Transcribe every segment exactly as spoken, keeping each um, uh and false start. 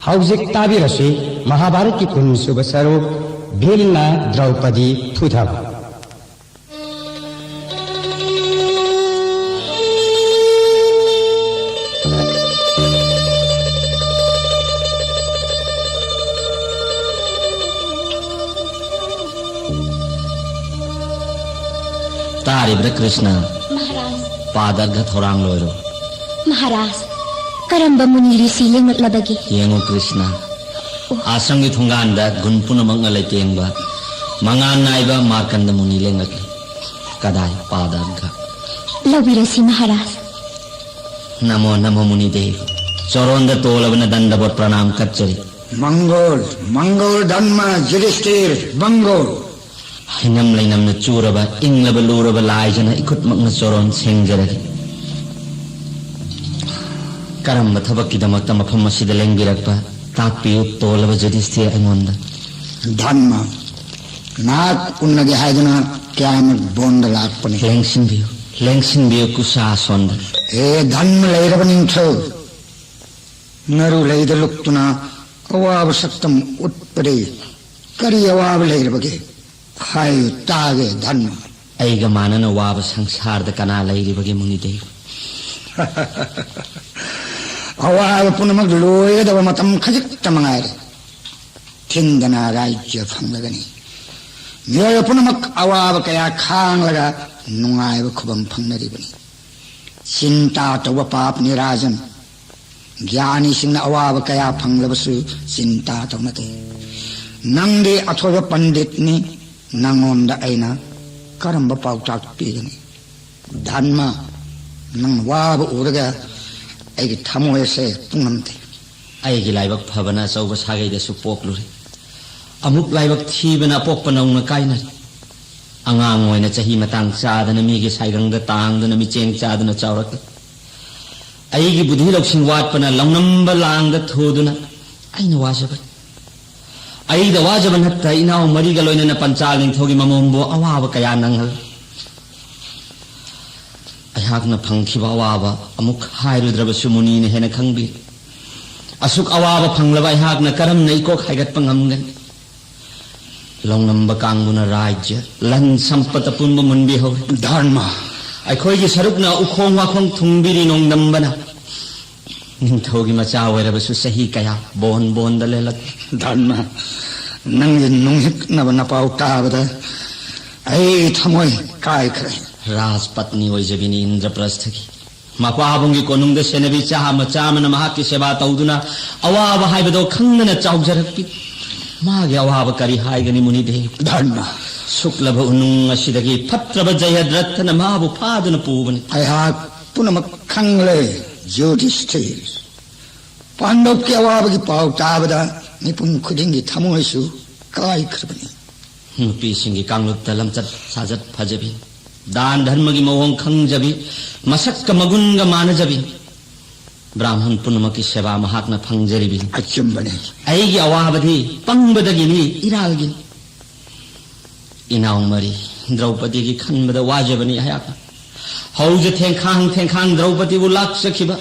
ꯍꯧꯖꯤꯛ ꯇꯥꯕꯤꯔꯁꯤ ꯃꯍꯥꯚꯥꯔꯠꯀꯤ ꯀꯨꯟ ꯁꯨꯕ ꯁꯔꯨꯛ, ꯚꯤꯝꯅ ꯗ꯭ꯔꯧꯄꯗꯤ ꯐꯨꯊꯕ꯫ ꯇꯥꯔꯤꯕ꯭ꯔꯥ ꯀ꯭ꯔꯤꯁꯅ? ꯃꯍꯥꯔꯥꯖ꯫ ꯄꯥꯗꯔꯒ ꯊꯧꯔꯥꯡ ꯂꯣꯏꯔꯣ꯫ ꯃꯍꯥꯔꯥꯖ, ꯀꯔꯝꯕ ꯃꯨꯅꯤ ꯔꯤꯁꯤ ꯂꯦꯡꯂꯛꯂꯕꯒꯦ? ꯌꯦꯡꯉꯨ ꯀ꯭ꯔꯤꯁꯅ, ꯑꯣ꯫ ꯑꯥꯁ꯭ꯔꯝꯒꯤ ꯊꯣꯡꯒꯥꯟꯗ ꯒꯨꯟ ꯄꯨꯝꯅꯃꯛꯅ ꯂꯩꯇꯦꯡꯕ ꯃꯉꯥꯜ ꯅꯥꯏꯕ ꯃꯥꯔꯀꯟꯗ ꯃꯨꯅꯤ ꯂꯦꯡꯂꯛꯂꯤ꯫ ꯀꯗꯥꯏ ꯄꯥꯗꯔꯒ? ꯂꯧꯕꯤꯔꯁꯤ ꯃꯍꯥꯔꯥꯖ꯫ ꯅꯃꯣ ꯅꯃꯣ ꯃꯨꯅꯤꯗꯦꯕ꯫ ꯆꯣꯔꯣꯟꯗ ꯇꯣꯜꯂꯕꯅ ꯗꯟꯗꯕꯣꯠ ꯄ꯭ꯔꯅꯥꯝ ꯀꯠꯆꯔꯤ꯫ ꯃꯪꯒꯣꯜ, ꯃꯪꯒꯣꯜ ꯙꯟꯃ ꯖꯨꯙꯤꯁꯊꯤꯔ ꯃꯪꯒꯣꯜ꯫ ꯍꯩꯅꯝ ꯂꯩꯅꯝꯅ ꯆꯨꯔꯕ, ꯏꯪꯂꯕ ꯂꯨꯔꯕ ꯂꯥꯏꯖꯅ ꯏꯈꯨꯠꯃꯛꯅ ꯆꯣꯔꯣꯟ ꯁꯦꯡꯖꯔꯒꯦ꯫ ꯀꯔꯝꯕ ꯊꯕꯛꯀꯤꯗꯃꯛꯇ ꯃꯐꯝ ꯑꯁꯤꯗ ꯂꯦꯡꯕꯤꯔꯛꯄ? ꯇꯥꯛꯄꯤꯌꯨ, ꯇꯣꯜꯂꯕ ꯖꯨꯙꯤꯁꯊꯤꯔ ꯑꯩꯉꯣꯟꯗ꯫ ꯙꯟꯃ, ꯅꯍꯥꯛ ꯎꯅꯒꯦ ꯍꯥꯏꯗꯨꯅ ꯀꯌꯥꯃꯠ ꯕꯣꯟꯗ ꯂꯥꯛꯄꯅꯤ꯫ ꯂꯦꯡꯁꯤꯟꯕꯤꯌꯨ, ꯂꯦꯡꯁꯤꯟꯕꯤꯌꯨ ꯀꯨꯁꯥ ꯑꯁꯣꯟꯕ꯫ ꯍꯦ ꯙꯟꯃ ꯂꯩꯔꯕ ꯅꯤꯡꯊꯧ, ꯅꯔꯨ ꯂꯩꯗ ꯂꯨꯞꯇꯨꯅ ꯑꯋꯥꯕ ꯁꯛꯇꯝ ꯎꯠꯄꯗꯤ ꯀꯔꯤ ꯑꯋꯥꯕ ꯂꯩꯔꯕꯒꯦ? ꯍꯥꯏꯌꯨ ꯇꯥꯒꯦ ꯙꯟꯃ꯫ ꯑꯩꯒ ꯃꯥꯟꯅꯅ ꯋꯥꯕ ꯁꯪꯁꯥꯔꯗ ꯀꯅꯥ ꯂꯩꯔꯤꯕꯒꯦ ꯃꯨꯅꯤꯗꯦꯕ? ꯑꯋꯥꯕ ꯄꯨꯝꯅꯃꯛ ꯂꯣꯏꯒꯗꯕ ꯃꯇꯝ ꯈꯖꯤꯛꯇ ꯃꯉꯥꯏꯔꯦ꯫ ꯊꯤꯟꯗꯅ ꯔꯥꯖ꯭ꯌ ꯐꯪꯂꯒꯅꯤ꯫ ꯃꯤꯑꯣꯏꯕ ꯄꯨꯝꯅꯃꯛ ꯑꯋꯥꯕ ꯀꯌꯥ ꯈꯥꯡꯂꯒ ꯅꯨꯡꯉꯥꯏꯕ ꯈꯨꯕꯝ ꯐꯪꯅꯔꯤꯕꯅꯤ꯫ ꯆꯤꯟꯇꯥ ꯇꯧꯕ ꯄꯥꯞꯅꯤ ꯔꯥꯖꯟ꯫ ꯒ꯭ꯌꯥꯅꯤꯁꯤꯡꯅ ꯑꯋꯥꯕ ꯀꯌꯥ ꯐꯪꯂꯕꯁꯨ ꯆꯤꯟꯇꯥ ꯇꯧꯅꯗꯦ꯫ ꯅꯪꯗꯤ ꯑꯊꯣꯏꯕ ꯄꯟꯗꯤꯠꯅꯤ, ꯅꯪꯉꯣꯟꯗ ꯑꯩꯅ ꯀꯔꯝꯕ ꯄꯥꯎꯇꯥꯛ ꯄꯤꯒꯅꯤ? ꯙꯟꯃ, ꯅꯪ ꯋꯥꯕ ꯎꯔꯒ ꯑꯩꯒꯤ ꯊꯃꯣꯏ ꯑꯁꯦ ꯄꯨꯡꯉꯝꯗꯦ꯫ ꯑꯩꯒꯤ ꯂꯥꯏꯕꯛ ꯐꯕꯅ ꯑꯆꯧꯕ ꯁꯥꯒꯩꯗꯁꯨ ꯄꯣꯛꯂꯨꯔꯦ꯫ ꯑꯃꯨꯛ ꯂꯥꯏꯕꯛ ꯊꯤꯕꯅ ꯑꯄꯣꯛꯄ ꯅꯧꯅ ꯀꯥꯏꯅꯔꯦ꯫ ꯑꯉꯥꯡ ꯑꯣꯏꯅ ꯆꯍꯤ ꯃꯇꯥꯡ ꯆꯥꯗꯅ ꯃꯤꯒꯤ ꯁꯥꯏꯒꯪꯗ ꯇꯥꯡꯗꯨꯅ ꯃꯤꯆꯦꯡ ꯆꯥꯗꯨꯅ ꯆꯥꯎꯔꯛꯂꯦ꯫ ꯑꯩꯒꯤ ꯕꯨꯙꯤ ꯂꯧꯁꯤꯡ ꯋꯥꯠꯄꯅ ꯂꯧꯅꯝꯕ ꯂꯥꯡꯗ ꯊꯨꯗꯨꯅ ꯑꯩꯅ ꯋꯥꯖꯕꯅꯤ꯫ ꯑꯩꯗ ꯋꯥꯖꯕ ꯅꯠꯇ ꯏꯅꯥꯎ ꯃꯔꯤꯒ ꯂꯣꯏꯅꯅ ꯄꯟꯆꯥꯜ ꯅꯤꯡꯊꯧꯒꯤ ꯃꯃꯣꯝꯕꯨ ꯑꯋꯥꯕ ꯀꯌꯥ ꯅꯪꯍꯜꯂꯦ꯫ ꯑꯩꯍꯥꯛꯅ ꯐꯪꯈꯤꯕ ꯑꯋꯥꯕ ꯑꯃꯨꯛ ꯍꯥꯏꯔꯨꯗ꯭ꯔꯕꯁꯨ ꯃꯨꯅꯤꯅ ꯍꯦꯟꯅ ꯈꯪꯕꯤ꯫ ꯑꯁꯨꯛ ꯑꯋꯥꯕ ꯐꯪꯂꯕ ꯑꯩꯍꯥꯛꯅ ꯀꯔꯝꯅ ꯏꯀꯣꯛ ꯍꯥꯏꯒꯠꯄ ꯉꯝꯒꯅꯤ? ꯂꯧꯅꯝꯕ ꯀꯥꯡꯕꯨꯅ ꯔꯥꯖ꯭ꯌ, ꯂꯟ ꯁꯝꯄꯠ ꯑꯄꯨꯟꯕ ꯃꯨꯟꯕꯤꯍꯧꯔꯦ꯫ ꯙꯔꯃ꯫ ꯑꯩꯈꯣꯏꯒꯤ ꯁꯔꯨꯛꯅ ꯎꯈꯣꯡ ꯋꯥꯈꯣꯡ ꯊꯨꯡꯕꯤꯔꯤ ꯅꯣꯡꯗꯝꯕꯅ꯫ ꯅꯤꯡꯊꯧꯒꯤ ꯃꯆꯥ ꯑꯣꯏꯔꯕꯁꯨ ꯆꯍꯤ ꯀꯌꯥ ꯕꯣꯟ ꯕꯣꯟꯗ ꯂꯦꯜꯂꯛꯂꯦ꯫ ꯙꯔꯃ, ꯅꯪꯒꯤ ꯅꯨꯡꯍꯤꯛꯅꯕ ꯅꯄꯥꯎ ꯇꯥꯕꯗ ꯑꯩ ꯊꯃꯣꯏ ꯀꯥꯏꯈ꯭ꯔꯦ꯫ ꯔꯥꯖꯄꯠꯅꯤ ꯑꯣꯏꯖꯕꯤꯅꯤ ꯏꯟꯗ꯭ꯔꯄ꯭ꯔꯁꯊꯒꯤ꯫ ꯃꯄꯥꯕꯨꯡꯒꯤ ꯀꯣꯅꯨꯡꯗ ꯁꯦꯟꯅꯕꯤ ꯆꯥꯃ ꯆꯥꯃꯅ ꯃꯍꯥꯛꯀꯤ ꯁꯦꯕꯥ ꯇꯧꯗꯨꯅ ꯑꯋꯥꯕ ꯍꯥꯏꯕꯗꯣ ꯈꯪꯗꯅ ꯆꯥꯎꯖꯔꯛꯄꯤ꯫ ꯃꯥꯒꯤ ꯑꯋꯥꯕ ꯀꯔꯤ ꯍꯥꯏꯒꯅꯤ ꯃꯨꯅꯤꯗꯦꯕ? ꯙꯔꯃ꯫ ꯁꯨꯛꯂꯕ ꯎꯅꯨꯡ ꯑꯁꯤꯗꯒꯤ ꯐꯠꯇ꯭ꯔꯕ ꯖꯌꯗ꯭ꯔꯠꯊꯅ ꯃꯥꯕꯨ ꯐꯥꯗꯨꯅ ꯄꯨꯕꯅꯤ꯫ ꯑꯩꯍꯥꯛ ꯄꯨꯝꯅꯃꯛ ꯈꯪꯂꯦ, ꯌꯨꯙꯤꯁꯊꯤꯔ꯫ ꯄꯥꯟꯗꯕꯀꯤ ꯑꯋꯥꯕꯒꯤ ꯄꯥꯎ ꯇꯥꯕꯗ ꯃꯤꯄꯨꯝ ꯈꯨꯗꯤꯡꯒꯤ ꯊꯃꯣꯏꯁꯨ ꯀꯥꯏꯈ꯭ꯔꯕꯅꯤ꯫ ꯅꯨꯄꯤꯁꯤꯡꯒꯤ ꯀꯥꯡꯂꯨꯞꯇ ꯂꯝꯆꯠ ꯁꯥꯖꯠ ꯐꯖꯕꯤ, ꯗꯥꯟ ꯙꯔꯃꯒꯤ ꯃꯑꯣꯡ ꯈꯪꯖꯕꯤ, ꯃꯁꯛꯀ ꯃꯒꯨꯟꯒ ꯃꯥꯟꯅꯖꯕꯤ꯫ ꯕ꯭ꯔꯥꯍꯃꯟ ꯄꯨꯝꯅꯃꯛꯀꯤ ꯁꯦꯕꯥ ꯃꯍꯥꯛꯅ ꯐꯪꯖꯔꯤꯕꯤ꯫ ꯑꯆꯨꯝꯕꯅꯤ꯫ ꯑꯩꯒꯤ ꯑꯋꯥꯕꯗꯤ ꯄꯪꯕꯗꯒꯤꯅꯤ, ꯏꯔꯥꯜꯒꯤꯅꯤ꯫ ꯏꯅꯥꯎ ꯃꯔꯤ, ꯗ꯭ꯔꯧꯄꯗꯤꯒꯤ ꯈꯟꯕꯗ ꯋꯥꯖꯕꯅꯤ ꯑꯩꯍꯥꯛꯅ꯫ ꯍꯧꯖ ꯊꯦꯡꯈꯥꯡ ꯊꯦꯡꯈꯥꯡ ꯗ꯭ꯔꯧꯄꯗꯤꯕꯨ ꯂꯥꯛꯆꯈꯤꯕ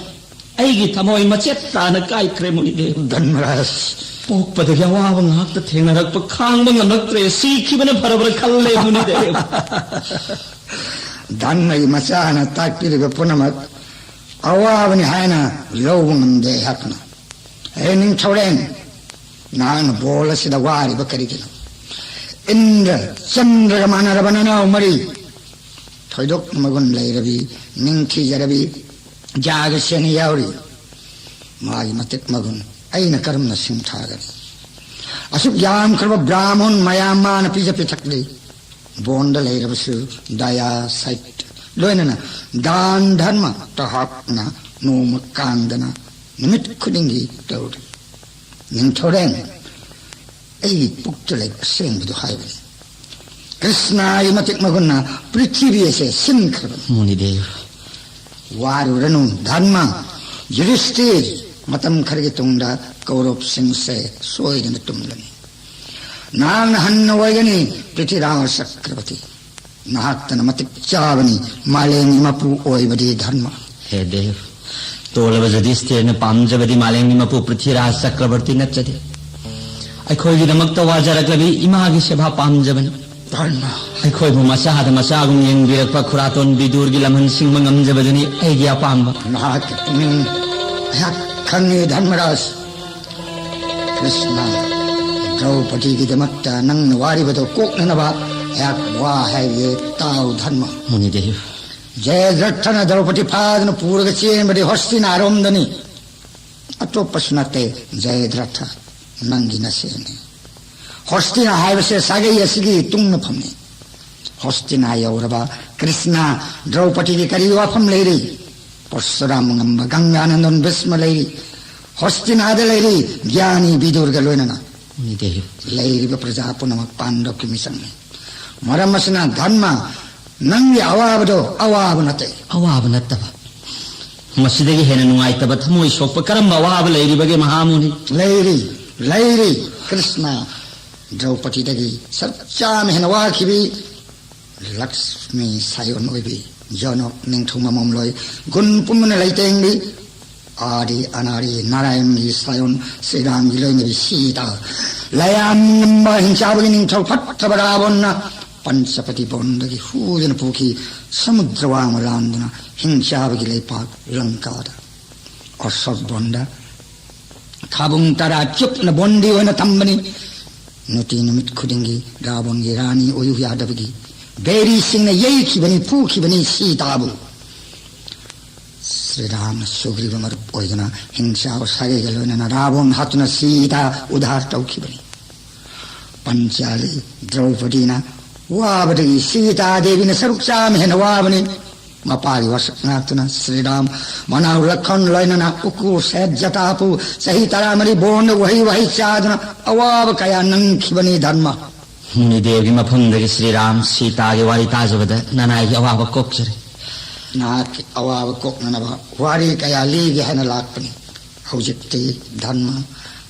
ꯑꯩꯒꯤ ꯊꯃꯣꯏ ꯃꯆꯦꯠ ꯇꯥꯅ ꯀꯥꯏꯈ꯭ꯔꯦ ꯃꯨꯅꯤꯗꯦꯕ꯫ ꯙꯔꯃꯔꯥꯖ꯫ ꯄꯣꯛꯄꯗꯒꯤ ꯑꯋꯥꯕ ꯉꯥꯛꯇ ꯊꯦꯡꯅꯔꯛꯄ ꯈꯥꯡꯕ ꯉꯝꯂꯛꯇ꯭ꯔꯦ, ꯁꯤꯈꯤꯕꯅ ꯐꯔꯕ꯭ꯔꯥ ꯈꯜꯂꯦ ꯃꯨꯅꯤꯗꯦꯕ꯫ ꯙꯔꯃꯒꯤ ꯃꯆꯥꯅ ꯇꯥꯛꯄꯤꯔꯤꯕ ꯄꯨꯝꯅꯃꯛ ꯑꯋꯥꯕꯅꯤ ꯍꯥꯏꯅ ꯂꯧꯕ ꯉꯝꯗꯦ ꯑꯩꯍꯥꯛꯅ꯫ ꯍꯦ ꯅꯤꯡꯊꯧꯔꯦꯟ, ꯅꯍꯥꯛꯅ ꯕꯣꯜ ꯑꯁꯤꯗ ꯋꯥꯔꯤꯕ ꯀꯔꯤꯒꯤꯅꯣ? ꯏꯟꯗ꯭ꯔ ꯆꯟꯗ꯭ꯔꯒ ꯃꯥꯟꯅꯔꯕ ꯅꯅꯥꯎ ꯃꯔꯤ, ꯊꯣꯏꯗꯣꯛ ꯃꯒꯨꯟ ꯂꯩꯔꯕꯤ, ꯅꯤꯡꯊꯤꯖꯔꯕꯤ ꯖꯥꯒꯁꯦꯅ ꯌꯥꯎꯔꯤ꯫ ꯃꯥꯒꯤ ꯃꯇꯤꯛ ꯃꯒꯨꯟ ꯑꯩꯅ ꯀꯔꯝꯅ ꯁꯤꯡꯊꯥꯒꯅꯤ? ꯑꯁꯨꯛ ꯌꯥꯝꯈ꯭ꯔꯕ ꯕ꯭ꯔꯥꯍꯃꯟ ꯃꯌꯥꯝ ꯃꯥꯅ ꯄꯤꯖ ꯄꯤꯊꯛꯂꯤ꯫ ꯕꯣꯟꯗ ꯂꯩꯔꯕꯁꯨ ꯗꯌꯥ, ꯁꯩꯠ, ꯂꯣꯏꯅꯅ ꯗꯥꯟ ꯙꯔꯃ ꯇꯍꯥꯛꯅ ꯅꯣꯡꯃ ꯀꯥꯡꯗꯅ ꯅꯨꯃꯤꯠ ꯈꯨꯗꯤꯡꯒꯤ ꯇꯧꯔꯤ꯫ ꯅꯤꯡꯊꯧꯔꯦꯟ, ꯑꯩꯒꯤ ꯄꯨꯛꯇ ꯂꯩꯕ ꯑꯁꯦꯡꯕꯗꯨ ꯍꯥꯏꯕꯅꯤ꯫ ꯀ꯭ꯔꯤꯁꯅꯒꯤ ꯃꯇꯤꯛ ꯃꯒꯨꯟꯅ ꯄ꯭ꯔꯤꯊꯤꯕꯤ ꯑꯁꯦ ꯁꯤꯟꯈ꯭ꯔꯕꯅꯤ꯫ ꯃꯨꯅꯤꯗꯦꯕ꯫ ꯋꯥꯔꯨꯔꯅꯨ ꯙꯔꯃ, ꯌꯨꯙꯤꯁꯊꯤꯔ, ꯃꯇꯝ ꯈꯔꯒꯤ ꯇꯨꯡꯗ ꯀꯧꯔꯕꯁꯤꯡꯁꯦ ꯁꯣꯏꯗꯅ ꯇꯨꯝꯂꯅꯤ꯫ ꯅꯍꯥꯛꯅ ꯍꯟꯅ ꯑꯣꯏꯒꯅꯤ ꯄ꯭ꯔꯤꯊꯤꯔꯥꯖ ꯆꯀ꯭ꯔꯕꯔꯇꯤ꯫ ꯅꯍꯥꯛꯇꯅ ꯃꯇꯤꯛ ꯆꯥꯕꯅꯤ ꯃꯥꯂꯦꯝꯒꯤ ꯃꯄꯨ ꯑꯣꯏꯕꯗꯤ ꯙꯔꯃ꯫ ꯍꯦ ꯗꯦꯕ, ꯇꯣꯜꯂꯕ ꯌꯨꯙꯤꯁꯊꯤꯔꯅ ꯄꯥꯝꯖꯕꯗꯤ ꯃꯥꯂꯦꯝꯒꯤ ꯃꯄꯨ ꯄ꯭ꯔꯤꯊꯤꯔꯥꯖ ꯆꯀ꯭ꯔꯕꯔꯇꯤ ꯅꯠꯆꯗꯦ꯫ ꯑꯩꯈꯣꯏꯒꯤꯗꯃꯛꯇ ꯋꯥꯖꯔꯛꯂꯕꯤ ꯏꯃꯥꯒꯤ ꯁꯦꯕꯥ ꯄꯥꯝꯖꯕꯅꯤ꯫ ꯙꯔꯃ꯫ ꯑꯩꯈꯣꯏꯕꯨ ꯃꯆꯥꯗ ꯃꯆꯥꯒꯨꯝ ꯌꯦꯡꯕꯤꯔꯛꯄ ꯈꯨꯔꯥꯇꯣꯟ ꯕꯤꯗꯨꯔꯒꯤ ꯂꯝꯍꯟ ꯁꯤꯡꯕ ꯉꯝꯖꯕꯗꯨꯅꯤ ꯑꯩꯒꯤ ꯑꯄꯥꯝꯕ꯫ ꯅꯍꯥꯛꯀꯤ ꯄꯨꯛꯅꯤꯡ ꯑꯩꯍꯥꯛ ꯈꯪꯏ ꯙꯔꯃꯔꯥꯖ꯫ ꯀ꯭ꯔꯤꯁꯅ, ꯗ꯭ꯔꯧꯄꯗꯤꯒꯤꯗꯃꯛꯇ ꯅꯪꯅ ꯋꯥꯔꯤꯕꯗꯨ ꯀꯣꯛꯅꯅꯕ ꯑꯩꯍꯥꯛ ꯋꯥ ꯍꯥꯏꯒꯦ, ꯇꯥꯎ ꯙꯔꯃ꯫ ꯃꯨꯅꯤꯗꯦꯕ꯫ ꯖꯌꯗ꯭ꯔꯊꯅ ꯗ꯭ꯔꯧꯄꯗꯤ ꯐꯥꯗꯨꯅ ꯄꯨꯔꯒ ꯆꯦꯟꯕꯗꯤ ꯍꯣꯁꯇꯤꯅꯥꯔꯣꯝꯗꯅꯤ꯫ ꯑꯇꯣꯞꯄꯁꯨ ꯅꯠꯇꯦ, ꯖꯌꯗ꯭ꯔꯊ, ꯅꯪꯒꯤ ꯅꯁꯦꯅꯤ꯫ ꯍꯣꯁꯇꯤꯅꯥ ꯍꯥꯏꯕꯁꯦ ꯁꯥꯒꯩ ꯑꯁꯤꯒꯤ ꯇꯨꯡꯅꯐꯝꯅꯤ꯫ ꯍꯣꯁꯇꯤꯅꯥ ꯌꯧꯔꯕ ꯀ꯭ꯔꯤꯁꯅ, ꯗ꯭ꯔꯧꯄꯗꯤꯒꯤ ꯀꯔꯤ ꯋꯥꯐꯝ ꯂꯩꯔꯤ? ꯄꯔꯁꯨꯔꯥꯃ ꯉꯝꯕ ꯒꯪꯒꯥꯅꯟꯗꯟ ꯚꯤꯁꯃ ꯂꯩꯔꯤ꯫ ꯍꯣꯁꯇꯤꯅꯥꯗ ꯂꯩꯔꯤ ꯒ꯭ꯌꯥꯅꯤ ꯕꯤꯗꯨꯔꯒ ꯂꯣꯏꯅꯅ꯫ ꯃꯨꯅꯤꯗꯦꯕ꯫ ꯂꯩꯔꯤꯕ ꯄ꯭ꯔꯖꯥ ꯄꯨꯝꯅꯃꯛ ꯄꯥꯟꯗꯕꯀꯤ ꯃꯤꯆꯪꯅꯤ꯫ ꯃꯔꯝ ꯑꯁꯤꯅ ꯙꯔꯃ, ꯅꯪꯒꯤ ꯑꯋꯥꯕꯗꯣ ꯑꯋꯥꯕ ꯅꯠꯇꯦ꯫ ꯑꯋꯥꯕ ꯅꯠꯇꯕ, ꯃꯁꯤꯗꯒꯤ ꯍꯦꯟꯅ ꯅꯨꯡꯉꯥꯏꯇꯕ, ꯊꯃꯣꯏ ꯁꯣꯛꯄ ꯀꯔꯝꯕ ꯑꯋꯥꯕ ꯂꯩꯔꯤꯕꯒꯦ, ꯃꯍꯥꯃꯨꯅꯤ? ꯂꯩꯔꯤ, ꯂꯩꯔꯤ꯫ ꯀ꯭ꯔꯤꯁꯅ, ꯗ꯭ꯔꯧꯄꯗꯤꯗꯒꯤ ꯁꯔꯨꯛ ꯆꯥꯝꯃ ꯍꯦꯟꯅ ꯋꯥꯈꯤꯕꯤ ꯂꯛꯁꯃꯤ ꯁꯥꯌꯣꯟ ꯑꯣꯏꯕꯤ, ꯖꯅꯣꯛ ꯅꯤꯡꯊꯧ ꯃꯃꯣꯝꯂꯣꯏ, ꯒꯨꯟ ꯄꯨꯝꯕꯅ ꯂꯩꯇꯦꯡꯕꯤ, ꯑꯥꯗꯤ ꯑꯅꯥꯔꯤ ꯅꯥꯔꯥꯌꯟꯒꯤ ꯁꯥꯌꯣꯟ ꯁ꯭ꯔꯤꯔꯥꯝꯒꯤ ꯂꯣꯏꯅꯕꯤ ꯁꯤꯇꯥ, ꯂꯌꯥꯝ ꯉꯝꯕ ꯍꯤꯡꯆꯥꯕꯒꯤ ꯅꯤꯡꯊꯧ ꯐꯠꯇꯕ ꯔꯥꯕꯣꯟꯅ ꯄꯟꯆꯄꯇꯤ ꯕꯣꯟꯗꯒꯤ ꯍꯨꯗꯨꯅ ꯄꯨꯈꯤ, ꯁꯃꯨꯗ꯭ꯔ ꯋꯥꯡꯃ ꯂꯥꯟꯗꯨꯅ ꯍꯤꯡꯆꯥꯕꯒꯤ ꯂꯩꯄꯥꯛ ꯂꯪꯀꯥꯗ꯫ ꯑꯁꯣꯛ ꯕꯣꯟꯗ ꯊꯥꯕꯨꯡ ꯇꯔꯥ ꯆꯨꯞꯅ ꯕꯣꯟꯗꯤ ꯑꯣꯏꯅ ꯊꯝꯕꯅꯤ꯫ ꯅꯨꯡꯇꯤ ꯅꯨꯃꯤꯠ ꯈꯨꯗꯤꯡꯒꯤ ꯔꯥꯕꯣꯟꯒꯤ ꯔꯥꯅꯤ ꯑꯣꯏꯌꯨ ꯌꯥꯗꯕꯒꯤ ꯕꯦꯔꯤꯁꯤꯡꯅ ꯌꯩꯈꯤꯕꯅꯤ, ꯐꯨꯈꯤꯕꯅꯤ ꯁꯤꯇꯥꯕꯨ꯫ ꯁ꯭ꯔꯤꯔꯥꯝꯅ ꯁꯨꯒ꯭ꯔꯤꯕ ꯃꯔꯨꯞ ꯑꯣꯏꯗꯨꯅ ꯍꯤꯡꯆꯥꯕ ꯁꯥꯒꯩꯒ ꯂꯣꯏꯅꯅ ꯔꯥꯕꯣꯟ ꯍꯥꯠꯇꯨꯅ ꯁꯤꯇꯥ ꯎꯗꯥꯔ ꯇꯧꯈꯤꯕꯅꯤ꯫ ꯄꯟꯆꯥꯂꯤ ꯗ꯭ꯔꯧꯄꯗꯤꯅ ꯋꯥꯕꯗꯒꯤ ꯁꯤꯇꯥ ꯗꯦꯕꯤꯅ ꯁꯔꯨꯛ ꯆꯥꯝꯃ ꯍꯦꯟꯅ ꯋꯥꯕꯅꯤ꯫ ꯃꯄꯥꯒꯤ ꯋꯥꯁꯛ ꯉꯥꯛꯇꯨꯅ ꯁ꯭ꯔꯤꯔꯥꯝ, ꯃꯅꯥꯎ ꯂꯈꯟ ꯂꯣꯏꯅꯅ ꯎꯀꯨ ꯁꯦꯠ ꯖꯇꯥꯄꯨ ꯆꯍꯤ ꯇꯔꯥꯃꯔꯤ ꯕꯣꯟꯗ ꯎꯍꯩ ꯋꯥꯍꯩ ꯆꯥꯗꯨꯅ ꯑꯋꯥꯕ ꯀꯌꯥ ꯅꯪꯈꯤꯕꯅꯤ ꯙꯔꯃ꯫ ꯃꯨꯅꯤꯗꯦꯕꯒꯤ ꯃꯐꯝꯗꯒꯤ ꯁ꯭ꯔꯤꯔꯥꯝ ꯁꯤꯇꯥꯒꯤ ꯋꯥꯔꯤ ꯇꯥꯖꯕꯗ ꯅꯅꯥꯏꯒꯤ ꯑꯋꯥꯕ ꯀꯣꯛꯆꯔꯦ꯫ ꯅꯍꯥꯛꯀꯤ ꯑꯋꯥꯕ ꯀꯣꯛꯅꯅꯕ ꯋꯥꯔꯤ ꯀꯌꯥ ꯂꯤꯒꯦ ꯍꯥꯏꯅ ꯂꯥꯛꯄꯅꯤ꯫ ꯍꯧꯖꯤꯛꯇꯤ ꯙꯔꯃ,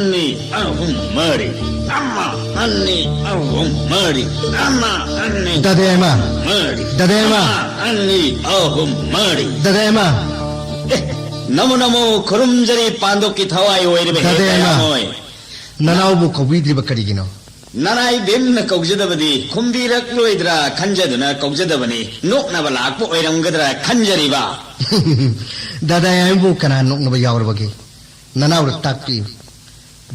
ꯑꯅꯤ, ꯑꯍꯨꯝ, ꯃꯔꯤ꯫ ꯑꯃ, ꯑꯅꯤ, ꯑꯍꯨꯝ, ꯃꯔꯤ꯫ ꯑꯃ, ꯑꯅꯤ, ꯗꯥꯗꯥ ꯌꯥꯏꯃ꯫ ꯃꯔꯤ꯫ ꯗꯥꯗꯥ ꯌꯥꯏꯃ꯫ ꯑꯃ, ꯑꯅꯤ, ꯑꯍꯨꯝ, ꯃꯔꯤ꯫ ꯗꯥꯗꯥ ꯌꯥꯏꯃ꯫ ꯑꯦ, ꯅꯃꯣ ꯅꯃꯣ ꯈꯨꯔꯨꯝꯖꯔꯤ ꯄꯥꯟꯗꯣꯞꯀꯤ ꯊꯋꯥꯏ ꯑꯣꯏꯔꯤꯕ ꯍꯦ ꯗꯥꯗꯥ ꯌꯥꯏꯃ꯫ ꯀꯌꯥꯃꯣꯏ꯫ ꯅꯅꯥꯎꯕꯨ ꯀꯧꯕꯤꯗ꯭ꯔꯤꯕ ꯀꯔꯤꯒꯤꯅꯣ? ꯅꯅꯥꯏ ꯕꯦꯝꯅ ꯀꯧꯖꯗꯕꯗꯤ ꯈꯨꯝꯕꯤꯔꯛꯂꯣꯏꯗ꯭ꯔꯥ ꯈꯟꯖꯗꯨꯅ ꯀꯧꯖꯗꯕꯅꯤ꯫ ꯅꯣꯛꯅꯕ ꯂꯥꯛꯄ ꯑꯣꯏꯔꯝꯒꯗ꯭ꯔꯥ ꯈꯟꯖꯔꯤꯕ꯫ ꯗꯥꯗꯥ ꯌꯥꯏꯃꯕꯨ ꯀꯅꯥ ꯅꯣꯛꯅꯕ ꯌꯥꯎꯔꯕꯒꯦ? ꯅꯅꯥꯎꯗ ꯇꯥꯛꯄꯤꯌꯨ꯫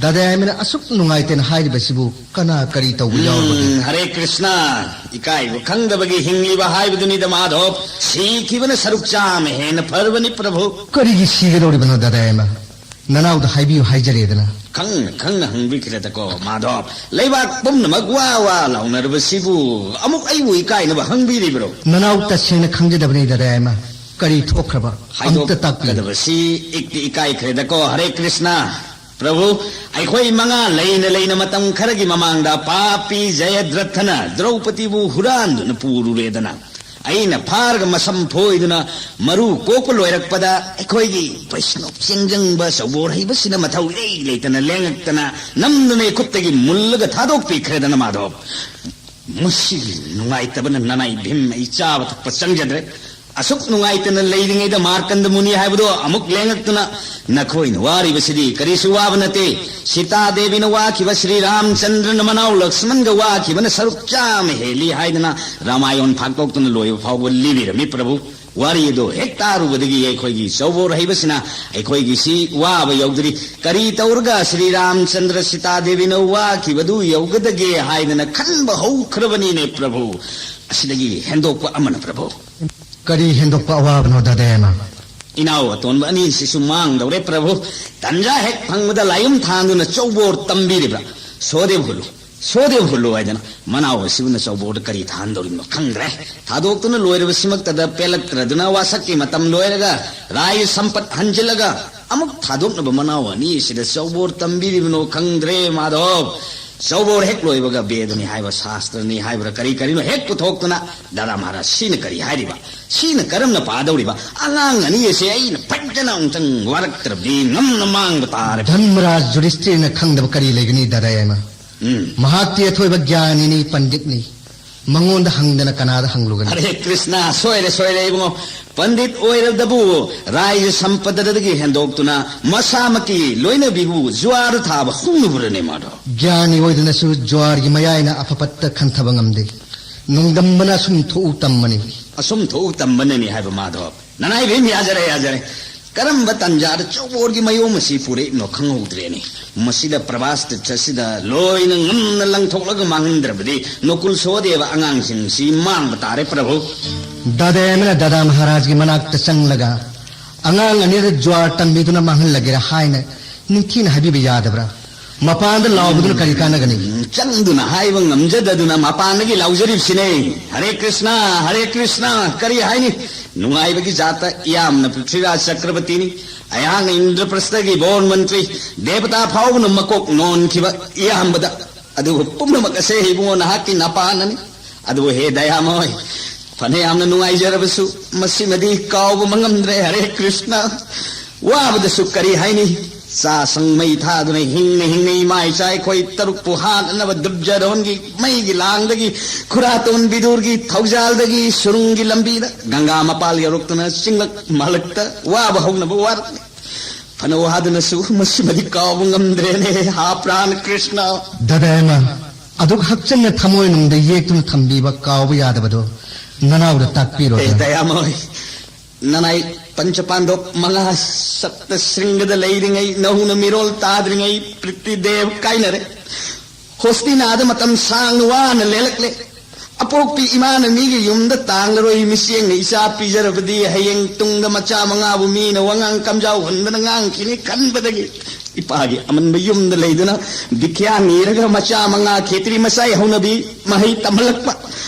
ꯗꯥꯗꯥ ꯌꯥꯏꯃꯅ ꯑꯁꯨꯛ ꯅꯨꯡꯉꯥꯏꯇꯅ ꯍꯥꯏꯔꯤꯕꯁꯤꯕꯨ ꯀꯅꯥ ꯀꯔꯤ ꯇꯧꯕ ꯌꯥꯎꯔꯕꯒꯦ? ꯎꯝ, ꯍꯔꯦ ꯀ꯭ꯔꯤꯁꯅ, ꯏꯀꯥꯏꯕ ꯈꯪꯗꯕꯒꯤ ꯍꯤꯡꯂꯤꯕ ꯍꯥꯏꯕꯗꯨꯅꯤꯗ ꯃꯥꯙꯕ꯫ ꯁꯤꯈꯤꯕꯅ ꯁꯔꯨꯛ ꯆꯥꯝꯃ ꯍꯦꯟꯅ ꯐꯔꯕꯅꯤ ꯄ꯭ꯔꯚꯨ꯫ ꯀꯔꯤꯒꯤ ꯁꯤꯒꯗꯧꯔꯤꯕꯅꯣ ꯗꯥꯗꯥ ꯌꯥꯏꯃ? ꯅꯅꯥꯎꯗ ꯍꯥꯏꯕꯤꯌꯨ ꯍꯥꯏꯖꯔꯦꯗꯅ꯫ ꯈꯪꯅ ꯈꯪꯅ ꯍꯪꯕꯤꯈ꯭ꯔꯦꯗꯀꯣ ꯃꯥꯙꯕ꯫ ꯂꯩꯕꯥꯛ ꯄꯨꯝꯅꯃꯛ ꯋꯥ ꯋꯥ ꯂꯥꯎꯅꯔꯕꯁꯤꯕꯨ ꯑꯃꯨꯛ ꯑꯩꯕꯨ ꯏꯀꯥꯏꯅꯕ ꯍꯪꯕꯤꯔꯤꯕ꯭ꯔꯣ? ꯅꯅꯥꯎ ꯇꯁꯦꯡꯅ ꯈꯪꯖꯗꯕꯅꯤ ꯗꯥꯗꯥ ꯌꯥꯏꯃ꯫ ꯀꯔꯤ ꯊꯣꯛꯈ꯭ꯔꯕ? ꯑꯝꯇ ꯇꯥꯛꯄꯤꯌꯨ꯫ ꯍꯥꯏꯗꯣꯛꯀꯗꯕꯁꯤ ꯏꯛꯇꯤ ꯏꯀꯥꯏꯈ꯭ꯔꯦꯗꯀꯣ꯫ ꯍꯔꯦ ꯀ꯭ꯔꯤꯁꯅ꯫ ꯄ꯭ꯔꯚꯨ, ꯑꯩꯈꯣꯏ ꯃꯉꯥ ꯂꯩꯅ ꯂꯩꯅ ꯃꯇꯝ ꯈꯔꯒꯤ ꯃꯃꯥꯡꯗ ꯄꯥꯄꯤ ꯖꯌꯗ꯭ꯔꯊꯅ ꯗ꯭ꯔꯧꯄꯗꯤꯕꯨ ꯍꯨꯔꯥꯟꯗꯨꯅ ꯄꯨꯔꯨꯔꯦꯗꯅ꯫ ꯑꯩꯅ ꯐꯥꯔꯒ ꯃꯁꯝ ꯐꯣꯏꯗꯨꯅ ꯃꯔꯨ ꯀꯣꯛꯄ ꯂꯣꯏꯔꯛꯄꯗ ꯑꯩꯈꯣꯏꯒꯤ ꯕꯩꯁꯅꯣꯞ ꯆꯦꯡꯖꯪꯕ ꯆꯧꯕꯣꯔ ꯍꯩꯕꯁꯤꯅ ꯃꯊꯧ ꯏꯔꯩ ꯂꯩꯇꯅ ꯂꯦꯡꯉꯛꯇꯅ ꯅꯝꯗꯨꯅ ꯑꯩ ꯈꯨꯠꯇꯒꯤ ꯃꯨꯜꯂꯒ ꯊꯥꯗꯣꯛꯄꯤꯈ꯭ꯔꯦꯗꯅ ꯃꯥꯙꯕ꯫ ꯃꯁꯤꯒꯤ ꯅꯨꯡꯉꯥꯏꯇꯕꯅ ꯅꯅꯥꯏ ꯚꯤꯝ ꯑꯩ ꯆꯥꯕ ꯊꯛꯄ ꯆꯪꯖꯗ꯭ꯔꯦ꯫ ꯑꯁꯨꯛ ꯅꯨꯡꯉꯥꯏꯇꯅ ꯂꯩꯔꯤꯉꯩꯗ ꯃꯥꯔꯀꯟꯗ ꯃꯨꯅꯤ ꯍꯥꯏꯕꯗꯣ ꯑꯃꯨꯛ ꯂꯦꯡꯉꯛꯇꯨꯅ ꯅꯈꯣꯏꯅ ꯋꯥꯔꯤꯕꯁꯤꯗꯤ ꯀꯔꯤꯁꯨ ꯋꯥꯕ ꯅꯠꯇꯦ꯫ ꯁꯤꯇꯥ ꯗꯦꯕꯤꯅ ꯋꯥꯈꯤꯕ ꯁ꯭ꯔꯤ ꯔꯥꯝꯆꯟꯗ꯭ꯔꯅ ꯃꯅꯥꯎ ꯂꯛꯁꯃꯟꯒ ꯋꯥꯈꯤꯕꯅ ꯁꯔꯨꯛ ꯆꯥꯝꯃ ꯍꯦꯜꯂꯤ ꯍꯥꯏꯗꯅ ꯔꯥꯃꯥꯌꯣꯟ ꯐꯥꯛꯇꯣꯛꯇꯨꯅ ꯂꯣꯏꯕ ꯐꯥꯎꯕ ꯂꯤꯕꯤꯔꯝꯃꯤ ꯄ꯭ꯔꯚꯨ꯫ ꯋꯥꯔꯤ ꯑꯗꯨ ꯍꯦꯛ ꯇꯥꯔꯨꯕꯗꯒꯤ ꯑꯩꯈꯣꯏꯒꯤ ꯆꯧꯕꯣꯔ ꯍꯩꯕꯁꯤꯅ ꯑꯩꯈꯣꯏꯒꯤꯁꯤ ꯋꯥꯕ ꯌꯧꯗ꯭ꯔꯤ꯫ ꯀꯔꯤ ꯇꯧꯔꯒ ꯁ꯭ꯔꯤ ꯔꯥꯝꯆꯟꯗ꯭ꯔ ꯁꯤꯇꯥ ꯗꯦꯕꯤꯅ ꯋꯥꯈꯤꯕꯗꯨ ꯌꯧꯒꯗꯒꯦ ꯍꯥꯏꯗꯅ ꯈꯟꯕ ꯍꯧꯈ꯭ꯔꯕꯅꯤꯅꯦ ꯄ꯭ꯔꯚꯨ꯫ ꯑꯁꯤꯗꯒꯤ ꯍꯦꯟꯗꯣꯛꯄ ꯑꯃꯅ ꯄ꯭ꯔꯚꯨ꯫ ꯀꯔꯤ ꯍꯦꯟꯗꯣꯛꯄ ꯑꯋꯥꯕꯅꯣ ꯗꯥꯗꯥ ꯌꯥꯏꯃ? ꯏꯅꯥꯎ ꯑꯇꯣꯟꯕ ꯑꯅꯤꯁꯤꯁꯨ ꯃꯥꯡꯗꯧꯔꯦ ꯄ꯭ꯔꯚꯨ꯫ ꯇꯟꯖꯥ ꯍꯦꯛ ꯐꯪꯕꯗ ꯂꯥꯏꯌꯨꯝ ꯊꯥꯡꯗꯨꯅ ꯆꯧꯕꯣꯔ ꯇꯝꯕꯤꯔꯤꯕ꯭ꯔꯥ? ꯁꯣꯗꯦꯕ ꯍꯨꯜꯂꯨ, ꯁꯣꯗꯦꯕ ꯍꯨꯜꯂꯨ ꯍꯥꯏꯗꯅ ꯃꯅꯥꯎ ꯑꯁꯤꯕꯨꯅ ꯆꯧꯕꯣꯔꯗ ꯀꯔꯤ ꯊꯥꯍꯟꯗꯧꯔꯤꯕꯅꯣ ꯈꯪꯗ꯭ꯔꯦ꯫ ꯊꯥꯗꯣꯛꯇꯨꯅ ꯂꯣꯏꯔꯕꯁꯤꯃꯛꯇꯗ ꯄꯦꯜꯂꯛꯇ꯭ꯔꯗꯨꯅ ꯋꯥꯁꯛꯀꯤ ꯃꯇꯝ ꯂꯣꯏꯔꯒ ꯔꯥꯏ ꯁꯝꯄꯠ ꯍꯟꯖꯤꯜꯂꯒ ꯑꯃꯨꯛ ꯊꯥꯗꯣꯛꯅꯕ ꯃꯅꯥꯎ ꯑꯅꯤ ꯑꯁꯤꯗ ꯆꯧꯕꯣꯔ ꯇꯝꯕꯤꯔꯤꯕꯅꯣ ꯈꯪꯗ꯭ꯔꯦ ꯃꯥꯙꯕ꯫ ꯆꯧꯕꯣꯔ ꯍꯦꯛ ꯂꯣꯏꯕꯒ ꯕꯦꯗꯅꯤ ꯍꯥꯏꯕ ꯁꯥꯁꯇ꯭ꯔꯅꯤ ꯍꯥꯏꯕ꯭ꯔꯥ ꯀꯔꯤ ꯀꯔꯤꯅꯣ ꯍꯦꯛ ꯄꯨꯊꯣꯛꯇꯨꯅ ꯗꯥꯗꯥ ꯃꯍꯥꯔꯥꯖ ꯁꯤꯅ ꯀꯔꯤ ꯍꯥꯏꯔꯤꯕ? ꯁꯤꯅ ꯀꯔꯝꯅ ꯄꯥꯗꯧꯔꯤꯕ? ꯑꯉꯥꯡ ꯑꯅꯤ ꯑꯁꯦ ꯑꯩꯅ ꯐꯖꯅ ꯑꯃꯨꯛꯇꯪ ꯋꯥꯔꯛꯇ꯭ꯔꯕꯗꯤ ꯉꯝꯅ ꯃꯥꯡꯕ ꯇꯥꯔꯦ꯫ ꯙꯔꯃꯔꯥꯖ ꯖꯨꯔꯤꯁꯇꯤꯔꯅ ꯈꯪꯗꯕ ꯀꯔꯤ ꯂꯩꯒꯅꯤ ꯗꯥꯗꯥ ꯌꯥꯏꯃ? ꯎꯝ꯫ ꯃꯍꯥꯛꯇꯤ ꯑꯊꯣꯏꯕ ꯒ꯭ꯌꯥꯅꯤꯅꯤ, ꯄꯟꯗꯤꯠꯅꯤ꯫ ꯃꯉꯣꯟꯗ ꯍꯪꯗꯅ ꯀꯅꯥꯗ ꯍꯪꯂꯨꯒꯅꯤ? ꯍꯔꯦ ꯀ꯭ꯔꯤꯁꯅ, ꯁꯣꯏꯔꯦ, ꯁꯣꯏꯔꯦ ꯏꯕꯨꯡꯉꯣ꯫ ꯄꯟꯗꯤꯠ ꯑꯣꯏꯔꯕꯗꯕꯨ ꯔꯥꯏꯖ ꯁꯝꯄꯗꯗꯒꯤ ꯍꯦꯟꯗꯣꯛꯇꯨꯅ ꯃꯁꯥꯃꯛꯀꯤ ꯂꯣꯏꯅꯕꯤꯕꯨ ꯖꯨꯋꯥꯔ ꯊꯥꯕ ꯍꯧꯅꯕ꯭ꯔꯅꯦ ꯃꯥꯗꯣ? ꯒ꯭ꯌꯥꯅꯤ ꯑꯣꯏꯗꯨꯅꯁꯨ ꯖꯨꯋꯥꯔꯒꯤ ꯃꯌꯥꯏꯅ ꯑꯐ ꯐꯠꯇ ꯈꯟꯊꯕ ꯉꯝꯗꯦ꯫ ꯅꯣꯡꯗꯝꯕꯅ ꯑꯁꯨꯝ ꯊꯣꯛꯎ ꯇꯝꯕꯅꯤ꯫ ꯑꯁꯨꯝ ꯊꯣꯛꯎ ꯇꯝꯕꯅꯅꯤ ꯍꯥꯏꯕ ꯃꯥꯗꯣ꯫ ꯅꯅꯥꯏ ꯏꯕꯦꯝ, ꯌꯥꯖꯔꯦ, ꯌꯥꯖꯔꯦ꯫ ꯀꯔꯝꯕ ꯇꯥꯟꯖꯥꯗ ꯆꯧꯕꯣꯔꯒꯤ ꯃꯌꯣꯝ ꯑꯁꯤ ꯄꯨꯔꯛꯏꯕꯅꯣ ꯈꯪꯍꯧꯗ꯭ꯔꯦꯅꯦ꯫ ꯃꯁꯤꯗ ꯄ꯭ꯔꯚꯥꯁꯇ ꯑꯁꯤꯗ ꯂꯣꯏꯅ ꯉꯝꯅ ꯂꯪꯊꯣꯛꯂꯒ ꯃꯥꯡꯍꯟꯗ꯭ꯔꯕꯗꯤ ꯅꯣꯀꯨꯜ ꯁꯣꯍꯗꯦꯕ ꯑꯉꯥꯡꯁꯤꯡꯁꯤ ꯃꯥꯡꯕ ꯇꯥꯔꯦ, ꯄ꯭ꯔꯚꯨ꯫ ꯗꯥꯗꯥ ꯌꯥꯏꯃꯅ ꯗꯥꯗꯥ ꯃꯍꯥꯔꯥꯖꯒꯤ ꯃꯅꯥꯛꯇ ꯆꯪꯂꯒ, "ꯑꯉꯥꯡ ꯑꯅꯤꯗ ꯖ꯭ꯋꯥꯔ ꯇꯝꯕꯤꯗꯨꯅ ꯃꯥꯡꯍꯜꯂꯒꯦꯔꯥ?" ꯍꯥꯏꯅ ꯅꯤꯡꯊꯤꯅ ꯍꯥꯏꯕꯤꯕ ꯌꯥꯗꯕ꯭ꯔꯥ? ꯃꯄꯥꯟꯗ ꯂꯥꯎꯕꯗꯨꯅ ꯀꯔꯤ ꯀꯥꯟꯅꯒꯅꯤ? ꯎꯝ, ꯆꯪꯗꯨꯅ ꯍꯥꯏꯕ ꯉꯝꯖꯗꯗꯨꯅ ꯃꯄꯥꯟꯗꯒꯤ ꯂꯥꯎꯖꯔꯤꯕꯁꯤꯅꯦ꯫ "ꯍꯔꯦ ꯀ꯭ꯔꯤꯁꯅ, ꯍꯔꯦ ꯀ꯭ꯔꯤꯁꯅ, ꯀꯔꯤ ꯍꯥꯏꯅꯤ? ꯅꯨꯡꯉꯥꯏꯕꯒꯤ ꯖꯥꯠꯇ ꯏꯌꯥꯝꯅ ꯄ꯭ꯔꯤꯊ꯭ꯋꯤꯔꯥꯖ ꯆꯀ꯭ꯔꯕꯇꯤꯅꯤ, ꯑꯩꯍꯥꯛꯅ ꯏꯟꯗ꯭ꯔꯄ꯭ꯔꯁꯊꯒꯤ ꯕꯣꯔ ꯃꯟꯇ꯭ꯔꯤ, ꯗꯦꯕꯇꯥ ꯐꯥꯎꯕꯅ ꯃꯀꯣꯛ ꯅꯣꯟꯈꯤꯕ ꯏꯌꯥꯝꯕꯗ꯫ ꯑꯗꯨꯕꯨ ꯄꯨꯝꯅꯃꯛ ꯑꯁꯦ ꯏꯕꯨꯡꯉꯣ ꯅꯍꯥꯛꯀꯤ ꯅꯄꯥꯅꯅꯤ꯫ ꯑꯗꯨꯕꯨ ꯍꯦ ꯗꯌꯥꯃꯣꯏ, ꯐꯅ ꯌꯥꯝꯅ ꯅꯨꯡꯉꯥꯏꯖꯔꯕꯁꯨ ꯃꯁꯤꯃꯗꯤ ꯀꯥꯎꯕ ꯉꯝꯗ꯭ꯔꯦ꯫ ꯍꯔꯦ ꯀ꯭ꯔꯤꯁꯅ, ꯋꯥꯕꯗꯁꯨ ꯀꯔꯤ ꯍꯥꯏꯅꯤ? ꯆꯥ ꯁꯪ ꯃꯩ ꯊꯥꯗꯨꯅ ꯍꯤꯡꯅ ꯍꯤꯡꯅ ꯏꯃꯥ ꯏꯆꯥ ꯑꯩꯈꯣꯏ ꯇꯔꯨꯛꯄꯨ ꯍꯥꯠꯅꯅꯕ ꯗꯨꯕꯖꯥꯔꯣꯟꯒꯤ ꯃꯩꯒꯤ ꯂꯥꯡꯗꯒꯤ, ꯈꯨꯔꯥꯇꯣꯟ ꯕꯤꯗꯨꯔꯒꯤ ꯊꯧꯖꯥꯜꯗꯒꯤ ꯁꯨꯔꯨꯡꯒꯤ ꯂꯝꯕꯤꯗ ꯒꯪꯒꯥ ꯃꯄꯥꯜ ꯌꯧꯔꯛꯇꯨꯅ ꯆꯤꯡꯂꯛ ꯃꯥꯂꯛꯇ ꯋꯥꯕ ꯍꯧꯅꯕ ꯋꯥꯔꯛꯂꯤ꯫ ꯐꯅ ꯋꯥꯗꯨꯅꯁꯨ ꯃꯁꯤꯃꯗꯤ ꯀꯥꯎꯕ ꯉꯝꯗ꯭ꯔꯦꯅꯦ, ꯍꯥ ꯄ꯭ꯔꯥꯟ ꯀ꯭ꯔꯤꯁꯅ!" ꯗꯥꯗꯥ ꯌꯥꯏꯃ, ꯑꯗꯨꯛ ꯍꯛꯆꯟꯅ ꯊꯃꯣꯏꯅꯨꯡꯗ ꯌꯦꯛꯇꯨꯅ ꯊꯝꯕꯤꯕ ꯀꯥꯎꯕ ꯌꯥꯗꯕꯗꯣ ꯅꯅꯥꯎꯗ ꯇꯥꯛꯄꯤꯔꯣ꯫ ꯑꯦ ꯗꯌꯥꯃꯣꯏ, ꯅꯅꯥꯏ ꯄꯟꯆ ꯄꯥꯟꯗꯣꯞ ꯃꯉꯥ ꯁꯞꯇ ꯁ꯭ꯔꯤꯡꯒꯗ ꯂꯩꯔꯤꯉꯩ, ꯅꯧꯅ ꯃꯤꯔꯣꯜ ꯇꯥꯗ꯭ꯔꯤꯉꯩ ꯄ꯭ꯔꯤꯇꯤꯗꯦꯕ ꯀꯥꯏꯅꯔꯦ꯫ ꯍꯣꯁꯇꯤꯅꯥꯗ ꯃꯇꯝ ꯁꯥꯡꯅ ꯋꯥꯅ ꯂꯦꯜꯂꯛꯂꯦ꯫ ꯑꯄꯣꯛꯄꯤ ꯏꯃꯥꯅ ꯃꯤꯒꯤ ꯌꯨꯝꯗ ꯇꯥꯡꯂꯔꯣꯏ, ꯃꯤꯆꯦꯡꯅ ꯏꯆꯥ ꯄꯤꯖꯔꯕꯗꯤ ꯍꯌꯦꯡ ꯇꯨꯡꯗ ꯃꯆꯥ ꯃꯉꯥꯕꯨ ꯃꯤꯅ ꯋꯥꯉꯥꯡ ꯀꯝꯖꯥꯎ ꯍꯨꯟꯗꯅ ꯉꯥꯡꯈꯤꯅꯤ ꯈꯟꯕꯗꯒꯤ ꯏꯄꯥꯒꯤ ꯑꯃꯟꯕ ꯌꯨꯝꯗ ꯂꯩꯗꯨꯅ ꯗꯤꯈ꯭ꯌꯥ ꯅꯤꯔꯒ ꯃꯆꯥ ꯃꯉꯥ ꯈꯦꯇ꯭ꯔꯤ ꯃꯆꯥꯏ ꯍꯧꯅꯕꯤ ꯃꯍꯩ ꯇꯝꯍꯜꯂꯛꯄ꯫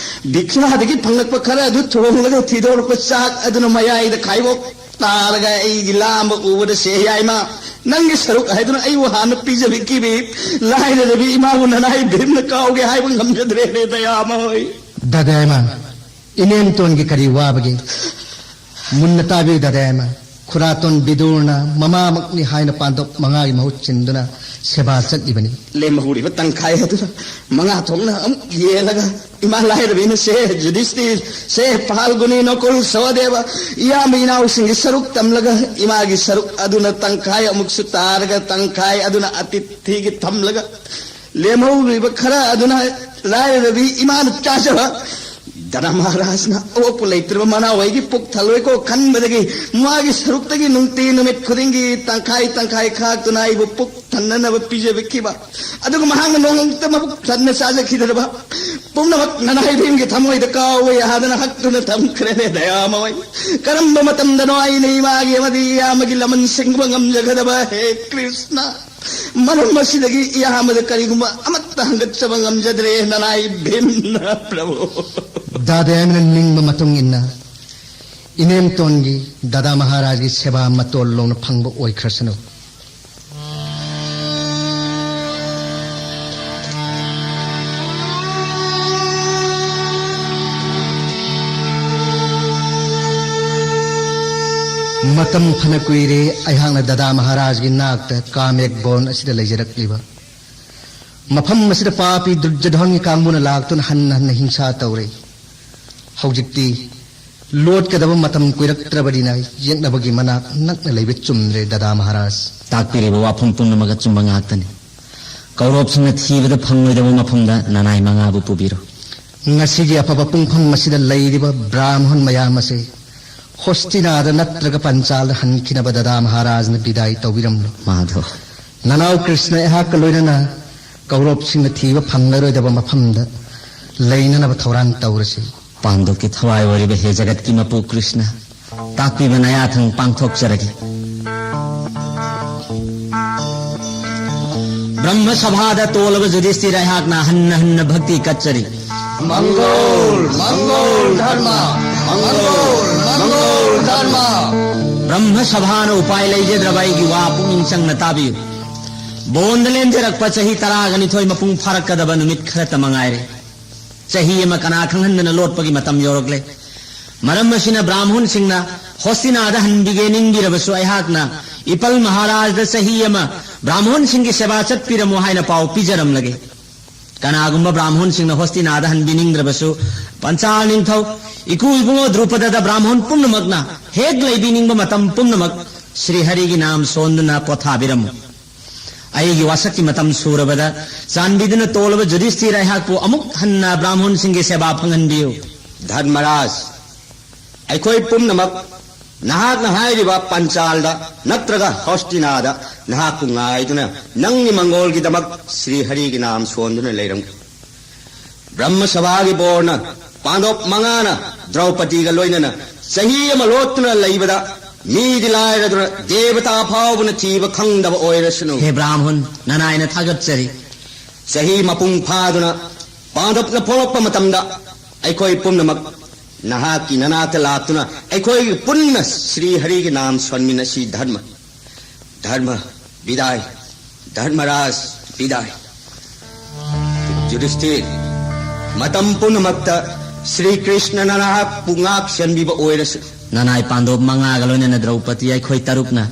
ꯗꯤꯈ꯭ꯌꯥꯗꯒꯤ ꯐꯪꯂꯛꯄ ꯈꯔ ꯑꯗꯨ ꯊꯣꯡꯂꯒ ꯊꯤꯗꯣꯔꯛꯄ ꯆꯥꯛ ꯑꯗꯨꯅ ꯃꯌꯥꯏꯗ ꯈꯥꯏꯕꯣꯛ ꯇꯥꯔꯒ ꯑꯩꯒꯤ ꯂꯥꯝꯕ ꯎꯕꯗ ꯁꯦ ꯌꯥꯏꯃ, ꯅꯪꯒꯤ ꯁꯔꯨꯛ ꯍꯥꯏꯗꯨꯅ ꯑꯩꯕꯨ ꯍꯥꯟꯅ ꯄꯤꯖꯕꯤꯈꯤꯕꯤ ꯂꯥꯏꯔꯔꯕꯤ ꯏꯃꯥꯕꯨ ꯅꯅꯥꯏ ꯚꯤꯝꯅ ꯀꯥꯎꯒꯦ ꯍꯥꯏꯕ ꯉꯝꯖꯗ꯭ꯔꯦꯅꯦ ꯗꯌꯥꯃ ꯍꯣꯏ꯫ ꯗꯥꯗꯥ ꯌꯥꯏꯃ, ꯏꯅꯦꯝꯇꯣꯟꯒꯤ ꯀꯔꯤ ꯋꯥꯕꯒꯦ? ꯃꯨꯟꯅ ꯇꯥꯕꯤꯌꯨ ꯗꯥꯗꯥ ꯌꯥꯏꯃ꯫ ꯈꯨꯔꯥꯇꯣꯟ ꯕꯤꯗꯨꯔꯅ ꯃꯃꯥꯃꯛꯅꯤ ꯍꯥꯏꯅ ꯄꯥꯟꯗꯣꯞ ꯃꯉꯥꯒꯤ ꯃꯍꯨꯠ ꯁꯤꯟꯗꯨꯅ ꯁꯦꯕꯥ ꯆꯠꯂꯤꯕꯅꯤ꯫ ꯂꯦꯝꯍꯧꯔꯤꯕ ꯇꯪꯈꯥꯏ ꯑꯗꯨꯅ ꯃꯉꯥ ꯊꯣꯛꯅ ꯑꯃꯨꯛ ꯌꯦꯜꯂꯒ ꯏꯃꯥ ꯂꯥꯏꯔꯕꯤꯅ ꯁꯦ ꯖꯨꯗꯤꯁꯇꯤꯔ, ꯁꯦ ꯐꯥꯜꯒꯨꯅꯤ, ꯅꯣꯀꯨꯜ, ꯁꯍꯗꯦꯕ, ꯏꯌꯥꯝꯕ ꯏꯅꯥꯎꯁꯤꯡꯒꯤ ꯁꯔꯨꯛ ꯇꯝꯂꯒ ꯏꯃꯥꯒꯤ ꯁꯔꯨꯛ ꯑꯗꯨꯅ ꯇꯪꯈꯥꯏ ꯑꯃꯨꯛꯁꯨ ꯇꯥꯔꯒ ꯇꯪꯈꯥꯏ ꯑꯗꯨꯅ ꯑꯇꯤꯊꯤꯒꯤ ꯊꯝꯂꯒ ꯂꯦꯝꯍꯧꯔꯤꯕ ꯈꯔ ꯑꯗꯨꯅ ꯂꯥꯏꯔꯔꯕꯤ ꯏꯃꯥꯅ ꯆꯥꯖꯕ꯫ ꯗꯥꯗꯥ ꯃꯍꯥꯔꯥꯖꯅ ꯑꯣꯛꯄ ꯂꯩꯇ꯭ꯔꯕ ꯃꯅꯥꯎ ꯑꯩꯒꯤ ꯄꯨꯛ ꯊꯜꯂꯣꯏꯀꯣ ꯈꯟꯕꯗꯒꯤ ꯃꯥꯒꯤ ꯁꯔꯨꯛꯇꯒꯤ ꯅꯨꯡꯇꯤ ꯅꯨꯃꯤꯠ ꯈꯨꯗꯤꯡꯒꯤ ꯇꯪꯈꯥꯏ ꯇꯪꯈꯥꯏ ꯈꯥꯛꯇꯨꯅ ꯑꯩꯕꯨ ꯄꯨꯛ ꯊꯟꯅꯅꯕ ꯄꯤꯖꯕꯤꯈꯤꯕ꯫ ꯑꯗꯨꯒ ꯃꯍꯥꯛꯅ ꯅꯣꯡꯃꯇ ꯃꯕꯨꯛ ꯊꯟꯅ ꯆꯥꯖꯈꯤꯗ꯭ꯔꯕ ꯄꯨꯝꯅꯃꯛ ꯅꯅꯥꯏ ꯚꯤꯝꯒꯤ ꯊꯃꯣꯏꯗ ꯀꯥꯎꯕ ꯌꯥꯗꯅ ꯍꯛꯇꯨꯅ ꯊꯝꯈ꯭ꯔꯦꯅꯦ ꯗꯌꯥꯃꯣꯏ꯫ ꯀꯔꯝꯕ ꯃꯇꯝꯗꯅꯣ ꯑꯩꯅ ꯏꯃꯥꯒꯤ ꯑꯃꯗꯤ ꯏꯌꯥꯝꯕꯒꯤ ꯂꯃꯟ ꯁꯤꯡꯕ ꯉꯝꯖꯒꯗꯕ? ꯍꯦ ꯀ꯭ꯔꯤꯁꯅ, ꯃꯔꯝ ꯑꯁꯤꯗꯒꯤ ꯏꯌꯥꯝꯕꯗ ꯀꯔꯤꯒꯨꯝꯕ ꯑꯃꯠꯇ ꯍꯪꯒꯠꯆꯕ ꯉꯝꯖꯗ꯭ꯔꯦ ꯅꯅꯥꯏ ꯚꯤꯝꯅ ꯄ꯭ꯔꯚꯨ꯫ ꯗꯥꯗꯥ ꯌꯥꯏꯃꯅ ꯅꯤꯡꯕ ꯃꯇꯨꯡ ꯏꯟꯅ ꯏꯅꯦꯝꯇꯣꯟꯒꯤ ꯗꯥꯗꯥ ꯃꯍꯥꯔꯥꯖꯒꯤ ꯁꯦꯕꯥ ꯃꯇꯣꯜ ꯂꯣꯡꯅ ꯐꯪꯕ ꯑꯣꯏꯈ꯭ꯔꯁꯅꯨ꯫ ꯃꯇꯝ ꯐꯅ ꯀꯨꯏꯔꯦ ꯑꯩꯍꯥꯛꯅ ꯗꯥꯗꯥ ꯃꯍꯥꯔꯥꯖꯒꯤ ꯅꯥꯛꯇ ꯀꯥꯃꯦꯛ ꯕꯣꯟ ꯑꯁꯤꯗ ꯂꯩꯖꯔꯛꯂꯤꯕ꯫ ꯃꯐꯝ ꯑꯁꯤꯗ ꯄꯥꯄꯤ ꯗꯨꯔꯖꯙꯣꯟꯒꯤ ꯀꯥꯡꯕꯨꯅ ꯂꯥꯛꯇꯨꯅ ꯍꯟꯅ ꯍꯟꯅ ꯍꯤꯡꯁꯥ ꯇꯧꯔꯦ꯫ ꯍꯧꯖꯤꯛꯇꯤ ꯂꯣꯠꯀꯗꯕ ꯃꯇꯝ ꯀꯨꯏꯔꯛꯇ꯭ꯔꯕꯅꯤꯅ ꯌꯦꯛꯅꯕꯒꯤ ꯃꯅꯥꯛ ꯅꯛꯅ ꯂꯩꯕ ꯆꯨꯝꯗ꯭ꯔꯦ ꯗꯥꯗꯥ ꯃꯍꯥꯔꯥꯖ꯫ ꯇꯥꯛꯄꯤꯔꯤꯕ ꯋꯥꯐꯝ ꯄꯨꯝꯅꯃꯛ ꯑꯆꯨꯝꯕ ꯉꯥꯛꯇꯅꯤ꯫ ꯀꯧꯔꯣꯞꯁꯤꯡꯅ ꯊꯤꯕꯗ ꯐꯪꯂꯣꯏꯗꯕ ꯃꯐꯝꯗ ꯅꯅꯥꯏ ꯃꯉꯥꯕꯨ ꯄꯨꯕꯤꯔꯣ꯫ ꯉꯁꯤꯒꯤ ꯑꯐꯕ ꯄꯨꯡꯐꯝ ꯑꯁꯤꯗ ꯂꯩꯔꯤꯕ ꯕ꯭ꯔꯥꯍꯃꯟ ꯃꯌꯥꯝ ꯑꯁꯦ ꯍꯣꯁꯇꯤꯅꯥꯗ ꯅꯠꯇ꯭ꯔꯒ ꯄꯟꯆꯥꯜꯗ ꯍꯟꯈꯤꯅꯕ ꯗꯥꯗꯥ ꯃꯍꯥꯔꯥꯖꯅ ꯕꯤꯗꯥꯏ ꯇꯧꯕꯤꯔꯝꯂꯣ꯫ ꯃꯥꯙꯣ꯫ ꯅꯅꯥꯎ ꯀ꯭ꯔꯤꯁꯅ ꯑꯩꯍꯥꯛꯀ ꯂꯣꯏꯅꯅ ꯀꯧꯔꯣꯞꯁꯤꯡꯅ ꯊꯤꯕ ꯐꯪꯂꯔꯣꯏꯗꯕ ꯃꯐꯝꯗ ꯂꯩꯅꯅꯕ ꯊꯧꯔꯥꯡ ꯇꯧꯔꯁꯤ꯫ ꯄꯥꯟꯗꯣꯞꯀꯤ ꯊꯋꯥꯏ ꯑꯣꯏꯔꯤꯕ ꯍꯦ ꯖꯒꯠꯀꯤ ꯃꯄꯨ ꯀ꯭ꯔꯤꯁꯅ, ꯇꯥꯛꯄꯤꯕ ꯅꯌꯥꯊꯪ ꯄꯥꯡꯊꯣꯛꯆꯔꯒꯦ꯫ ꯕ꯭ꯔꯍ꯭ꯃ ꯁꯚꯥꯗ ꯇꯣꯜꯂꯕ ꯌꯨꯙꯤꯁꯇꯤꯔ ꯑꯩꯍꯥꯛꯅ ꯍꯟꯅ ꯍꯟꯅ ꯚꯛꯇꯤ ꯀꯠꯆꯔꯤ꯫ ꯃꯪꯒꯣꯜ, ꯃꯪꯒꯣꯜ ꯙꯔꯃ, ꯃꯪꯒꯣꯜ, ꯃꯪꯒꯣꯜ ꯙꯔꯃ꯫ ꯕ꯭ꯔꯍ꯭ꯃ ꯁꯚꯥꯅ ꯎꯄꯥꯏ ꯂꯩꯖꯗ꯭ꯔꯕ ꯑꯩꯒꯤ ꯋꯥ ꯄꯨꯛꯅꯤꯡ ꯆꯪꯅ ꯇꯥꯕꯤꯌꯨ꯫ ꯕꯣꯟꯗ ꯂꯦꯟꯖꯔꯛꯄ ꯆꯍꯤ ꯇꯔꯥꯒ ꯅꯤꯊꯣꯏ ꯃꯄꯨꯡ ꯐꯥꯔꯛꯀꯗꯕ ꯅꯨꯃꯤꯠ ꯈꯔꯇ ꯃꯉꯥꯏꯔꯦ꯫ ꯆꯍꯤ ꯑꯃ ꯀꯅꯥ ꯈꯪꯍꯟꯗꯅ ꯂꯣꯠꯄꯒꯤ ꯃꯇꯝ ꯌꯧꯔꯛꯂꯦ꯫ ꯃꯔꯝ ꯑꯁꯤꯅ ꯕ꯭ꯔꯥꯍꯃꯣꯟꯁꯤꯡꯅ ꯍꯣꯁꯇꯤꯅꯥꯗ ꯍꯟꯕꯤꯒꯦ ꯅꯤꯡꯕꯤꯔꯕꯁꯨ ꯑꯩꯍꯥꯛꯅ ꯏꯄꯜ ꯃꯍꯥꯔꯥꯖꯗ ꯆꯍꯤ ꯑꯃ ꯕ꯭ꯔꯥꯍꯃꯣꯟꯁꯤꯡꯒꯤ ꯁꯦꯕꯥ ꯆꯠꯄꯤꯔꯝꯃꯨ ꯍꯥꯏꯅ ꯄꯥꯎ ꯄꯤꯖꯔꯝꯂꯒꯦ꯫ ꯀꯅꯥꯒꯨꯝꯕ ꯕ꯭ꯔꯥꯍꯃꯣꯟꯁꯤꯡꯅ ꯍꯣꯁꯇꯤꯅꯥꯗ ꯍꯟꯕꯤꯅꯤꯡꯗ꯭ꯔꯕꯁꯨ ꯄꯟꯆꯥꯜ ꯅꯤꯡꯊꯧ ꯏꯀꯨ ꯏꯕꯨꯡꯉꯣ ꯗ꯭ꯔꯨꯄꯗꯗ ꯕ꯭ꯔꯥꯍꯃꯣꯟ ꯄꯨꯝꯅꯃꯛꯅ ꯍꯦꯛ ꯂꯩꯕꯤꯅꯤꯡꯕ ꯃꯇꯝ ꯄꯨꯝꯅꯃꯛ ꯁ꯭ꯔꯤ ꯍꯔꯤꯒꯤ ꯅꯥꯝ ꯁꯣꯟꯗꯨꯅ ꯄꯣꯊꯥꯕꯤꯔꯝꯃꯨ꯫ ꯑꯩꯒꯤ ꯋꯥꯁꯛꯀꯤ ꯃꯇꯝ ꯁꯨꯔꯕꯗ ꯆꯥꯟꯕꯤꯗꯨꯅ ꯇꯣꯜꯂꯕ ꯌꯨꯙꯤꯁꯇꯤꯔ ꯑꯩꯍꯥꯛꯄꯨ ꯑꯃꯨꯛ ꯍꯟꯅ ꯕ꯭ꯔꯥꯍꯃꯣꯟꯁꯤꯡꯒꯤ ꯁꯦꯕꯥ ꯐꯪꯍꯟꯕꯤꯌꯨ꯫ ꯙꯔꯃꯔꯥꯖ, ꯑꯩꯈꯣꯏ ꯄꯨꯝꯅꯃꯛ ꯅꯍꯥꯛꯅ ꯍꯥꯏꯔꯤꯕ ꯄꯟꯆꯥꯜꯗ ꯅꯠꯇ꯭ꯔꯒ ꯍꯣꯁꯇꯤꯅꯥꯗ ꯅꯍꯥꯛꯄꯨ ꯉꯥꯏꯗꯨꯅ ꯅꯪꯒꯤ ꯃꯪꯒꯣꯜꯒꯤꯗꯃꯛ ꯁ꯭ꯔꯤ ꯍꯔꯤꯒꯤ ꯅꯥꯝ ꯁꯣꯟꯗꯨꯅ ꯂꯩꯔꯝꯒꯅꯤ꯫ ꯕ꯭ꯔꯍ꯭ꯃ ꯁꯚꯥꯒꯤ ꯕꯣꯔꯅ ꯄꯥꯟꯗꯣꯞ ꯃꯉꯥꯅ ꯗ꯭ꯔꯧꯄꯗꯤꯒ ꯂꯣꯏꯅꯅ ꯆꯍꯤ ꯑꯃ ꯂꯣꯠꯇꯨꯅ ꯂꯩꯕꯗ ꯃꯤꯗꯤ ꯂꯥꯏꯔꯗꯨꯅ ꯗꯦꯕꯇꯥ ꯐꯥꯎꯕꯅ ꯊꯤꯕ ꯈꯪꯗꯕ ꯑꯣꯏꯔꯁꯅꯨ꯫ ꯍꯦ ꯕ꯭ꯔꯥꯍꯃꯟ, ꯅꯅꯥꯏꯅ ꯊꯥꯒꯠꯆꯔꯤ꯫ ꯆꯍꯤ ꯃꯄꯨꯡ ꯐꯥꯗꯨꯅ ꯄꯥꯟꯗꯣꯞꯅ ꯄꯣꯛꯂꯛꯄ ꯃꯇꯝꯗ ꯑꯩꯈꯣꯏ ꯄꯨꯝꯅꯃꯛ ꯅꯍꯥꯛꯀꯤ ꯅꯅꯥꯛꯇ ꯂꯥꯛꯇꯨꯅ ꯑꯩꯈꯣꯏꯒꯤ ꯄꯨꯟꯅ ꯁ꯭ꯔꯤ ꯍꯔꯤꯒꯤ ꯅꯥꯝ ꯁꯣꯟꯃꯤꯟꯅꯁꯤ꯫ ꯙꯔꯃ, ꯙꯔꯃ ꯕꯤꯗꯥꯏ, ꯙꯔꯃꯔꯥꯖ ꯕꯤꯗꯥꯏ꯫ ꯌꯨꯙꯤꯁꯊꯤꯔ, ꯃꯇꯝ ꯄꯨꯝꯅꯃꯛꯇ ꯁ꯭ꯔꯤ ꯀ꯭ꯔꯤꯁꯅꯅ ꯅꯍꯥꯛꯄꯨ ꯉꯥꯛ ꯁꯦꯟꯕꯤꯕ ꯑꯣꯏꯔꯁꯨ꯫ ꯅꯅꯥꯏ ꯄꯥꯟꯗꯣꯞ ꯃꯉꯥꯒ ꯂꯣꯏꯅꯅ ꯗ꯭ꯔꯧꯄꯗꯤ ꯑꯩꯈꯣꯏ ꯇꯔꯨꯛꯅ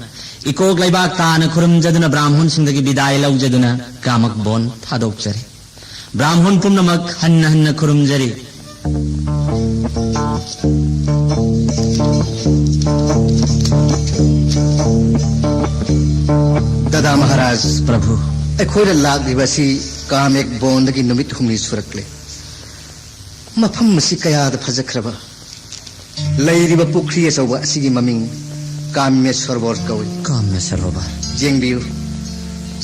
ꯏꯀꯣꯛ ꯂꯩꯕꯥꯛ ꯇꯥꯅ ꯈꯨꯔꯨꯝꯖꯗꯨꯅ ꯕ꯭ꯔꯥꯍꯃꯟꯁꯤꯡꯗꯒꯤ ꯕꯤꯗꯥꯏ ꯂꯧꯖꯗꯨꯅ ꯀꯥꯃꯛ ꯕꯣꯟ ꯊꯥꯗꯣꯛꯆꯔꯤ꯫ ꯕ꯭ꯔꯥꯍꯃꯟ ꯄꯨꯝꯅꯃꯛ ꯍꯟꯅ ꯍꯟꯅ ꯈꯨꯔꯨꯝꯖꯔꯤ꯫ ꯗꯥꯗꯥ ꯃꯍꯥꯔꯥꯖ, ꯄ꯭ꯔꯚꯨ, ꯑꯩꯈꯣꯏꯅ ꯂꯥꯛꯂꯤꯕ ꯑꯁꯤ ꯀꯥꯃꯦꯛ ꯕꯣꯟꯗꯒꯤ ꯅꯨꯃꯤꯠ ꯍꯨꯝꯅꯤ ꯁꯨꯔꯛꯂꯦ꯫ ꯃꯐꯝ ꯑꯁꯤ ꯀꯌꯥꯗ ꯐꯖꯈ꯭ꯔꯕ! ꯂꯩꯔꯤꯕ ꯄꯨꯈ꯭ꯔꯤ ꯑꯆꯧꯕ ꯑꯁꯤꯒꯤ ꯃꯃꯤꯡ ꯀꯥꯝꯌ ꯁꯔꯣꯕꯔ ꯀꯧꯏ꯫ ꯀꯥꯝꯌ ꯁꯔꯣꯕꯔ꯫ ꯌꯦꯡꯕꯤꯌꯨ,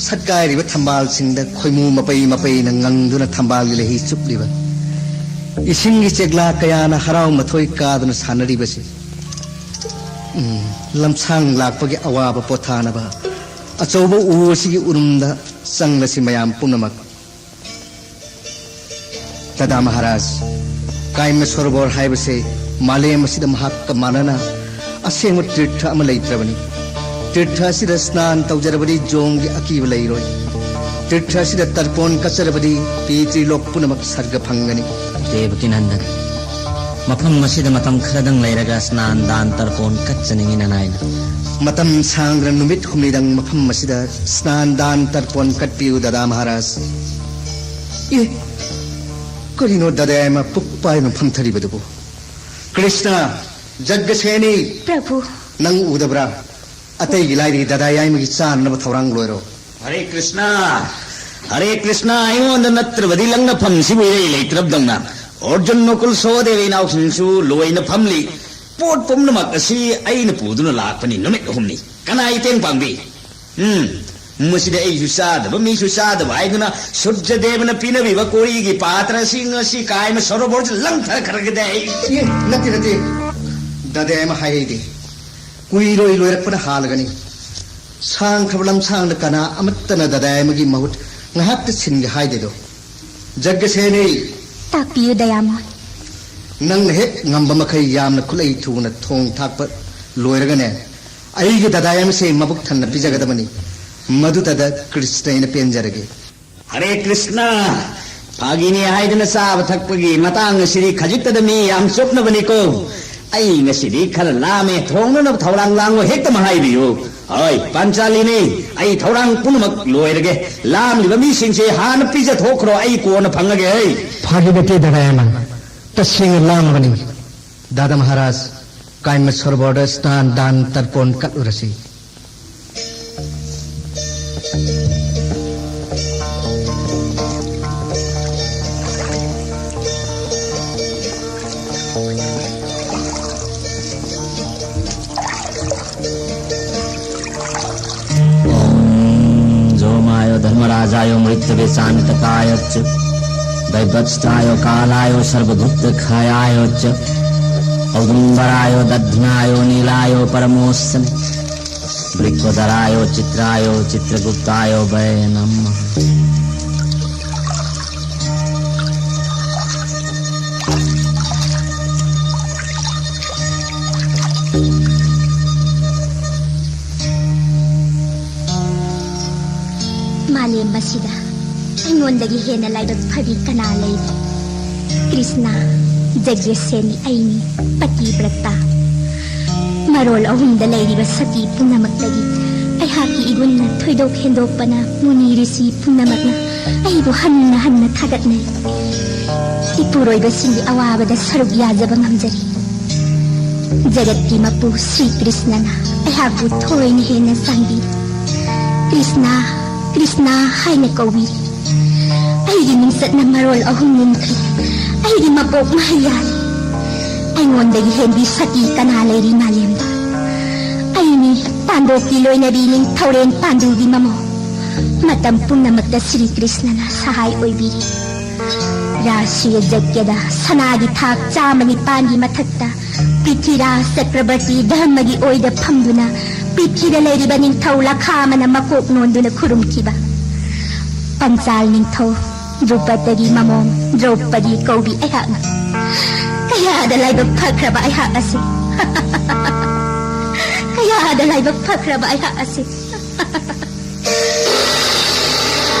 ꯁꯠꯀꯥꯏꯔꯤꯕ ꯊꯝꯕꯥꯜꯁꯤꯡꯗ ꯈꯣꯏꯃꯨ ꯃꯄꯩ ꯃꯄꯩꯅ ꯉꯪꯗꯨꯅ ꯊꯝꯕꯥꯜꯒꯤ ꯂꯩꯍꯤ ꯆꯨꯞꯂꯤꯕ, ꯏꯁꯤꯡꯒꯤ ꯆꯦꯛꯂꯥ ꯀꯌꯥꯅ ꯍꯔꯥꯎ ꯃꯊꯣꯏ ꯀꯥꯗꯨꯅ ꯁꯥꯟꯅꯔꯤꯕꯁꯤ꯫ ꯎꯝ, ꯂꯝꯁꯥꯡ ꯂꯥꯛꯄꯒꯤ ꯑꯋꯥꯕ ꯄꯣꯊꯥꯅꯕ ꯑꯆꯧꯕ ꯎ ꯑꯁꯤꯒꯤ ꯎꯔꯨꯝꯗ ꯆꯪꯂꯁꯤ ꯃꯌꯥꯝ ꯄꯨꯝꯅꯃꯛ꯫ ꯗꯥꯗꯥ ꯃꯍꯥꯔꯥꯖ, ꯀꯥꯏꯃ ꯁꯣꯔꯣꯕꯣꯔ ꯍꯥꯏꯕꯁꯦ ꯃꯥꯂꯦꯝ ꯑꯁꯤꯗ ꯃꯍꯥꯛꯀ ꯃꯥꯟꯅꯅ ꯑꯁꯦꯡꯕ ꯇꯤꯔꯊ ꯑꯃ ꯂꯩꯇ꯭ꯔꯕꯅꯤ꯫ ꯇꯤꯔꯊ ꯑꯁꯤꯗ ꯁ꯭ꯅꯥꯟ ꯇꯧꯖꯔꯕꯗꯤ ꯖꯣꯡꯒꯤ ꯑꯀꯤꯕ ꯂꯩꯔꯣꯏ꯫ ꯇꯤꯔꯊ ꯑꯁꯤꯗ ꯇꯔꯄꯣꯟ ꯀꯠꯆꯔꯕꯗꯤ ꯄꯤ ꯇ꯭ꯔꯤꯂꯣꯛ ꯄꯨꯝꯅꯃꯛ ꯁꯔꯒ ꯐꯪꯒꯅꯤ꯫ ꯗꯦꯕꯀꯤꯅꯟꯗꯟ, ꯃꯐꯝ ꯑꯁꯤꯗ ꯃꯇꯝ ꯈꯔꯗꯪ ꯂꯩꯔꯒ ꯁ꯭ꯅꯥꯟ ꯗꯥꯟ ꯇꯔꯄꯣꯟ ꯀꯠꯆꯅꯤꯡꯉꯤ ꯅꯅꯥꯏꯅ꯫ ꯃꯇꯝ ꯁꯥꯡꯗꯅ ꯅꯨꯃꯤꯠ ꯍꯨꯝꯅꯤꯗꯪ ꯃꯐꯝ ꯑꯁꯤꯗ ꯁ꯭ꯅꯥꯟ ꯗꯥꯟ ꯇꯔꯄꯣꯟ ꯀꯠꯄꯤꯌꯨ ꯗꯥꯗꯥ ꯃꯍꯥꯔꯥꯖ꯫ ꯑꯦ, ꯀꯔꯤꯅꯣ ꯗꯥꯗꯥ ꯌꯥꯏꯃ ꯄꯨꯛ ꯄꯥꯏꯗꯨꯅ ꯐꯝꯊꯔꯤꯕꯗꯨꯕꯨ? ꯀ꯭ꯔꯤꯁꯅ, ꯖꯒꯁꯦꯅꯤ, ꯄ꯭ꯔꯚꯨ꯫ ꯅꯪ ꯎꯗꯕ꯭ꯔꯥ? ꯑꯇꯩꯒꯤ ꯂꯥꯏꯔꯤ ꯗꯥꯗꯥ ꯌꯥꯏꯃꯒꯤ ꯆꯥꯅꯅꯕ ꯊꯧꯔꯥꯡ ꯂꯣꯏꯔꯣ꯫ ꯍꯔꯦ ꯀ꯭ꯔꯤꯁꯅ, ꯍꯔꯦ ꯀ꯭ꯔꯤꯁꯅ, ꯑꯩꯉꯣꯟꯗ ꯅꯠꯇ꯭ꯔꯕꯗꯤ ꯂꯪꯅꯐꯝꯁꯤꯕꯨ ꯏꯔꯩ ꯂꯩꯇ꯭ꯔꯕꯗꯧꯅ꯫ ꯑꯔꯖꯨꯟ, ꯅꯀꯨꯜ, ꯁꯍꯗꯦꯕ ꯏꯅꯥꯎꯁꯤꯡꯁꯨ ꯂꯣꯏꯅ ꯐꯝꯂꯤ꯫ ꯄꯣꯠ ꯄꯨꯝꯅꯃꯛ ꯑꯁꯤ ꯑꯩꯅ ꯄꯨꯗꯨꯅ ꯂꯥꯛꯄꯅꯤ, ꯅꯨꯃꯤꯠ ꯑꯍꯨꯝꯅꯤ꯫ ꯀꯅꯥ ꯏꯇꯦꯡ ꯄꯥꯡꯕꯤ? ꯎꯝ, ꯃꯁꯤꯗ ꯑꯩꯁꯨ ꯆꯥꯗꯕ, ꯃꯤꯁꯨ ꯆꯥꯗꯕ ꯍꯥꯏꯗꯨꯅ ꯁꯨꯔꯖꯗꯦꯕꯅ ꯄꯤꯅꯕꯤꯕ ꯀꯣꯔꯤꯒꯤ ꯄꯥꯇ꯭ꯔ ꯑꯁꯤ ꯉꯁꯤ ꯀꯥꯏꯃ ꯁꯣꯔꯣꯕꯣꯔꯁꯤ ꯂꯪꯊꯈ꯭ꯔꯒꯗꯤ ꯑꯩ꯫ ꯑꯦ, ꯅꯠꯇꯦ, ꯅꯠꯇꯦ꯫ ꯗꯥꯗꯥ ꯑꯃ ꯍꯥꯏꯔꯩꯗꯤ꯫ ꯀꯨꯏꯔꯣꯏ ꯂꯣꯏꯔꯛꯄꯅ ꯍꯥꯜꯂꯒꯅꯤ꯫ ꯁꯥꯡꯈ꯭ꯔꯕ ꯂꯝꯁꯥꯡꯗ ꯀꯅꯥ ꯑꯃꯠꯇꯅ ꯗꯥꯗꯥ ꯑꯃꯒꯤ ꯃꯍꯨꯠ ꯉꯥꯏꯍꯥꯛꯇ ꯁꯤꯟꯒꯦ ꯍꯥꯏꯗꯦꯗꯣ꯫ ꯖꯒ꯭ꯌꯁꯦꯅꯤ! ꯇꯥꯛꯄꯤꯌꯨ, ꯗꯌꯥꯃꯣꯟ꯫ ꯅꯪꯅ ꯍꯦꯛ ꯉꯝꯕ ꯃꯈꯩ ꯌꯥꯝꯅ ꯈꯨꯠꯂꯩ ꯊꯨꯅ ꯊꯣꯡ ꯊꯥꯛꯄ ꯂꯣꯏꯔꯒꯅꯦ, ꯑꯩꯒꯤ ꯗꯥꯗꯥ ꯑꯃꯁꯦ ꯃꯕꯨꯛ ꯊꯟꯅ ꯄꯤꯖꯒꯗꯕꯅꯤ꯫ ꯃꯗꯨꯇꯗ ꯀ꯭ꯔꯤꯁꯅ ꯑꯩꯅ ꯄꯦꯟꯖꯔꯒꯦ꯫ ꯍꯔꯦ ꯀ꯭ꯔꯤꯁꯅ! ꯐꯥꯒꯤꯅꯤ ꯍꯥꯏꯗꯅ ꯆꯥꯕ ꯊꯛꯄꯒꯤ ꯃꯇꯥꯡ ꯑꯁꯤꯗꯤ ꯈꯖꯤꯛꯇꯗ ꯃꯤ ꯌꯥꯝ ꯆꯣꯞꯅꯕꯅꯤꯀꯣ꯫ ꯑꯩ ꯉꯁꯤꯗꯤ ꯈꯔ ꯂꯥꯝꯃꯦ, ꯊꯣꯡꯅꯅꯕ ꯊꯧꯔꯥꯡ ꯂꯥꯡꯉꯣ, ꯍꯦꯛꯇꯃꯛ ꯍꯥꯏꯕꯤꯌꯨ꯫ ꯍꯣꯏ, ꯄꯥꯟꯆꯥꯂꯤꯅꯤ, ꯑꯩ ꯊꯧꯔꯥꯡ ꯄꯨꯝꯅꯃꯛ ꯂꯣꯏꯔꯒꯦ꯫ ꯂꯥꯝꯂꯤꯕ ꯃꯤꯁꯤꯡꯁꯦ ꯍꯥꯟꯅ ꯄꯤꯖꯊꯣꯛꯈ꯭ꯔꯣ, ꯑꯩ ꯀꯣꯟꯅ ꯐꯪꯉꯒꯦ꯫ ꯍꯩ! ꯐꯥꯒꯤ ꯅꯠꯇꯦ, ꯗꯥꯗꯥ ꯑꯃ꯫ ꯇꯁꯦꯡꯅ ꯂꯥꯝꯃꯕꯅꯤ꯫ ꯗꯥꯗꯥ ꯃꯍꯥꯔꯥꯖ, ꯀꯥꯏꯃ ꯁꯣꯔꯣꯕꯣꯔꯗ ꯁ꯭ꯅꯥꯟ ꯗꯥꯟ ꯇꯔꯄꯣꯟ ꯀꯠꯂꯨꯔꯁꯤ꯫ ॐ जोमाय धर्मराजाय मृत्यवे शान्तकाय च वैवत्साय कालाय सर्वभूतखायाय च औदुम्बराय दध्नाय नीलाय परमोत्सने वृकोदराय चित्राय चित्रगुप्ताय वै नमः। ꯃꯥꯂꯦꯝ ꯑꯁꯤꯗ ꯑꯩꯉꯣꯟꯗꯒꯤ ꯍꯦꯟꯅ ꯂꯥꯏꯕꯛ ꯐꯕꯤ ꯀꯅꯥ ꯂꯩꯔꯤ? ꯀ꯭ꯔꯤꯁꯅ, ꯖꯒ꯭ꯌꯁꯦꯅꯤ ꯑꯩꯅꯤ, ꯄꯇꯤꯕ꯭ꯔꯇ꯫ ꯃꯔꯣꯜ ꯑꯍꯨꯝꯗ ꯂꯩꯔꯤꯕ ꯁꯇꯤ ꯄꯨꯝꯅꯃꯛꯇꯒꯤ ꯑꯩꯍꯥꯛꯀꯤ ꯏꯒꯨꯟꯅ ꯊꯣꯏꯗꯣꯛ ꯍꯦꯟꯗꯣꯛꯄꯅ ꯃꯨꯅꯤ ꯔꯤꯁꯤ ꯄꯨꯝꯅꯃꯛꯅ ꯑꯩꯕꯨ ꯍꯟꯅ ꯍꯟꯅ ꯊꯥꯒꯠꯅꯩ꯫ ꯏꯄꯨꯔꯣꯏꯕꯁꯤꯡꯒꯤ ꯑꯋꯥꯕꯗ ꯁꯔꯨꯛ ꯌꯥꯖꯕ ꯉꯝꯖꯔꯤ꯫ ꯖꯒꯠꯀꯤ ꯃꯄꯨ ꯁ꯭ꯔꯤ ꯀ꯭ꯔꯤꯁꯅꯅ ꯑꯩꯍꯥꯛꯄꯨ ꯊꯣꯏꯅ ꯍꯦꯟꯅ ꯆꯥꯟꯕꯤꯔꯤ꯫ ꯀ꯭ꯔꯤꯁꯅ, ꯀ꯭ꯔꯤꯁꯅ ꯍꯥꯏꯅ ꯀꯧꯕꯤꯔꯤ꯫ ꯑꯩꯒꯤ ꯃꯤꯡꯆꯠꯅ ꯃꯔꯣꯜ ꯑꯍꯨꯝ ꯃꯨꯟꯈ꯭ꯔꯦ꯫ ꯑꯩꯒꯤ ꯃꯄꯣꯛ ꯃꯍꯩ ꯌꯥꯜꯂꯤ꯫ ꯑꯩꯉꯣꯟꯗꯒꯤ ꯍꯦꯟꯕꯤ ꯁꯇꯤ ꯀꯅꯥ ꯂꯩꯔꯤ ꯃꯥꯂꯦꯝꯗ? ꯑꯩꯅꯤ ꯄꯥꯟꯗꯣꯞꯀꯤ ꯂꯣꯏꯅꯕꯤ ꯅꯤꯡꯊꯧꯔꯦꯟ ꯄꯥꯟꯗꯨꯒꯤ ꯃꯃꯧ꯫ ꯃꯇꯝ ꯄꯨꯝꯅꯃꯛꯇ ꯁ꯭ꯔꯤ ꯀ꯭ꯔꯤꯁꯅꯅ ꯁꯍꯥꯏ ꯑꯣꯏꯕꯤꯔꯤ꯫ ꯔꯥꯁꯤꯌ ꯖꯒ꯭ꯌꯗ ꯁꯅꯥꯒꯤ ꯊꯥꯛ ꯆꯥꯝꯃ ꯅꯤꯄꯥꯟꯒꯤ ꯃꯊꯛꯇ ꯄ꯭ꯔꯤꯊꯤꯔꯥꯖ ꯆꯀ꯭ꯔꯕꯔꯇꯤ ꯙꯔꯃꯒꯤ ꯑꯣꯏꯗ ꯐꯝꯗꯨꯅ ꯄ꯭ꯔꯤꯊꯤꯗ ꯂꯩꯔꯤꯕ ꯅꯤꯡꯊꯧ ꯂꯈꯥ ꯑꯃꯅ ꯃꯀꯣꯛ ꯅꯣꯟꯗꯨꯅ ꯈꯨꯔꯨꯝꯈꯤꯕ ꯄꯟꯆꯥꯜ ꯅꯤꯡꯊꯧ ꯗ꯭ꯔꯨꯄꯗꯒꯤ ꯃꯃꯣꯝ ꯗ꯭ꯔꯧꯄꯗꯤ ꯀꯧꯕꯤ ꯑꯩꯍꯥꯛꯅ꯫ ꯀꯌꯥꯗ ꯂꯥꯏꯕꯛ ꯐꯈ꯭ꯔꯕ ꯑꯩꯍꯥꯛ ꯑꯁꯤ! ꯀꯌꯥꯗ ꯂꯥꯏꯕꯛ ꯐꯈ꯭ꯔꯕ ꯑꯩꯍꯥꯛ ꯑꯁꯤ!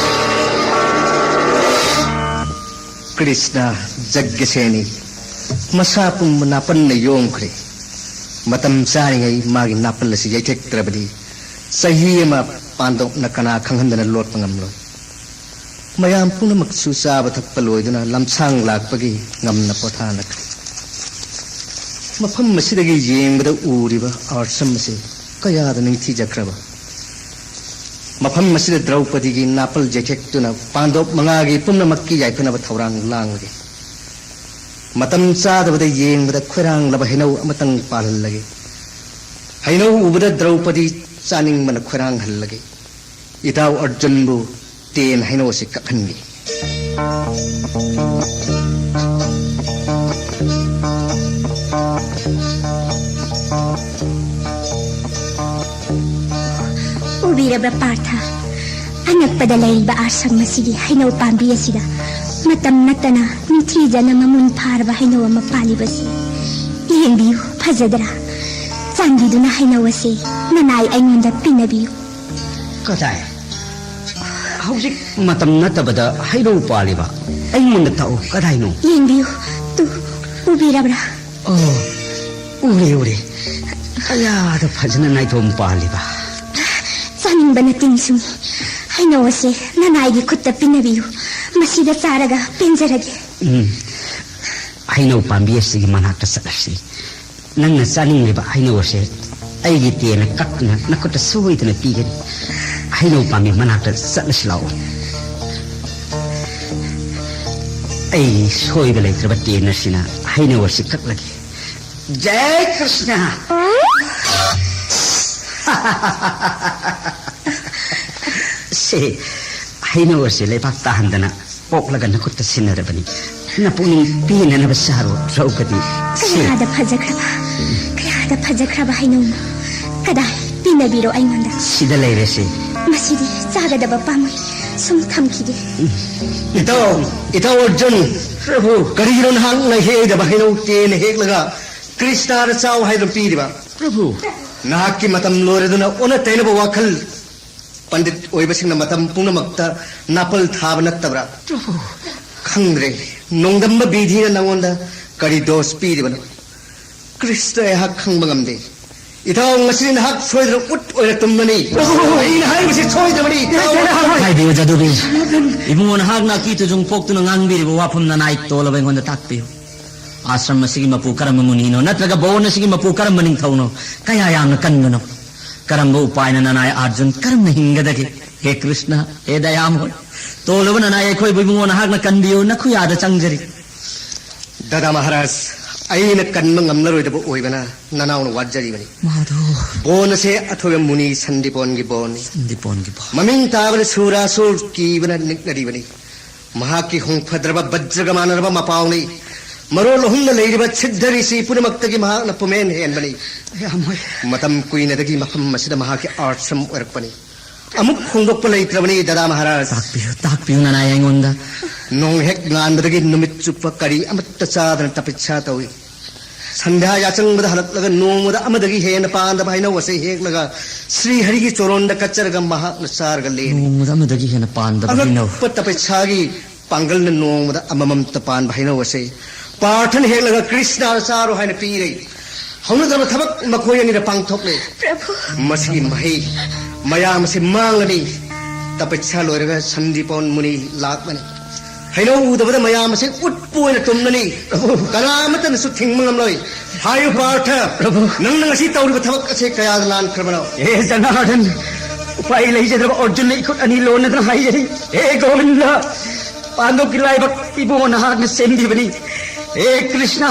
ꯀ꯭ꯔꯤꯁꯅ ꯖꯒ꯭ꯌꯁꯦꯅꯤ ꯃꯁꯥ ꯄꯨꯝꯕ ꯅꯥꯄꯟꯅ ꯌꯣꯝꯈ꯭ꯔꯦ꯫ ꯃꯇꯝ ꯆꯥꯔꯤꯉꯩ ꯃꯥꯒꯤ ꯅꯥꯄꯜ ꯑꯁꯤ ꯌꯩꯊꯦꯛꯇ꯭ꯔꯕꯗꯤ ꯆꯍꯤ ꯑꯃ ꯄꯥꯟꯗꯣꯞꯅ ꯀꯅꯥ ꯈꯪꯍꯟꯗꯅ ꯂꯣꯠꯄ ꯉꯝꯂꯣꯏ꯫ ꯃꯌꯥꯝ ꯄꯨꯝꯅꯃꯛꯁꯨ ꯆꯥꯕ ꯊꯛꯄ ꯂꯣꯏꯗꯨꯅ ꯂꯝꯁꯥꯡ ꯂꯥꯛꯄꯒꯤ ꯉꯝꯅ ꯄꯣꯊꯥꯅꯈ꯭ꯔꯦ꯫ ꯃꯐꯝ ꯑꯁꯤꯗꯒꯤ ꯌꯦꯡꯕꯗ ꯎꯔꯤꯕ ꯑꯥꯔꯁꯝ ꯑꯁꯤ ꯀꯌꯥꯗ ꯅꯤꯡꯊꯤꯖꯈ꯭ꯔꯕ! ꯃꯐꯝ ꯑꯁꯤꯗ ꯗ꯭ꯔꯧꯄꯗꯤꯒꯤ ꯅꯥꯄꯜ ꯌꯩꯊꯦꯛꯇꯨꯅ ꯄꯥꯟꯗꯣꯞ ꯃꯉꯥꯒꯤ ꯄꯨꯝꯅꯃꯛꯀꯤ ꯌꯥꯏꯐꯅꯕ ꯊꯧꯔꯥꯡ ꯂꯥꯡꯂꯒꯦ꯫ ꯃꯇꯝ ꯆꯥꯗꯕꯗ ꯌꯦꯡꯕꯗ ꯈꯣꯏꯔꯥꯡꯂꯕ ꯍꯩꯅꯧ ꯑꯃꯇꯪ ꯄꯥꯜꯍꯜꯂꯒꯦ꯫ ꯍꯩꯅꯧ ꯎꯕꯗ ꯗ꯭ꯔꯧꯄꯗꯤ ꯆꯥꯅꯤꯡꯕꯅ ꯈꯣꯏꯔꯥꯡꯍꯜꯂꯒꯦ꯫ ꯏꯇꯥꯎ ꯑꯔꯖꯨꯟꯕꯨ ꯇꯦꯟ ꯍꯩꯅꯧ ꯑꯁꯤ ꯀꯛꯍꯟꯒꯦ꯫ ꯎꯕꯤꯔꯕ꯭ꯔꯥ ꯄꯥꯔꯊ? ꯑꯅꯛꯄꯗ ꯂꯩꯔꯤꯕ ꯑꯥꯁ꯭ꯔꯝ ꯑꯁꯤꯒꯤ ꯍꯩꯅꯧ ꯄꯥꯝꯕꯤ ꯑꯁꯤꯗ ꯃꯇꯝ ꯅꯠꯇꯅ ꯅꯤꯡꯊꯤꯖꯅ ꯃꯃꯨꯟ ꯐꯥꯔꯕ ꯍꯩꯅꯧ ꯑꯃ ꯄꯥꯜꯂꯤꯕꯁꯤ ꯌꯦꯡꯕꯤꯌꯨ, ꯐꯖꯗ꯭ꯔꯥ? ꯆꯥꯟꯕꯤꯗꯨꯅ ꯍꯩꯅꯧ ꯑꯁꯤ ꯅꯅꯥꯏ ꯑꯩꯉꯣꯟꯗ ꯄꯤꯅꯕꯤꯌꯨ꯫ ꯀꯗꯥꯏ? ꯍꯧꯖꯤꯛ ꯃꯇꯝ ꯅꯠꯇꯕꯗ ꯍꯩꯅꯧ ꯄꯥꯜꯂꯤꯕ? ꯑꯩꯉꯣꯟꯗ ꯇꯥꯛꯎ, ꯀꯗꯥꯏꯅꯣ? ꯌꯦꯡꯕꯤꯌꯨ, ꯇꯨ, ꯎꯕꯤꯔꯕ꯭ꯔꯥ? ꯑꯣ, ꯎꯔꯦ, ꯎꯔꯦ꯫ ꯀꯌꯥꯗ ꯐꯖꯅ ꯅꯥꯏꯇꯣꯝ ꯄꯥꯜꯂꯤꯕ꯫ ꯆꯥꯅꯤꯡꯕꯅ ꯇꯤꯟ ꯁꯨꯡꯏ꯫ ꯍꯩꯅꯧ ꯑꯁꯦ ꯅꯅꯥꯏꯒꯤ ꯈꯨꯠꯇ ꯄꯤꯅꯕꯤꯌꯨ꯫ ꯃꯁꯤꯗ ꯆꯥꯔꯒ ꯄꯦꯟꯖꯔꯒꯦ꯫ ꯎꯝ꯫ ꯍꯩꯅꯧ ꯄꯥꯝꯕꯤ ꯑꯁꯤꯒꯤ ꯃꯅꯥꯛꯇ ꯆꯠꯂꯁꯤ꯫ ꯅꯪꯅ ꯆꯥꯅꯤꯡꯂꯤꯕ ꯍꯩꯅꯧ ꯑꯁꯦ ꯑꯩꯒꯤ ꯇꯦꯟꯅ ꯀꯛꯇꯨꯅ ꯅꯈꯨꯠꯇ ꯁꯣꯏꯗꯅ ꯄꯤꯒꯅꯤ꯫ ꯍꯩꯅꯧ ꯄꯥꯝꯕꯤ ꯃꯅꯥꯛꯇ ꯆꯠꯂꯁꯤ ꯂꯥꯛꯑꯣ꯫ ꯑꯩ ꯁꯣꯏꯕ ꯂꯩꯇ꯭ꯔꯕ ꯇꯦꯟ ꯑꯁꯤꯅ ꯍꯩꯅꯧ ꯑꯁꯤ ꯀꯛꯂꯒꯦ꯫ ꯖꯥꯏ ꯀ꯭ꯔꯤꯁꯅ꯫ ꯁꯦ, ꯍꯩꯅꯧ ꯑꯁꯤ ꯂꯩꯕꯥꯛ ꯇꯥꯍꯟꯗꯅ ꯄꯣꯛꯂꯒ ꯅꯈꯨꯠꯇ ꯁꯤꯟꯅꯔꯕꯅꯤ꯫ ꯅꯄꯨꯛꯅꯤꯡ ꯄꯦꯟꯅꯅꯕ ꯆꯥꯔꯣ, ꯗ꯭ꯔꯧꯄꯗꯤ꯫ ꯁꯦ꯫ ꯀꯌꯥꯗ ꯐꯖꯈ꯭ꯔꯕ, ꯀꯌꯥꯗ ꯐꯖꯈ꯭ꯔꯕ ꯍꯩꯅꯧꯅꯣ꯫ ꯀꯗꯥꯏ? ꯄꯤꯅꯕꯤꯔꯣ ꯑꯩꯉꯣꯟꯗ꯫ ꯁꯤꯗ ꯂꯩꯔꯦ, ꯁꯦ꯫ ꯃꯁꯤꯗꯤ ꯆꯥꯒꯗꯕ ꯄꯥꯝꯃꯨꯏ꯫ ꯁꯨꯝ ꯊꯝꯈꯤꯒꯦ꯫ ꯏꯇꯥꯎ, ꯏꯇꯥꯎ ꯑꯔꯖꯨꯟ꯫ ꯄ꯭ꯔꯚꯨ꯫ ꯀꯔꯤꯒꯤꯅꯣ ꯅꯍꯥꯛꯅ ꯍꯦꯛꯑꯣꯏꯗꯕ ꯍꯩꯅꯧ ꯇꯦꯟꯅ ꯍꯦꯛꯂꯒ ꯀ꯭ꯔꯤꯁꯅꯗ ꯆꯥꯎ ꯍꯥꯏꯗꯨꯅ ꯄꯤꯔꯤꯕ? ꯄ꯭ꯔꯚꯨ꯫ ꯅꯍꯥꯛꯀꯤ ꯃꯇꯝ ꯂꯣꯏꯔꯗꯨꯅ ꯑꯣꯟꯅ ꯇꯩꯅꯕ ꯋꯥꯈꯜ ꯄꯟꯗꯤꯠ ꯑꯣꯏꯕꯁꯤꯡꯅ ꯃꯇꯝ ꯄꯨꯝꯅꯃꯛꯇ ꯅꯥꯄꯜ ꯊꯥꯕ ꯅꯠꯇꯕ꯭ꯔꯥ? ꯄ꯭ꯔꯚꯨ꯫ ꯈꯪꯗ꯭ꯔꯦ, ꯅꯣꯡꯗꯝꯕ ꯕꯤꯙꯤꯅ ꯅꯉꯣꯟꯗ ꯀꯔꯤ ꯗꯣꯁ ꯄꯤꯔꯤꯕꯅꯣ? ꯀ꯭ꯔꯤꯁꯇ ꯑꯩꯍꯥꯛ ꯈꯪꯕ ꯉꯝꯗꯦ꯫ ꯏꯇꯥꯎ, ꯉꯁꯤ ꯅꯍꯥꯛ ꯁꯣꯏꯗꯅ ꯎꯠ ꯑꯣꯏꯅ ꯇꯨꯝꯂꯅꯤ꯫ ꯄ꯭ꯔꯚꯨ꯫ ꯑꯩꯅ ꯍꯥꯏꯔꯤꯕꯁꯤ ꯁꯣꯏꯗ꯭ꯔꯕꯅꯤ, ꯏꯇꯥꯎ꯫ ꯍꯥꯏꯕꯤꯌꯨ, ꯖꯥꯗꯨꯕꯤ꯫ ꯏꯕꯨꯡꯉꯣ, ꯅꯍꯥꯛꯅ ꯑꯀꯤ ꯇꯨꯖꯨꯡ ꯄꯣꯛꯇꯨꯅ ꯉꯥꯡꯕꯤꯔꯤꯕ ꯋꯥꯐꯝ ꯅꯅꯥꯏ ꯇꯣꯜꯂꯕ ꯑꯩꯉꯣꯟꯗ ꯇꯥꯛꯄꯤꯌꯨ꯫ ꯑꯥꯁ꯭ꯔꯝ ꯑꯁꯤꯒꯤ ꯃꯄꯨ ꯀꯔꯝꯕ ꯃꯨꯅꯤꯅꯣ, ꯅꯠꯇ꯭ꯔꯒ ꯕꯣꯟ ꯑꯁꯤꯒꯤ ꯃꯄꯨ ꯀꯔꯝꯕ ꯅꯤꯡꯊꯧꯅꯣ? ꯀꯌꯥ ꯌꯥꯝꯅ ꯀꯟꯕꯅꯣ? ꯀꯔꯝꯕ ꯎꯄꯥꯏꯅ ꯅꯅꯥꯏ ꯑꯥꯔꯖꯨꯟ ꯀꯔꯝꯅ ꯍꯤꯡꯒꯗꯒꯦ? ꯍꯦ ꯀ꯭ꯔꯤꯁꯅ, ꯍꯦ ꯗꯌꯥꯃꯣꯏ, ꯇꯣꯜꯂꯕ ꯅꯅꯥꯏ ꯑꯩꯈꯣꯏꯕꯨ ꯏꯕꯨꯡꯉꯣ ꯅꯍꯥꯛꯅ ꯀꯟꯕꯤꯌꯨ, ꯅꯈꯨꯌꯥꯗ ꯆꯪꯖꯔꯤ꯫ ꯗꯥꯗꯥ ꯃꯍꯥꯔꯥꯖ, ꯑꯩꯅ ꯀꯟꯕ ꯉꯝꯂꯔꯣꯏꯗꯕ ꯑꯣꯏꯕꯅ ꯅꯅꯥꯎꯅ ꯋꯥꯠꯆꯔꯤꯕꯅꯤ꯫ ꯃꯥꯙꯣ꯫ ꯕꯣꯟ ꯑꯁꯦ ꯑꯊꯣꯏꯕ ꯃꯨꯅꯤ ꯁꯟꯗꯤꯄꯣꯟꯒꯤ ꯕꯣꯟꯅꯤ꯫ ꯁꯟꯗꯤꯄꯣꯟꯒꯤ ꯕꯣꯟ꯫ ꯃꯃꯤꯡ ꯇꯥꯕꯗ ꯁꯨꯔꯥꯁꯨꯔ ꯀꯤꯕꯅ ꯅꯤꯛꯅꯔꯤꯕꯅꯤ꯫ ꯃꯍꯥꯛꯀꯤ ꯍꯣꯡꯐꯗ꯭ꯔꯕ ꯕꯖ꯭ꯔꯒ ꯃꯥꯟꯅꯔꯕ ꯃꯄꯥꯎꯅꯤ꯫ ꯃꯔꯣꯜ ꯑꯍꯨꯝꯅ ꯂꯩꯔꯤꯕ ꯁꯤꯗ꯭ꯙ ꯔꯤꯁꯤ ꯄꯨꯝꯅꯃꯛꯇꯒꯤ ꯃꯍꯥꯛꯅ ꯄꯨꯃꯦꯟ ꯍꯦꯟꯕꯅꯤ꯫ ꯌꯥꯝꯃꯣꯏ꯫ ꯃꯇꯝ ꯀꯨꯏꯅꯗꯒꯤ ꯃꯐꯝ ꯑꯁꯤꯗ ꯃꯍꯥꯛꯀꯤ ꯑꯥꯁ꯭ꯔꯝ ꯑꯣꯏꯔꯛꯄꯅꯤ꯫ ꯑꯃꯨꯛ ꯍꯣꯡꯗꯣꯛꯄ ꯂꯩꯇ꯭ꯔꯕꯅꯤ, ꯗꯥꯗꯥ ꯃꯍꯥꯔꯥꯖ꯫ ꯇꯥꯛꯄꯤꯌꯨ, ꯇꯥꯛꯄꯤꯌꯨ, ꯅꯅꯥꯏ ꯑꯩꯉꯣꯟꯗ꯫ ꯅꯣꯡ ꯍꯦꯛ ꯉꯥꯟꯕꯗꯒꯤ ꯅꯨꯃꯤꯠ ꯆꯨꯞꯄ ꯀꯔꯤ ꯑꯃꯠꯇ ꯆꯥꯗꯅ ꯇꯄꯁ꯭ꯌꯥ ꯇꯧꯏ꯫ ꯁꯟꯙ꯭ꯌꯥ ꯌꯥꯆꯪꯕꯗ ꯍꯜꯂꯛꯂꯒ ꯅꯣꯡꯃꯗ ꯑꯃꯗꯒꯤ ꯍꯦꯟꯅ ꯄꯥꯟꯗꯕ ꯍꯩꯅꯧ ꯑꯁꯤ ꯍꯦꯛꯂꯒ ꯁ꯭ꯔꯤ ꯍꯔꯤꯒꯤ ꯆꯣꯔꯣꯟꯗ ꯀꯠꯆꯔꯒ ꯃꯍꯥꯛꯅ ꯆꯥꯔꯒ ꯂꯦꯜꯂꯤ꯫ ꯅꯣꯡꯃꯗ ꯑꯃꯗꯒꯤ ꯍꯦꯟꯅ ꯄꯥꯟꯗꯕ ꯍꯩꯅꯧ꯫ ꯑꯉꯛꯄ ꯇꯄꯁ꯭ꯌꯥꯒꯤ ꯄꯥꯡꯒꯜꯅ ꯅꯣꯡꯃꯗ ꯑꯃꯃꯝꯇ ꯄꯥꯟꯕ ꯍꯩꯅꯧ ꯑꯁꯤ ꯄꯥꯔꯊꯅ ꯍꯦꯛꯂꯒ ꯀ꯭ꯔꯤꯁꯅꯗ ꯆꯥꯔꯣ ꯍꯥꯏꯅ ꯄꯤꯔꯦ꯫ ꯍꯧꯅꯗꯕ ꯊꯕꯛ ꯃꯈꯣꯏ ꯑꯅꯤꯅ ꯄꯥꯡꯊꯣꯛꯂꯦ꯫ ꯄ꯭ꯔꯚꯨ꯫ ꯃꯁꯤꯒꯤ ꯃꯍꯩ ꯃꯌꯥꯝ ꯑꯁꯤ ꯃꯥꯡꯂꯅꯤ꯫ ꯇꯄꯁ꯭ꯌꯥ ꯂꯣꯏꯔꯒ ꯁꯟꯗꯤꯄꯣꯟ ꯃꯨꯅꯤ ꯂꯥꯛꯂꯅꯤ꯫ ꯍꯩꯅꯧ ꯎꯗꯕꯗ ꯃꯌꯥꯝ ꯑꯁꯤ ꯎꯠꯄꯨ ꯑꯣꯏꯅ ꯇꯨꯝꯂꯅꯤ꯫ ꯄ꯭ꯔꯚꯨ꯫ ꯀꯅꯥ ꯑꯃꯠꯇꯅꯁꯨ ꯊꯤꯡꯕ ꯉꯝꯂꯣꯏ꯫ ꯍꯥꯏꯌꯨ ꯄꯥꯔꯊ꯫ ꯄ꯭ꯔꯚꯨ꯫ ꯅꯪꯅ ꯉꯁꯤ ꯇꯧꯔꯤꯕ ꯊꯕꯛ ꯑꯁꯤ ꯀꯌꯥꯗ ꯂꯥꯟꯈ꯭ꯔꯕꯅꯣ? ꯍꯦ ꯖꯅꯥꯔꯗꯟ, ꯎꯄꯥꯏ ꯂꯩꯖꯗ꯭ꯔꯕ ꯑꯔꯖꯨꯟꯅ ꯏꯈꯨꯠ ꯑꯅꯤ ꯂꯣꯟꯅꯗꯨꯅ ꯍꯥꯏꯖꯔꯤ, ꯍꯦ ꯒꯣꯕꯤꯟꯗ, ꯄꯥꯟꯗꯣꯞꯀꯤ ꯂꯥꯏꯕꯛ ꯏꯕꯨꯡꯉꯣ ꯅꯍꯥꯛꯅ ꯁꯦꯝꯕꯤꯕꯅꯤ꯫ ꯍꯦ ꯀ꯭ꯔꯤꯁꯅ,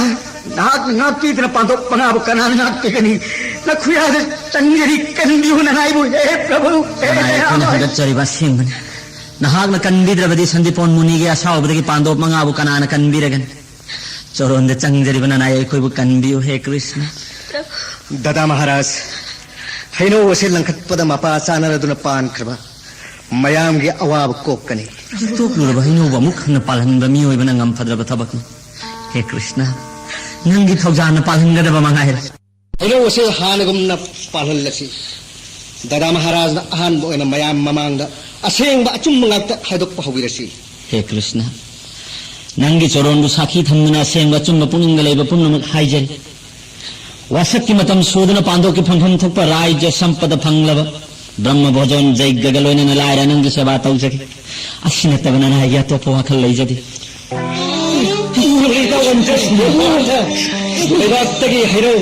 ꯅꯍꯥꯛꯅ ꯉꯥꯛꯄꯤꯗꯅ ꯄꯥꯟꯗꯣꯞ ꯃꯉꯥꯕꯨ ꯀꯅꯥꯅ ꯉꯥꯛꯄꯤꯒꯅꯤ? ꯅꯈꯨꯌꯥꯗ ꯆꯪꯖꯔꯤ, ꯀꯟꯕꯤꯌꯨ ꯅꯅꯥꯏꯕꯨ, ꯍꯦ ꯄ꯭ꯔꯚꯨ, ꯍꯦ ꯅꯅꯥꯏ ꯑꯩꯈꯣꯏꯅ ꯗꯌꯥꯃꯌ꯫ ꯍꯪꯒꯠꯆꯔꯤꯕ ꯑꯁꯦꯡꯕꯅꯤ꯫ ꯅꯍꯥꯛꯅ ꯀꯟꯕꯤꯗ꯭ꯔꯕꯗꯤ ꯁꯟꯗꯤꯄꯣꯟ ꯃꯨꯅꯤꯒꯤ ꯑꯁꯥꯎꯕꯗꯒꯤ ꯄꯥꯟꯗꯣꯞ ꯃꯉꯥꯕꯨ ꯀꯅꯥꯅ ꯀꯟꯕꯤꯔꯒꯅꯤ? ꯆꯣꯔꯣꯟꯗ ꯆꯪꯖꯔꯤꯕ ꯅꯅꯥꯏ ꯑꯩꯈꯣꯏꯕꯨ ꯀꯟꯕꯤꯌꯨ, ꯍꯦ ꯀ꯭ꯔꯤꯁꯅ꯫ ꯗꯥꯗꯥ ꯃꯍꯥꯔꯥꯖ, ꯍꯩꯅꯧ ꯑꯁꯤ ꯂꯪꯈꯠꯄꯗ ꯃꯄꯥ ꯆꯥꯅꯔꯗꯨꯅ ꯄꯥꯟꯈ꯭ꯔꯕ ꯃꯌꯥꯝꯒꯤ ꯑꯋꯥꯕ ꯀꯣꯛꯀꯅꯤ꯫ ꯇꯣꯛꯂꯨꯔꯕ ꯍꯩꯅꯧꯕꯨ ꯑꯃꯨꯛ ꯍꯟꯅ ꯄꯥꯜꯍꯟꯕ ꯃꯤꯑꯣꯏꯕꯅ ꯉꯝꯐꯗ꯭ꯔꯕ ꯊꯕꯛꯅꯤ꯫ ꯍꯦ ꯀ꯭ꯔꯤꯁꯅ, ꯅꯪꯒꯤ ꯊꯧꯖꯥꯜꯅ ꯄꯥꯜꯍꯟꯒꯗꯕ ꯃꯉꯥꯏꯔꯦ꯫ ꯍꯩꯅꯧ ꯑꯁꯤ ꯍꯥꯟꯅꯒꯨꯝꯅ ꯄꯥꯜꯍꯜꯂꯁꯤ꯫ ꯗꯥꯗꯥ ꯃꯍꯥꯔꯥꯖꯅ ꯑꯍꯥꯟꯕ ꯑꯣꯏꯅ ꯃꯌꯥꯝ ꯃꯃꯥꯡꯗ ꯑꯁꯦꯡꯕ ꯑꯆꯨꯝꯕ ꯉꯥꯛꯇ ꯍꯥꯏꯗꯣꯛꯄ ꯍꯧꯕꯤꯔꯁꯤ꯫ ꯍꯦ ꯀ꯭ꯔꯤꯁꯅ, ꯅꯪꯒꯤ ꯆꯣꯔꯣꯟꯕꯨ ꯁꯥꯈꯤ ꯊꯝꯗꯨꯅ ꯑꯁꯦꯡꯕ ꯑꯆꯨꯝꯕ ꯄꯨꯛꯅꯤꯡꯗ ꯂꯩꯕ ꯄꯨꯝꯅꯃꯛ ꯍꯥꯏꯖꯔꯤ꯫ ꯋꯥꯁꯛꯀꯤ ꯃꯇꯝ ꯁꯨꯗꯨꯅ ꯄꯥꯟꯗꯣꯞꯀꯤ ꯐꯪꯐꯝ ꯊꯣꯛꯄ ꯔꯥꯏꯖ꯭ꯌ ꯁꯝꯄꯗ ꯐꯪꯂꯕ ꯕ꯭ꯔꯍ꯭ꯃ ꯚꯣꯖꯣꯟ ꯌꯩꯒꯒ ꯂꯣꯏꯅꯅ ꯂꯥꯏꯔ ꯅꯪꯒꯤ ꯁꯦꯕꯥ ꯇꯧꯖꯒꯦ꯫ ꯑꯁꯤ ꯅꯠꯇꯕ ꯅꯅꯥꯏꯒꯤ ꯑꯇꯣꯞꯄ ꯋꯥꯈꯜ ꯂꯩꯖꯗꯦ꯫ ꯂꯩꯕꯥꯛꯇꯒꯤ ꯍꯩꯅꯧ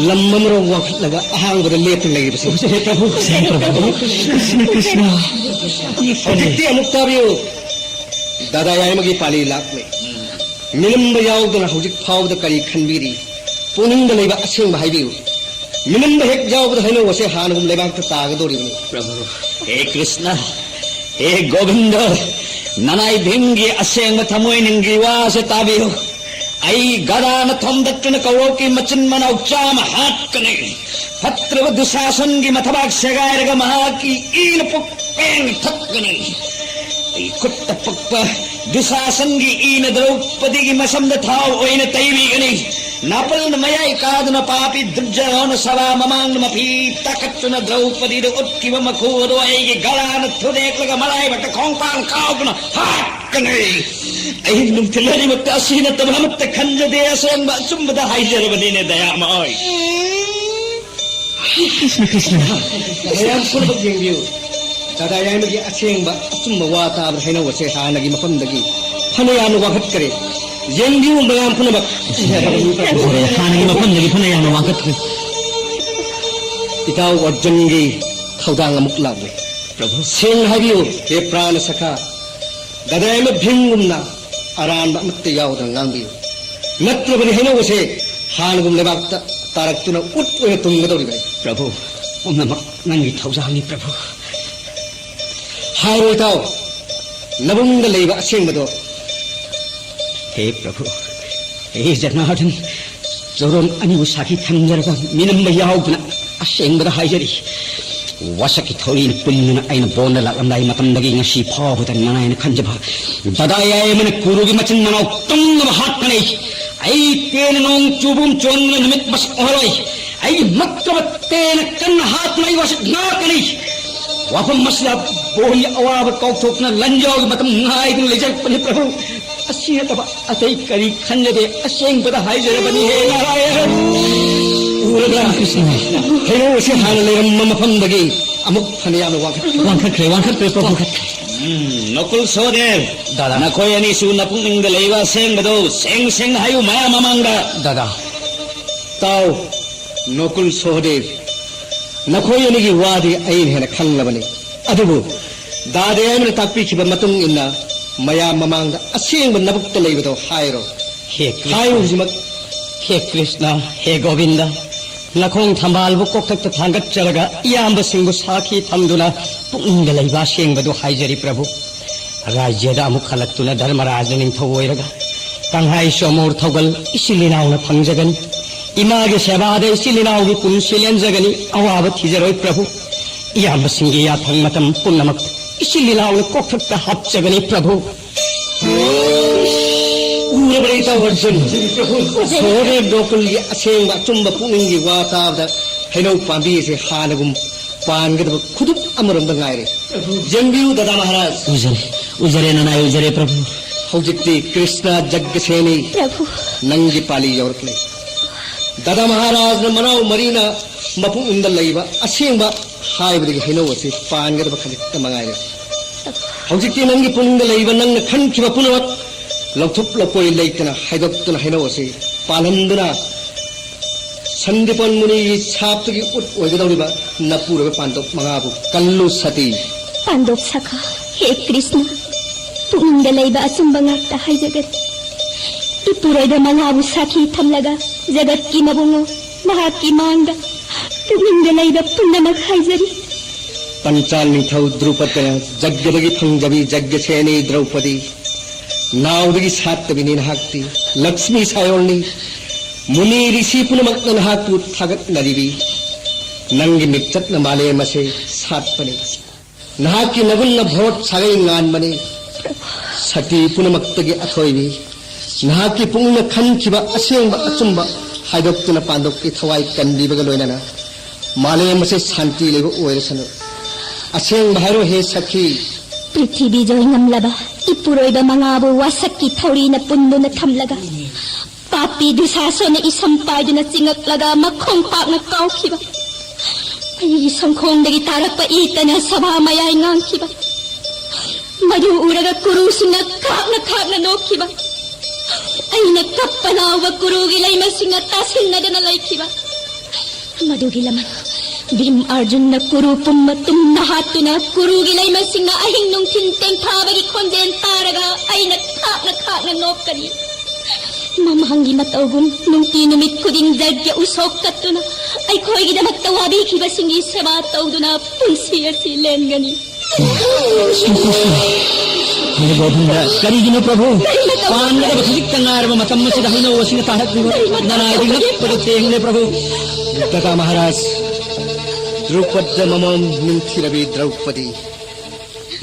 ꯂꯝ ꯑꯃꯔꯣꯝ ꯋꯥꯡꯈꯠꯂꯒ ꯑꯍꯥꯡꯕꯗ ꯂꯦꯞꯇꯨꯅ ꯂꯩꯔꯤꯕꯁꯤ꯫ ꯀ꯭ꯔꯤꯁꯅ, ꯀ꯭ꯔꯤꯁꯅ꯫ ꯍꯧꯖꯤꯛꯇꯤ ꯑꯃꯨꯛ ꯇꯥꯕꯤꯌꯨ꯫ ꯗꯥꯗꯥ ꯌꯥꯏꯃꯒꯤ ꯄꯥꯂꯤ ꯂꯥꯛꯂꯦ꯫ ꯃꯤꯅꯝꯕ ꯌꯥꯎꯗꯅ ꯍꯧꯖꯤꯛ ꯐꯥꯎꯕꯗ ꯀꯔꯤ ꯈꯟꯕꯤꯔꯤ? ꯄꯨꯛꯅꯤꯡꯗ ꯂꯩꯕ ꯑꯁꯦꯡꯕ ꯍꯥꯏꯕꯤꯌꯨ꯫ ꯃꯤꯅꯝꯕ ꯍꯦꯛ ꯌꯥꯎꯕꯗ ꯍꯩꯅꯧ ꯑꯁꯦ ꯍꯥꯟꯅꯒꯨꯝ ꯂꯩꯕꯥꯛꯇ ꯇꯥꯒꯗꯧꯔꯤꯕꯅꯤ꯫ ꯄ꯭ꯔꯚꯨ, ꯍꯦ ꯀ꯭ꯔꯤꯁꯅ, ꯍꯦ ꯒꯣꯕꯤꯟꯗ, ꯅꯅꯥꯏ ꯚꯤꯝꯒꯤ ꯑꯁꯦꯡꯕ ꯊꯃꯣꯏꯅꯤꯡꯒꯤ ꯋꯥꯁꯦ ꯇꯥꯕꯤꯌꯨ꯫ ꯑꯩ ꯒꯗꯥꯅ ꯊꯣꯝꯗꯠꯇꯨꯅ ꯀꯧꯔꯣꯛꯀꯤ ꯃꯆꯤꯟ ꯃꯅꯥꯎ ꯆꯥꯝꯃ ꯍꯥꯠꯀꯅꯤ꯫ ꯐꯠꯇ꯭ꯔꯕ ꯗꯨꯁꯥꯁꯟꯒꯤ ꯃꯊꯕꯥꯛ ꯁꯦꯒꯥꯏꯔꯒ ꯃꯍꯥꯛꯀꯤ ꯏꯅ ꯄꯨꯛ ꯄꯦꯡ ꯊꯛꯀꯅꯤ꯫ ꯑꯩ ꯈꯨꯠꯇ ꯄꯛꯄ ꯗꯨꯁꯥꯁꯟꯒꯤ ꯏꯅ ꯗ꯭ꯔꯧꯄꯗꯤꯒꯤ ꯃꯁꯝꯗ ꯊꯥꯎ ꯑꯣꯏꯅ ꯇꯩꯕꯤꯒꯅꯤ꯫ ꯅꯥꯄꯜꯅ ꯃꯌꯥꯏ ꯀꯥꯗꯨꯅ ꯄꯥꯄꯤ ꯗꯨꯔꯖꯌꯣꯙꯅ ꯁꯚꯥ ꯃꯃꯥꯡꯗ ꯃꯐꯤ ꯇꯥꯈꯠꯇꯨꯅ ꯗ꯭ꯔꯧꯄꯗꯤꯗ ꯎꯠꯈꯤꯕ ꯃꯈꯨ ꯑꯗꯨ ꯑꯩꯒꯤ ꯒꯂꯥꯅ ꯊꯨꯗꯦꯛꯂꯒ ꯃꯔꯥꯏꯕꯛꯇ ꯈꯣꯡꯄꯥꯡ ꯀꯥꯎꯗꯨꯅ ꯍꯥꯠꯀꯅꯤ꯫ ꯑꯍꯤꯡ ꯅꯨꯡꯊꯤꯜ ꯑꯅꯤꯃꯛꯇ ꯑꯁꯤ ꯅꯠꯇꯕ ꯑꯃꯠꯇ ꯈꯟꯖꯗꯦ꯫ ꯑꯁꯦꯡꯕ ꯑꯆꯨꯝꯕꯗ ꯍꯥꯏꯖꯔꯕꯅꯤꯅꯦ, ꯗꯌꯥꯃ ꯍꯣꯏ꯫ ꯀ꯭ꯔꯤꯁꯅ, ꯀ꯭ꯔꯤꯁꯅ꯫ ꯃꯌꯥꯝ ꯄꯨꯝꯅꯃꯛ ꯌꯦꯡꯕꯤꯌꯨ꯫ ꯗꯥꯗꯥ ꯌꯥꯏꯃꯒꯤ ꯑꯁꯦꯡꯕ ꯑꯆꯨꯝꯕ ꯋꯥ ꯇꯥꯕꯗ ꯍꯩꯅꯧ ꯑꯁꯦ ꯍꯥꯟꯅꯒꯤ ꯃꯐꯝꯗꯒꯤ ꯐꯅ ꯌꯥꯝꯅ ꯋꯥꯡꯈꯠꯈ꯭ꯔꯦ꯫ ꯌꯦꯡꯕꯤꯌꯨ ꯃꯌꯥꯝ ꯄꯨꯝꯅꯃꯛ꯫ ꯍꯥꯟꯅꯒꯤ ꯃꯐꯝꯗꯒꯤ ꯐꯅ ꯌꯥꯝꯅ ꯋꯥꯡꯈꯠꯈ꯭ꯔꯦ꯫ ꯏꯇꯥꯎ ꯑꯔꯖꯨꯟꯒꯤ ꯊꯧꯗꯥꯡ ꯑꯃꯨꯛ ꯂꯥꯛꯂꯦ꯫ ꯄ꯭ꯔꯚꯨ꯫ ꯁꯦꯡꯅ ꯍꯥꯏꯕꯤꯌꯨ, ꯍꯦ ꯄ꯭ꯔꯥꯅ ꯁꯈꯥ꯫ ꯗꯥꯗꯥ ꯑꯃ ꯚꯤꯝꯒꯨꯝꯅ ꯑꯔꯥꯟꯕ ꯑꯃꯠꯇ ꯌꯥꯎꯗꯅ ꯉꯥꯡꯕꯤꯌꯨ꯫ ꯅꯠꯇ꯭ꯔꯕꯗꯤ ꯍꯩꯅꯧ ꯑꯁꯦ ꯍꯥꯟꯅꯒꯨꯝ ꯂꯩꯕꯥꯛꯇ ꯇꯥꯔꯛꯇꯨꯅ ꯎꯠ ꯑꯣꯏꯅ ꯇꯨꯝꯒꯗꯧꯔꯤꯕꯅꯤ꯫ ꯄ꯭ꯔꯚꯨ, ꯄꯨꯝꯅꯃꯛ ꯅꯪꯒꯤ ꯊꯧꯖꯥꯜꯅꯤ ꯄ꯭ꯔꯚꯨ꯫ ꯍꯥꯏꯔꯣꯏ ꯇꯥꯎ, ꯅꯕꯨꯡꯗ ꯂꯩꯕ ꯑꯁꯦꯡꯕꯗꯣ꯫ ꯍꯦ ꯄ꯭ꯔꯚꯨ, ꯍꯦ ꯖꯅꯥꯔꯗꯟ, ꯆꯣꯔꯣꯟ ꯑꯅꯤꯕꯨ ꯁꯥꯈꯤ ꯊꯝꯖꯔꯒ ꯃꯤꯅꯝꯕ ꯌꯥꯎꯗꯅ ꯑꯁꯦꯡꯕꯗ ꯍꯥꯏꯖꯔꯤ꯫ ꯋꯥꯁꯛꯀꯤ ꯊꯧꯔꯤꯅ ꯄꯨꯟꯗꯨꯅ ꯑꯩꯅ ꯕꯣꯟꯗ ꯂꯥꯛꯂꯝꯗꯥꯏ ꯃꯇꯝꯗꯒꯤ ꯉꯁꯤ ꯐꯥꯎꯕꯗ ꯅꯨꯡꯉꯥꯏꯅ ꯈꯟꯖꯕ ꯗꯗꯥ ꯌꯥꯏꯃꯅ ꯀꯨꯔꯨꯒꯤ ꯃꯆꯤꯟ ꯃꯅꯥꯎ ꯇꯨꯝꯅꯕ ꯍꯥꯠꯄꯅꯤ꯫ ꯑꯩ ꯇꯦꯅ ꯅꯣꯡ ꯆꯨꯕꯨꯝ ꯆꯣꯟꯗꯨꯅ ꯅꯨꯃꯤꯠ ꯃꯁꯛ ꯎꯍꯜꯂꯣꯏ꯫ ꯑꯩꯒꯤ ꯃꯛꯇꯕ ꯇꯦꯅ ꯀꯟꯅ ꯍꯥꯠꯇꯨꯅ ꯑꯩ ꯋꯥꯁꯛ ꯉꯥꯛꯀꯅꯤ꯫ ꯋꯥꯐꯝ ꯑꯁꯤꯗ ꯕꯣꯟꯒꯤ ꯑꯋꯥꯕ ꯀꯥꯎꯊꯣꯛꯇꯨꯅ ꯂꯟꯖꯥꯎꯒꯤ ꯃꯇꯝ ꯉꯥꯏꯗꯨꯅ ꯂꯩꯖꯔꯛꯄꯅꯤ ꯄ꯭ꯔꯚꯨ꯫ ꯑꯁꯤ ꯅꯠꯇꯕ ꯑꯇꯩ ꯀꯔꯤ ꯈꯟꯖꯗꯦ, ꯑꯁꯦꯡꯕꯗ ꯍꯥꯏꯖꯔꯕꯅꯤ ꯍꯦ ꯅꯥꯔꯥꯌꯟ꯫ ꯎꯔꯕ꯭ꯔꯥ? ꯀ꯭ꯔꯤꯁꯅ꯫ ꯍꯩꯅꯧ ꯑꯁꯤ ꯍꯥꯟꯅ ꯂꯩꯔꯝꯕ ꯃꯐꯝꯗꯒꯤ ꯑꯃꯨꯛ ꯐꯅ ꯌꯥꯝꯅ ꯋꯥꯡꯈꯠꯈ꯭ꯔꯦ꯫ ꯋꯥꯡꯈꯠꯈ꯭ꯔꯦ, ꯋꯥꯡꯈꯠꯈ꯭ꯔꯦ, ꯄ꯭ꯔꯚꯨ꯫ ꯎꯝ, ꯅꯀꯨꯜ ꯁꯍꯗꯦꯕ, ꯗꯥꯗꯥ꯫ ꯅꯈꯣꯏ ꯑꯅꯤꯁꯨ ꯅꯄꯨꯛꯅꯤꯡꯗ ꯂꯩꯕ ꯑꯁꯦꯡꯕꯗꯨ ꯁꯦꯡ ꯁꯦꯡꯅ ꯍꯥꯏꯌꯨ ꯃꯌꯥꯝ ꯃꯃꯥꯡꯗ꯫ ꯗꯥꯗꯥ꯫ ꯇꯥꯎ, ꯅꯀꯨꯜ ꯁꯍꯗꯦꯕ, ꯅꯈꯣꯏ ꯑꯅꯤꯒꯤ ꯋꯥꯗꯤ ꯑꯩꯅ ꯍꯦꯟꯅ ꯈꯪꯂꯕꯅꯤ꯫ ꯑꯗꯨꯕꯨ ꯗꯥꯗꯥ ꯌꯥꯏꯃꯅ ꯇꯥꯛꯄꯤꯈꯤꯕ ꯃꯇꯨꯡ ꯏꯟꯅ ꯃꯌꯥꯝ ꯃꯃꯥꯡꯗ ꯑꯁꯦꯡꯕ ꯅꯕꯨꯛꯇ ꯂꯩꯕꯗꯣ ꯍꯥꯏꯔꯣ꯫ ꯍꯦ ꯀ꯭ꯔꯤꯁꯅ꯫ ꯍꯥꯏꯌꯨ ꯍꯧꯖꯤꯛꯃꯛ꯫ ꯍꯦ ꯀ꯭ꯔꯤꯁꯅ, ꯍꯦ ꯒꯣꯕꯤꯟꯗ, ꯅꯈꯣꯡ ꯊꯝꯕꯥꯜꯕꯨ ꯀꯣꯛꯊꯛꯇ ꯊꯥꯡꯒꯠꯆꯔꯒ ꯏꯌꯥꯝꯕꯁꯤꯡꯕꯨ ꯁꯥꯈꯤ ꯊꯝꯗꯨꯅ ꯄꯨꯛꯅꯤꯡꯗ ꯂꯩꯕ ꯑꯁꯦꯡꯕꯗꯨ ꯍꯥꯏꯖꯔꯤ ꯄ꯭ꯔꯚꯨ꯫ ꯔꯥꯖ꯭ꯌꯗ ꯑꯃꯨꯛ ꯍꯜꯂꯛꯇꯨꯅ ꯙꯔꯃꯔꯥꯖ ꯅꯤꯡꯊꯧ ꯑꯣꯏꯔꯒ ꯀꯪꯍꯥꯏ ꯆꯣꯃꯣꯔ ꯊꯧꯒꯜ ꯏꯆꯤꯜ ꯏꯅꯥꯎꯅ ꯐꯪꯖꯒꯅꯤ꯫ ꯏꯃꯥꯒꯤ ꯁꯦꯕꯥꯗ ꯏꯆꯤꯜ ꯏꯅꯥꯎꯒꯤ ꯄꯨꯟꯁꯤ ꯂꯦꯟꯖꯒꯅꯤ꯫ ꯑꯋꯥꯕ ꯊꯤꯖꯔꯣꯏ ꯄ꯭ꯔꯚꯨ꯫ ꯏꯌꯥꯝꯕꯁꯤꯡꯒꯤ ꯌꯥꯊꯪ ꯃꯇꯝ ꯄꯨꯝꯅꯃꯛ ꯏꯆꯤꯜ ꯏꯅꯥꯎꯅ ꯀꯣꯛꯊꯛꯇ ꯍꯥꯞꯆꯒꯅꯤ ꯄ꯭ꯔꯚꯨ꯫ ꯎꯔꯕ꯭ꯔꯥ ꯏꯇꯥꯎ ꯑꯔꯖꯨꯟ? ꯁꯣꯍꯗꯦꯕ ꯅꯣꯀꯨꯜꯒꯤ ꯑꯁꯦꯡꯕ ꯑꯆꯨꯝꯕ ꯄꯨꯛꯅꯤꯡꯒꯤ ꯋꯥ ꯇꯥꯕꯗ ꯍꯩꯅꯧ ꯄꯥꯝꯕꯤ ꯑꯁꯤ ꯍꯥꯟꯅꯒꯨꯝ ꯄꯥꯟꯒꯗꯕ ꯈꯨꯗꯨꯞ ꯑꯃꯔꯣꯝꯗ ꯉꯥꯏꯔꯦ꯫ ꯌꯦꯡꯕꯤꯌꯨ ꯗꯗꯥ ꯃꯍꯥꯔꯥꯖ꯫ ꯎꯖꯔꯦ, ꯎꯖꯔꯦ ꯅꯅꯥꯏ, ꯎꯖꯔꯦ ꯄ꯭ꯔꯚꯨ꯫ ꯍꯧꯖꯤꯛꯇꯤ ꯀ꯭ꯔꯤꯁꯅ ꯖꯒꯁꯦꯅꯤ, ꯄ꯭ꯔꯚꯨ꯫ ꯅꯪꯒꯤ ꯄꯥꯂꯤ ꯌꯧꯔꯛꯂꯦ꯫ ꯗꯗꯥ ꯃꯍꯥꯔꯥꯖꯅ ꯃꯅꯥꯎ ꯃꯔꯤꯅ ꯃꯄꯨꯛꯅꯤꯡꯗ ꯂꯩꯕ ꯑꯁꯦꯡꯕ ꯍꯥꯏꯕꯗꯒꯤ ꯍꯩꯅꯧ ꯑꯁꯤ ꯄꯥꯟꯒꯗꯕ ꯈꯖꯤꯛꯇ ꯃꯉꯥꯏꯔꯦ꯫ ꯍꯧꯖꯤꯛꯇꯤ ꯅꯪꯒꯤ ꯄꯨꯛꯅꯤꯡꯗ ꯂꯩꯕ ꯅꯪꯅ ꯈꯟꯈꯤꯕ ꯄꯨꯝꯅꯃꯛ ꯂꯧꯊꯣꯛ ꯂꯧꯄꯣꯏ ꯂꯩꯇꯅ ꯍꯥꯏꯗꯣꯛꯇꯨꯅ ꯍꯩꯅꯧ ꯑꯁꯤ ꯄꯥꯜꯍꯟꯗꯨꯅ ꯁꯟꯗꯤꯄꯟ ꯃꯨꯅꯤꯒꯤ ꯁꯥꯞꯇꯒꯤ ꯎꯠ ꯑꯣꯏꯒꯗꯧꯔꯤꯕ ꯅꯄꯨꯔꯣꯏꯕ ꯄꯥꯟꯗꯣꯞ ꯃꯉꯥꯕꯨ ꯀꯜꯂꯨ ꯁꯇꯤ꯫ ꯄꯥꯟꯗꯣꯞ ꯁꯈꯥ, ꯍꯦ ꯀ꯭ꯔꯤꯁꯅ, ꯄꯨꯛꯅꯤꯡꯗ ꯂꯩꯕ ꯑꯆꯨꯝꯕ ꯉꯥꯛꯇ ꯍꯥꯏꯖꯒꯅꯤ꯫ ꯏꯄꯨꯔꯣꯏꯕ ꯃꯉꯥꯕꯨ ꯁꯥꯈꯤ ꯊꯝꯂꯒ ꯖꯒꯠꯀꯤ ꯃꯕꯨꯡꯉꯣ, ꯅꯍꯥꯛꯀꯤ ꯃꯥꯡꯗ ꯄꯨꯛꯅꯤꯡꯗ ꯂꯩꯕ ꯄꯨꯝꯅꯃꯛ ꯍꯥꯏꯖꯔꯤ꯫ ꯄꯟꯆꯥꯜ ꯅꯤꯡꯊꯧ ꯗ꯭ꯔꯨꯄꯗꯅ ꯖꯒ꯭ꯌꯗꯒꯤ ꯐꯪꯖꯕꯤ ꯖꯒ꯭ꯌꯁꯦꯅꯤ ꯗ꯭ꯔꯧꯄꯗꯤ꯫ ꯅꯥꯎꯗꯒꯤ ꯁꯥꯠꯇꯕꯤꯅꯤ ꯅꯍꯥꯛꯇꯤ, ꯂꯛꯁꯃꯤ ꯁꯥꯌꯣꯜꯅꯤ꯫ ꯃꯨꯅꯤ ꯔꯤꯁꯤ ꯄꯨꯝꯅꯃꯛꯅ ꯅꯍꯥꯛꯄꯨ ꯊꯥꯒꯠꯅꯔꯤꯕꯤ꯫ ꯅꯪꯒꯤ ꯃꯤꯡꯆꯠꯅ ꯃꯥꯂꯦꯝ ꯑꯁꯦ ꯁꯥꯠꯄꯅꯤ꯫ ꯅꯍꯥꯛꯀꯤ ꯅꯒꯨꯟꯅ ꯚꯣꯠ ꯁꯥꯒꯩ ꯉꯥꯟꯕꯅꯤ꯫ ꯁꯇꯤ ꯄꯨꯝꯅꯃꯛꯇꯒꯤ ꯑꯊꯣꯏꯕꯤ꯫ ꯅꯍꯥꯛꯀꯤ ꯄꯨꯛꯅꯤꯡꯅ ꯈꯟꯈꯤꯕ ꯑꯁꯦꯡꯕ ꯑꯆꯨꯝꯕ ꯍꯥꯏꯗꯣꯛꯇꯨꯅ ꯄꯥꯟꯗꯣꯞꯀꯤ ꯊꯋꯥꯏ ꯀꯟꯕꯤꯕꯒ ꯂꯣꯏꯅꯅ ꯃꯥꯂꯦꯝ ꯑꯁꯦ ꯁꯥꯟꯇꯤ ꯂꯩꯕ ꯑꯣꯏꯔꯁꯅꯨ꯫ ꯑꯁꯦꯡꯕ ꯍꯥꯏꯔꯣ ꯍꯦ ꯁꯈꯤ꯫ ꯄ꯭ꯔꯤꯊꯤꯕꯤ ꯖꯣꯏ ꯉꯝꯂꯕ ꯏꯄꯨꯔꯣꯏꯕ ꯃꯉꯥꯕꯨ ꯋꯥꯁꯛꯀꯤ ꯊꯧꯔꯤꯅ ꯄꯨꯟꯗꯨꯅ ꯊꯝꯂꯒ ꯄꯥꯄꯤ ꯗꯨꯁꯥꯁꯣꯅ ꯏꯁꯝ ꯄꯥꯏꯗꯨꯅ ꯆꯤꯡꯉꯛꯂꯒ ꯃꯈꯣꯡ ꯄꯥꯛꯅ ꯀꯥꯎꯈꯤꯕ꯫ ꯑꯩꯒꯤ ꯁꯪꯈꯣꯡꯗꯒꯤ ꯇꯥꯔꯛꯄ ꯏꯇꯅ ꯁꯚꯥ ꯃꯌꯥꯏ ꯉꯥꯡꯈꯤꯕ꯫ ꯃꯗꯨ ꯎꯔꯒ ꯀꯨꯔꯨꯁꯤꯡꯅ ꯈꯥꯛꯅ ꯈꯥꯛꯅ ꯅꯣꯛꯈꯤꯕ꯫ ꯑꯩꯅ ꯀꯞꯄ ꯂꯥꯎꯕ ꯀꯨꯔꯨꯒꯤ ꯂꯩꯃꯁꯤꯡꯅ ꯇꯥꯁꯤꯟꯅꯗꯅ ꯂꯩꯈꯤꯕ꯫ ꯃꯗꯨꯒꯤ ꯂꯃꯟ ꯚꯤꯝ ꯑꯔꯖꯨꯟꯅ ꯀꯨꯔꯨ ꯄꯨꯝꯕ ꯇꯨꯝꯅ ꯍꯥꯠꯇꯨꯅ ꯀꯨꯔꯨꯒꯤ ꯂꯩꯃꯁꯤꯡꯅ ꯑꯍꯤꯡ ꯅꯨꯡꯊꯤꯜ ꯇꯦꯡꯊꯥꯕꯒꯤ ꯈꯣꯟꯖꯦꯜ ꯇꯥꯔꯒ ꯑꯩꯅ ꯈꯥꯛꯅ ꯈꯥꯛꯅ ꯅꯣꯛꯀꯅꯤ꯫ ꯃꯃꯥꯡꯒꯤ ꯃꯇꯧꯒꯨꯝ ꯅꯨꯡꯇꯤ ꯅꯨꯃꯤꯠ ꯈꯨꯗꯤꯡ ꯖꯒ꯭ꯌ ꯎꯁꯣꯞ ꯀꯠꯇꯨꯅ ꯑꯩꯈꯣꯏꯒꯤꯗꯃꯛꯇ ꯋꯥꯕꯤꯈꯤꯕꯁꯤꯡꯒꯤ ꯁꯦꯕꯥ ꯇꯧꯗꯨꯅ ꯄꯨꯟꯁꯤ ꯑꯁꯤ ꯂꯦꯟꯒꯅꯤ꯫ ꯍꯦ ꯒꯣꯕꯤꯟꯗ, ꯀꯔꯤꯒꯤꯅꯣ ꯄ꯭ꯔꯚꯨ? ꯄꯥꯟꯒꯗꯕ ꯈꯖꯤꯛꯇ ꯉꯥꯏꯔꯕ ꯃꯇꯝ ꯑꯁꯤꯗ ꯍꯩꯅꯧ ꯑꯁꯤꯅ ꯇꯥꯔꯛꯂꯤꯕ ꯅꯅꯥꯏꯗ ꯉꯛꯄꯗ ꯊꯦꯡꯂꯦ ꯄ꯭ꯔꯚꯨ꯫ ꯗꯥꯗꯥ ꯃꯍꯥꯔꯥꯖ, ꯗ꯭ꯔꯨꯄꯗ ꯃꯃꯣꯝ ꯅꯤꯡꯊꯤꯔꯕꯤ ꯗ꯭ꯔꯧꯄꯗꯤ,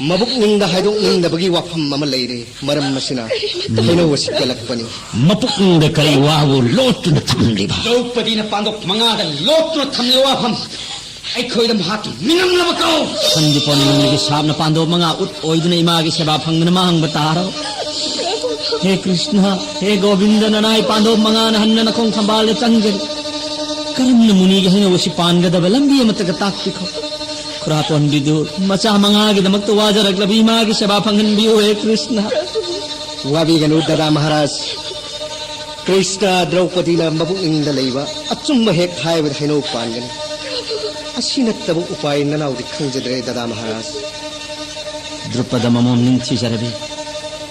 ꯃꯕꯨꯛꯅꯤꯡꯗ ꯍꯥꯏꯗꯣꯛꯅꯤꯡꯗꯕꯒꯤ ꯋꯥꯐꯝ ꯑꯃ ꯂꯩꯔꯦ꯫ ꯃꯔꯝ ꯑꯁꯤꯅ ꯍꯩꯅꯧ ꯑꯁꯤ ꯀꯦꯜꯂꯛꯄꯅꯤ꯫ ꯃꯄꯨꯛꯅꯤꯡꯗ ꯀꯔꯤ ꯋꯥꯕꯨ ꯂꯣꯠꯇꯨꯅ ꯊꯝꯂꯤꯕ? ꯗ꯭ꯔꯧꯄꯗꯤꯅ ꯄꯥꯟꯗꯣꯞ ꯃꯉꯥꯗ ꯂꯣꯠꯇꯨꯅ ꯊꯝꯂꯤꯕ ꯋꯥꯐꯝ ꯑꯩꯈꯣꯏꯗ ꯃꯍꯥꯛꯀꯤ ꯃꯤꯅꯝꯂꯕ ꯀꯧ꯫ ꯁꯟꯗꯤ ꯄꯣꯟꯅꯤꯡꯕꯒꯤ ꯁꯥꯞꯅ ꯄꯥꯟꯗꯣꯞ ꯃꯉꯥ ꯎꯠ ꯑꯣꯏꯗꯨꯅ ꯏꯃꯥꯒꯤ ꯁꯦꯕꯥ ꯐꯪꯗꯅ ꯃꯥꯡꯕ ꯇꯥꯔꯕ꯫ ꯍꯦ ꯀ꯭ꯔꯤꯁꯅ, ꯍꯦ ꯒꯣꯕꯤꯟꯗ, ꯅꯅꯥꯏ ꯄꯥꯟꯗꯣꯞ ꯃꯉꯥꯅ ꯍꯟꯅ ꯅꯈꯣꯡ ꯊꯝꯕꯥꯜꯗ ꯆꯪꯖꯔꯤ꯫ ꯀꯔꯝꯅ ꯃꯨꯅꯤꯒꯤ ꯍꯩꯅꯧ ꯑꯁꯤ ꯄꯥꯟꯒꯗꯕ ꯂꯝꯕꯤ ꯑꯃꯠꯇꯒ ꯇꯥꯛꯄꯤꯈꯣ꯫ ꯈꯨꯔꯥ ꯇꯣꯟꯕꯤꯗꯨ ꯃꯆꯥ ꯃꯉꯥꯒꯤꯗꯃꯛꯇ ꯋꯥꯖꯔꯛꯂꯕ ꯏꯃꯥꯒꯤ ꯁꯦꯕꯥ ꯐꯪꯍꯟꯕꯤꯌꯨ, ꯍꯦ ꯀ꯭ꯔꯤꯁꯅ꯫ ꯋꯥꯕꯤꯒꯅꯨ ꯗꯥꯗꯥ ꯃꯍꯥꯔꯥꯖ꯫ ꯀ꯭ꯔꯤꯁꯅ ꯗ꯭ꯔꯧꯄꯗꯤꯅ ꯃꯕꯨꯛꯅꯤꯡꯗ ꯂꯩꯕ ꯑꯆꯨꯝꯕ ꯍꯦꯛ ꯍꯥꯏꯕꯗ ꯍꯩꯅꯧ ꯄꯥꯟꯒꯅꯤ꯫ ꯑꯁꯤ ꯅꯠꯇꯕ ꯎꯄꯥꯏ ꯅꯅꯥꯎꯗꯤ ꯈꯪꯖꯗ꯭ꯔꯦ ꯗꯥꯗꯥ ꯃꯍꯥꯔꯥꯖ꯫ ꯗ꯭ꯔꯨꯄꯗ ꯃꯃꯣꯝ ꯅꯤꯡꯊꯤꯖꯔꯕꯤ꯫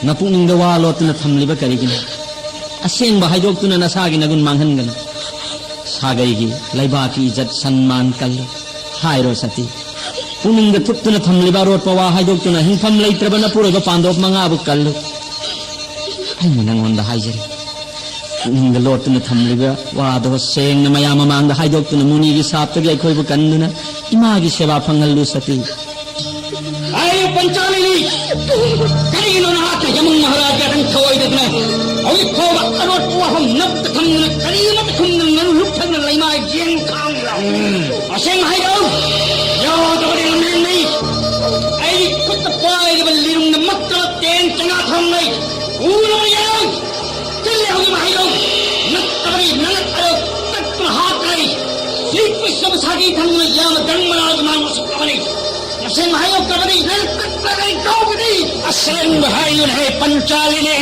ꯅꯄꯨꯛꯅꯤꯡꯗ ꯋꯥ ꯂꯣꯠꯇꯨꯅ ꯊꯝꯂꯤꯕ ꯀꯔꯤꯒꯤꯅꯣ? ꯑꯁꯦꯡꯕ ꯍꯥꯏꯗꯣꯛꯇꯨꯅ ꯅꯁꯥꯒꯤ ꯅꯒꯨꯟ ꯃꯥꯡꯍꯟꯒꯅꯨ꯫ ꯁꯥꯒꯩꯒꯤ, ꯂꯩꯕꯥꯛꯀꯤ ꯏꯖꯠ ꯁꯟꯃꯥꯟ ꯀꯜꯂꯨ꯫ ꯍꯥꯏꯔꯣ ꯁꯇꯤ, ꯄꯨꯛꯅꯤꯡꯗ ꯊꯨꯞꯇꯨꯅ ꯊꯝꯂꯤꯕ ꯑꯔꯣꯠꯄ ꯋꯥ ꯍꯥꯏꯗꯣꯛꯇꯨꯅ ꯍꯤꯡꯐꯝ ꯂꯩꯇ꯭ꯔꯕ ꯅꯄꯨꯔꯣꯏꯕ ꯄꯥꯟꯗꯣꯞ ꯃꯉꯥꯕꯨ ꯀꯜꯂꯨ꯫ ꯑꯩꯅ ꯅꯪꯉꯣꯟꯗ ꯍꯥꯏꯖꯔꯤ, ꯄꯨꯛꯅꯤꯡꯗ ꯂꯣꯠꯇꯨꯅ ꯊꯝꯂꯤꯕ ꯋꯥꯗꯣ ꯁꯦꯡꯅ ꯃꯌꯥꯝ ꯃꯃꯥꯡꯗ ꯍꯥꯏꯗꯣꯛꯇꯨꯅ ꯃꯨꯅꯤꯒꯤ ꯁꯥꯞꯇꯒꯤ ꯑꯩꯈꯣꯏꯕꯨ ꯀꯟꯗꯨꯅ ꯏꯃꯥꯒꯤ ꯁꯦꯕꯥ ꯐꯪꯍꯜꯂꯨ ꯁꯇꯤ꯫ ꯑꯩ ꯄꯟꯆꯥꯂꯤꯅꯤ! ꯀꯔꯤꯒꯤꯅꯣ ꯅꯍꯥꯛꯅ ꯌꯥꯃꯪ ꯃꯍꯥꯔꯥꯖꯥꯗꯪ ꯊꯧꯑꯣꯏꯗꯗꯅ ꯍꯧꯖꯤꯛ ꯐꯥꯎꯕ ꯑꯔꯣꯠꯄ ꯋꯥꯐꯝ ꯅꯞꯇ ꯊꯝꯗꯨꯅ ꯀꯔꯤꯃꯠꯇ ꯈꯨꯝꯗꯅ ꯅꯪ ꯂꯨꯞꯊꯛꯅ ꯂꯩꯃꯥꯏ ꯌꯦꯟ ꯈꯥꯡꯂꯤꯕ? ꯑꯁꯦꯡꯕ ꯍꯥꯏꯔꯛꯎ! ꯌꯥꯗꯕꯅꯤ ꯂꯝꯍꯦꯟꯕꯤ! ꯑꯩꯒꯤ ꯈꯨꯠꯇ ꯄꯥꯏꯔꯤꯕ ꯂꯤꯔꯨꯡꯅ ꯃꯛꯇ ꯇꯦꯟ ꯆꯉꯥ ꯊꯝꯂꯩ! ꯎꯅꯕ ꯌꯥꯔꯣꯏ! ꯆꯤꯜꯂꯦ ꯍꯧꯖꯤꯛ ꯍꯥꯏꯔꯛꯎ! ꯅꯠꯇꯕꯅꯤ ꯅꯪ ꯑꯔꯣ ꯇꯠꯇꯨꯅ ꯍꯥꯠꯈ꯭ꯔꯦ! ꯁꯤ ꯄꯤꯁꯕ ꯁꯥꯒꯤ ꯊꯝꯗꯨꯅ ꯌꯥꯝꯅ ꯗꯪ ꯃꯅꯥꯒꯤ ꯃꯥꯡ ꯃꯁꯨꯛꯂꯕꯅꯤ! ꯑꯁꯦꯡꯕ ꯍꯥꯏꯌꯣ ꯀꯕꯗꯤ ꯅꯪ ꯀꯛꯂꯒ ꯑꯩ ꯀꯧꯒꯅꯤ! ꯑꯁꯦꯡꯕ ꯍꯥꯏꯌꯨꯅ ꯍꯦ ꯄꯟꯆꯥꯂꯤꯅꯤ!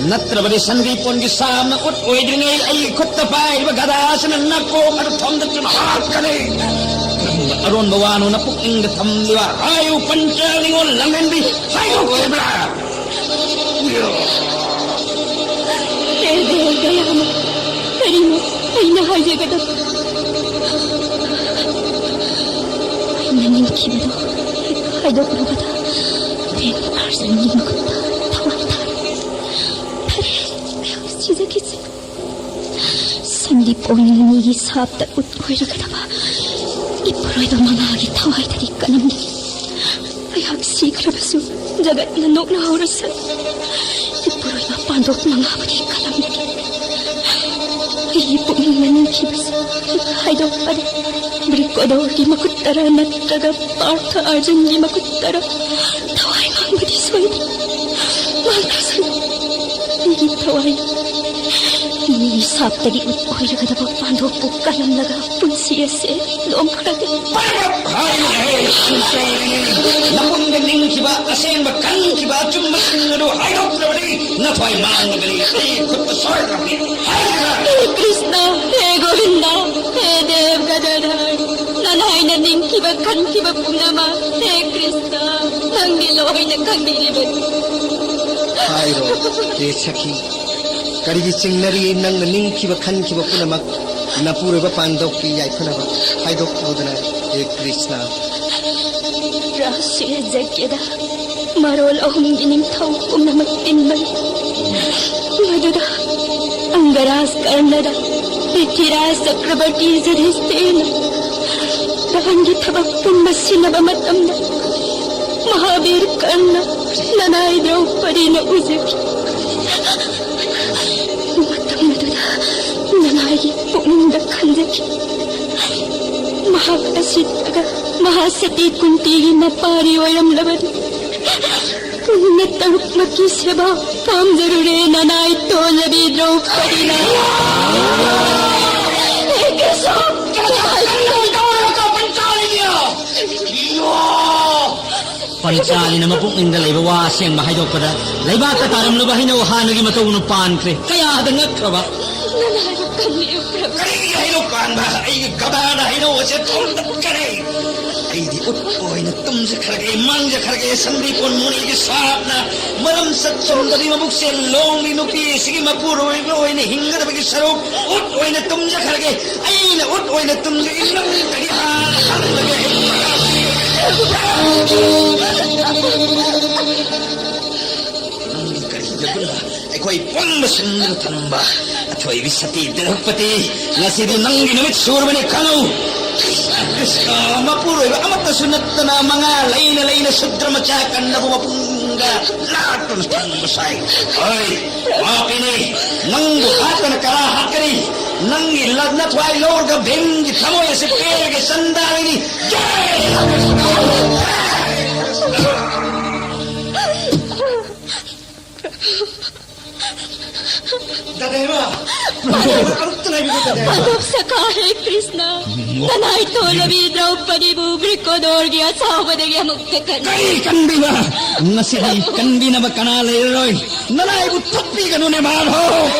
ꯅꯠꯇ꯭ꯔꯕꯗꯤ ꯁꯟꯒꯤ ꯄꯣꯟꯒꯤ ꯁꯥꯝꯅ ꯎꯠ ꯑꯣꯏꯗ꯭ꯔꯤꯉꯩ ꯑꯩꯒꯤ ꯈꯨꯠꯇ ꯄꯥꯏꯔꯤꯕ ꯒꯗꯥꯁꯤꯅ ꯅꯀꯣꯛ ꯑꯗꯨ ꯊꯣꯝꯗꯠꯇꯨꯅ ꯍꯥꯠꯀꯅꯤ! ꯀꯔꯝꯕ ꯑꯔꯣꯟꯕ ꯋꯥꯅꯣ ꯅꯄꯨꯛꯅꯤꯡꯗ ꯊꯝꯂꯤꯕ? ꯍꯥꯏꯌꯨ ꯄꯟꯆꯥꯂꯤꯉꯣ ꯂꯝꯍꯦꯟꯕꯤ! ꯍꯥꯏꯗꯣꯛꯈꯤꯕ꯭ꯔꯥ? ꯍꯦ ꯗꯦꯕ ꯗꯌꯥꯃ, ꯀꯔꯤꯅꯣ ꯑꯩꯅ ꯍꯥꯏꯖꯒꯗꯕ? ꯑꯩꯅ ꯅꯤꯡꯈꯤꯕꯗꯣ ꯍꯦꯛ ꯍꯥꯏꯗꯣꯛꯂꯨꯕꯗ ꯗꯦꯕ ꯑꯔꯖꯨꯟꯒꯤ ꯃꯈꯨꯠꯇ ꯊꯋꯥꯏ ꯊꯥꯔꯦ꯫ ꯐꯔꯦ, ꯑꯩꯍꯥꯛ ꯁꯤꯖꯈꯤꯁꯤ꯫ ꯁꯟꯗꯤ ꯄꯣꯡ ꯑꯅꯤꯒꯤ ꯁꯥꯞꯇ ꯎꯠ ꯑꯣꯏꯔꯒꯗꯕ ꯏꯄꯨꯔꯣꯏꯕ ꯃꯉꯥꯒꯤ ꯊꯋꯥꯏꯗꯗꯤ ꯀꯅꯝꯗꯦ꯫ ꯑꯩꯍꯥꯛ ꯁꯤꯈ꯭ꯔꯕꯁꯨ ꯖꯒꯠꯅ ꯅꯣꯛꯅꯍꯧꯔꯁꯅꯨ꯫ ꯏꯄꯨꯔꯣꯏꯕ ꯄꯥꯟꯗꯣꯞ ꯃꯉꯥꯕꯨꯗꯤ ꯀꯅꯝꯗꯦ꯫ ꯑꯩꯒꯤ ꯄꯨꯛꯅꯤꯡ ꯃꯅꯤꯡꯈꯤꯕꯁꯤ ꯍꯥꯏꯗꯣꯛꯄꯗ ꯕ꯭ꯔꯤꯀꯣꯗꯣꯔꯒꯤ ꯃꯈꯨꯠ ꯇꯔꯥ ꯅꯠꯇ꯭ꯔꯒ ꯄꯥꯔꯊ ꯑꯥꯔꯖꯨꯟꯒꯤ ꯃꯈꯨꯠ ꯇꯔꯥ ꯊꯋꯥꯏ ꯃꯥꯡꯕꯗꯤ ꯁꯣꯏꯗꯦ꯫ ꯃꯥꯡꯈ꯭ꯔꯁꯅꯨ꯫ ꯑꯩꯒꯤ ꯊꯋꯥꯏ ꯃꯤꯒꯤ ꯁꯥꯞꯇꯒꯤ ꯎꯠ ꯑꯣꯏꯔꯒꯗꯕ ꯄꯥꯟꯗꯣꯞꯄꯨ ꯀꯜꯂꯝꯂꯒ ꯄꯨꯟꯁꯤ ꯑꯁꯦ ꯂꯣꯝꯈ꯭ꯔꯒꯦ꯫ ꯍꯥꯏꯔꯤꯕ ꯍꯦ ꯁꯨꯡꯆꯣꯏꯔꯤ, ꯅꯄꯨꯡꯗ ꯅꯤꯡꯈꯤꯕ ꯑꯁꯦꯡꯕ ꯀꯟꯈꯤꯕ ꯑꯆꯨꯝꯕꯁꯤꯡ ꯑꯗꯨ ꯍꯥꯏꯗꯣꯛꯇ꯭ꯔꯕꯗꯤ ꯅꯊ꯭ꯋꯥꯏ ꯃꯥꯡꯂꯒꯅꯤ꯫ ꯑꯩ ꯈꯨꯠꯇ ꯁꯣꯏꯗ꯭ꯔꯕꯅꯤ꯫ ꯍꯥꯏꯔꯤꯕ ꯍꯦ ꯀ꯭ꯔꯤꯁꯅ, ꯍꯦ ꯒꯣꯕꯤꯟꯗ, ꯍꯦ ꯗꯦꯕ ꯒꯗꯥꯙꯔ, ꯅꯅꯥꯏꯅ ꯅꯤꯡꯈꯤꯕ ꯈꯟꯈꯤꯕ ꯄꯨꯝꯅꯃꯛ ꯍꯦ ꯀ꯭ꯔꯤꯁꯅ, ꯅꯪꯗꯤ ꯂꯣꯏꯅ ꯈꯪꯕꯤꯔꯤꯕꯅꯤ꯫ ꯍꯦ ꯁꯈꯤ, ꯀꯔꯤꯒꯤ ꯆꯤꯡꯅꯔꯤ? ꯅꯪꯅ ꯅꯤꯡꯈꯤꯕ ꯈꯟꯈꯤꯕ ꯄꯨꯝꯅꯃꯛ ꯅꯄꯨꯔꯣꯏꯕ ꯄꯥꯟꯗꯧꯀꯤ ꯌꯥꯏꯐꯅꯕ ꯍꯥꯏꯗꯣꯛꯂꯨꯗꯅ, ꯍꯦ ꯀ꯭ꯔꯤꯁꯅ꯫ ꯔꯥꯁ ꯌꯖ꯭ꯌꯗ ꯃꯔꯣꯜ ꯑꯍꯨꯝꯒꯤ ꯅꯤꯡꯊꯧ ꯄꯨꯝꯅꯃꯛ ꯇꯤꯟꯕꯅꯤ꯫ ꯃꯗꯨꯗ ꯑꯪꯒꯔꯥꯖ ꯀꯔꯅꯗ ꯄ꯭ꯔꯤꯊꯤꯔꯥꯖ ꯆꯀ꯭ꯔꯕꯔꯇꯤ ꯌꯨꯙꯤꯁꯊꯤꯔꯅ ꯗꯥꯟꯒꯤ ꯊꯕꯛ ꯄꯨꯝꯕ ꯁꯤꯟꯅꯕ ꯃꯇꯝꯗ ꯃꯍꯥꯕꯤꯔ ꯀꯔꯅ ꯅꯅꯥꯏ ꯗ꯭ꯔꯧꯄꯗꯤꯅ ꯎꯖꯈꯤ꯫ ꯃꯇꯝ ꯑꯗꯨꯗ ꯅꯅꯥꯏꯒꯤ ꯄꯨꯛꯅꯤꯡꯗ ꯈꯟꯖꯈꯤ, ꯃꯍꯥꯛ ꯑꯁꯤꯗꯒ ꯃꯍꯥꯁꯇꯤ ꯀꯨꯟꯇꯤꯒꯤ ꯃꯄꯥꯔꯤ ꯑꯣꯏꯔꯝꯂꯕꯅꯤ꯫ ꯄꯨꯡꯅ ꯇꯔꯨꯛꯃꯛꯀꯤ ꯁꯦꯕꯥ ꯄꯥꯝꯖꯔꯨꯔꯦ ꯅꯅꯥꯏ ꯇꯣꯜꯂꯕꯤ ꯗ꯭ꯔꯧꯄꯗꯤꯅ꯫ ꯍꯦ ꯀ꯭ꯔꯤꯁꯅ! ꯄꯟꯆꯥꯂꯤꯅ ꯃꯄꯨꯛꯅꯤꯡꯗ ꯂꯩꯕ ꯋꯥ ꯑꯁꯦꯡꯕ ꯍꯥꯏꯗꯣꯛꯄꯗ ꯂꯩꯕꯥꯛꯇ ꯇꯥꯔꯝꯂꯕ ꯍꯩꯅꯧ ꯍꯥꯟꯅꯒꯤ ꯃꯇꯧꯅ ꯄꯥꯟꯈ꯭ꯔꯦ꯫ ꯀꯌꯥꯗ ꯉꯛꯈ꯭ꯔꯕ! ꯅꯅꯥꯏꯕꯨ ꯀꯟꯕꯤꯌꯨ ꯄ꯭ꯔꯚꯨ꯫ ꯀꯔꯤꯒꯤ ꯍꯩꯅꯧ ꯄꯥꯟꯕ? ꯑꯩꯒꯤ ꯒꯙꯥꯅ ꯍꯩꯅꯧ ꯑꯁꯦ ꯊꯣꯝꯗꯠꯈꯔꯦ꯫ ꯑꯩꯗꯤ ꯎꯠ ꯑꯣꯏꯅ ꯇꯨꯝꯖꯈ꯭ꯔꯒꯦ, ꯃꯥꯡꯖꯈ꯭ꯔꯒꯦ꯫ ꯁꯟꯗ꯭ꯔꯤꯄꯣꯟ ꯃꯨꯅꯤꯒꯤ ꯁꯥꯞꯅ ꯃꯔꯝ ꯆꯠ ꯆꯨꯝꯗꯕꯤ ꯃꯕꯨꯛꯁꯦ ꯂꯣꯡꯂꯤ ꯅꯨꯄꯤ ꯑꯁꯤꯒꯤ ꯃꯄꯨꯔꯣꯏꯕ ꯑꯣꯏꯅ ꯍꯤꯡꯒꯗꯕꯒꯤ ꯁꯔꯨꯛ ꯎꯠ ꯑꯣꯏꯅ ꯇꯨꯝꯖꯈ꯭ꯔꯒꯦ꯫ ꯑꯩꯅ ꯎꯠ ꯑꯣꯏꯅ ꯇꯨꯝꯖꯒꯦ꯫ ꯅꯪ ꯀꯔꯤ ꯍꯥꯟꯅ ꯈꯪꯂꯒꯦ? ꯅꯪꯗꯤ ꯀꯔꯤꯒꯤꯗꯕꯅꯣ? ꯑꯩꯈꯣꯏ ꯄꯨꯝꯕ ꯁꯨꯝꯗꯨꯅ ꯊꯝꯕ ꯑꯊꯣꯏꯕꯤ ꯁꯇꯤ ꯗ꯭ꯔꯧꯄꯗꯤ, ꯉꯁꯤꯗꯤ ꯅꯪꯒꯤ ꯅꯨꯃꯤꯠ ꯁꯨꯔꯕꯅꯤ ꯈꯪꯉꯨ꯫ ꯀ꯭ꯔꯤꯁꯅ ꯃꯄꯨꯔꯣꯏꯕ ꯑꯃꯠꯇꯁꯨ ꯅꯠꯇꯅ ꯃꯉꯥ ꯂꯩꯅ ꯂꯩꯅ ꯁꯨꯗ꯭ꯔ ꯃꯆꯥ ꯀꯟꯅꯕ ꯃꯄꯨꯡꯒ ꯂꯥꯛꯇꯨꯅ ꯊꯝꯕ ꯁꯥꯏ꯫ ꯍꯣꯏ, ꯄꯥꯄꯤꯅꯤ, ꯅꯪꯕꯨ ꯍꯥꯠꯇꯅ ꯀꯅꯥ ꯍꯥꯠꯀꯅꯤ? ꯅꯪꯒꯤ ꯂ-, ꯅꯊ꯭ꯋꯥꯏ ꯂꯧꯔꯒ ꯚꯤꯝꯒꯤ ꯊꯃꯣꯏ ꯑꯁꯤ ꯄꯦꯜꯂꯒ ꯆꯟꯗꯥꯔꯤꯅꯤ꯫ ꯖꯥꯏ! ꯗꯥꯗꯥ ꯏꯃꯥ! ꯄꯥꯟꯗꯕ ꯑꯃꯨꯛꯇ ꯂꯩꯕꯤꯌꯨ, ꯗꯥꯗꯥ ꯏꯃꯥ! ꯄꯥꯟꯗꯕ ꯁꯈꯥ ꯍꯦ ꯀ꯭ꯔꯤꯁꯅ, ꯅꯅꯥꯏ ꯇꯣꯜꯂꯕꯤ ꯗ꯭ꯔꯧꯄꯗꯤꯕꯨ ꯒ꯭ꯔꯤꯀꯣꯗꯣꯔꯒꯤ ꯑꯁꯥꯎꯕꯗꯒꯤ ꯑꯃꯨꯛꯇ ꯀꯟ- ꯀꯔꯤ ꯀꯟꯕꯤꯕ? ꯉꯁꯤꯗꯤ ꯀꯟꯕꯤꯅꯕ ꯀꯅꯥ ꯂꯩꯔꯔꯣꯏ꯫ ꯅꯅꯥꯏꯕꯨ ꯊꯨꯞꯄꯤꯒꯅꯨꯅꯦ, ꯃꯥꯙꯣ!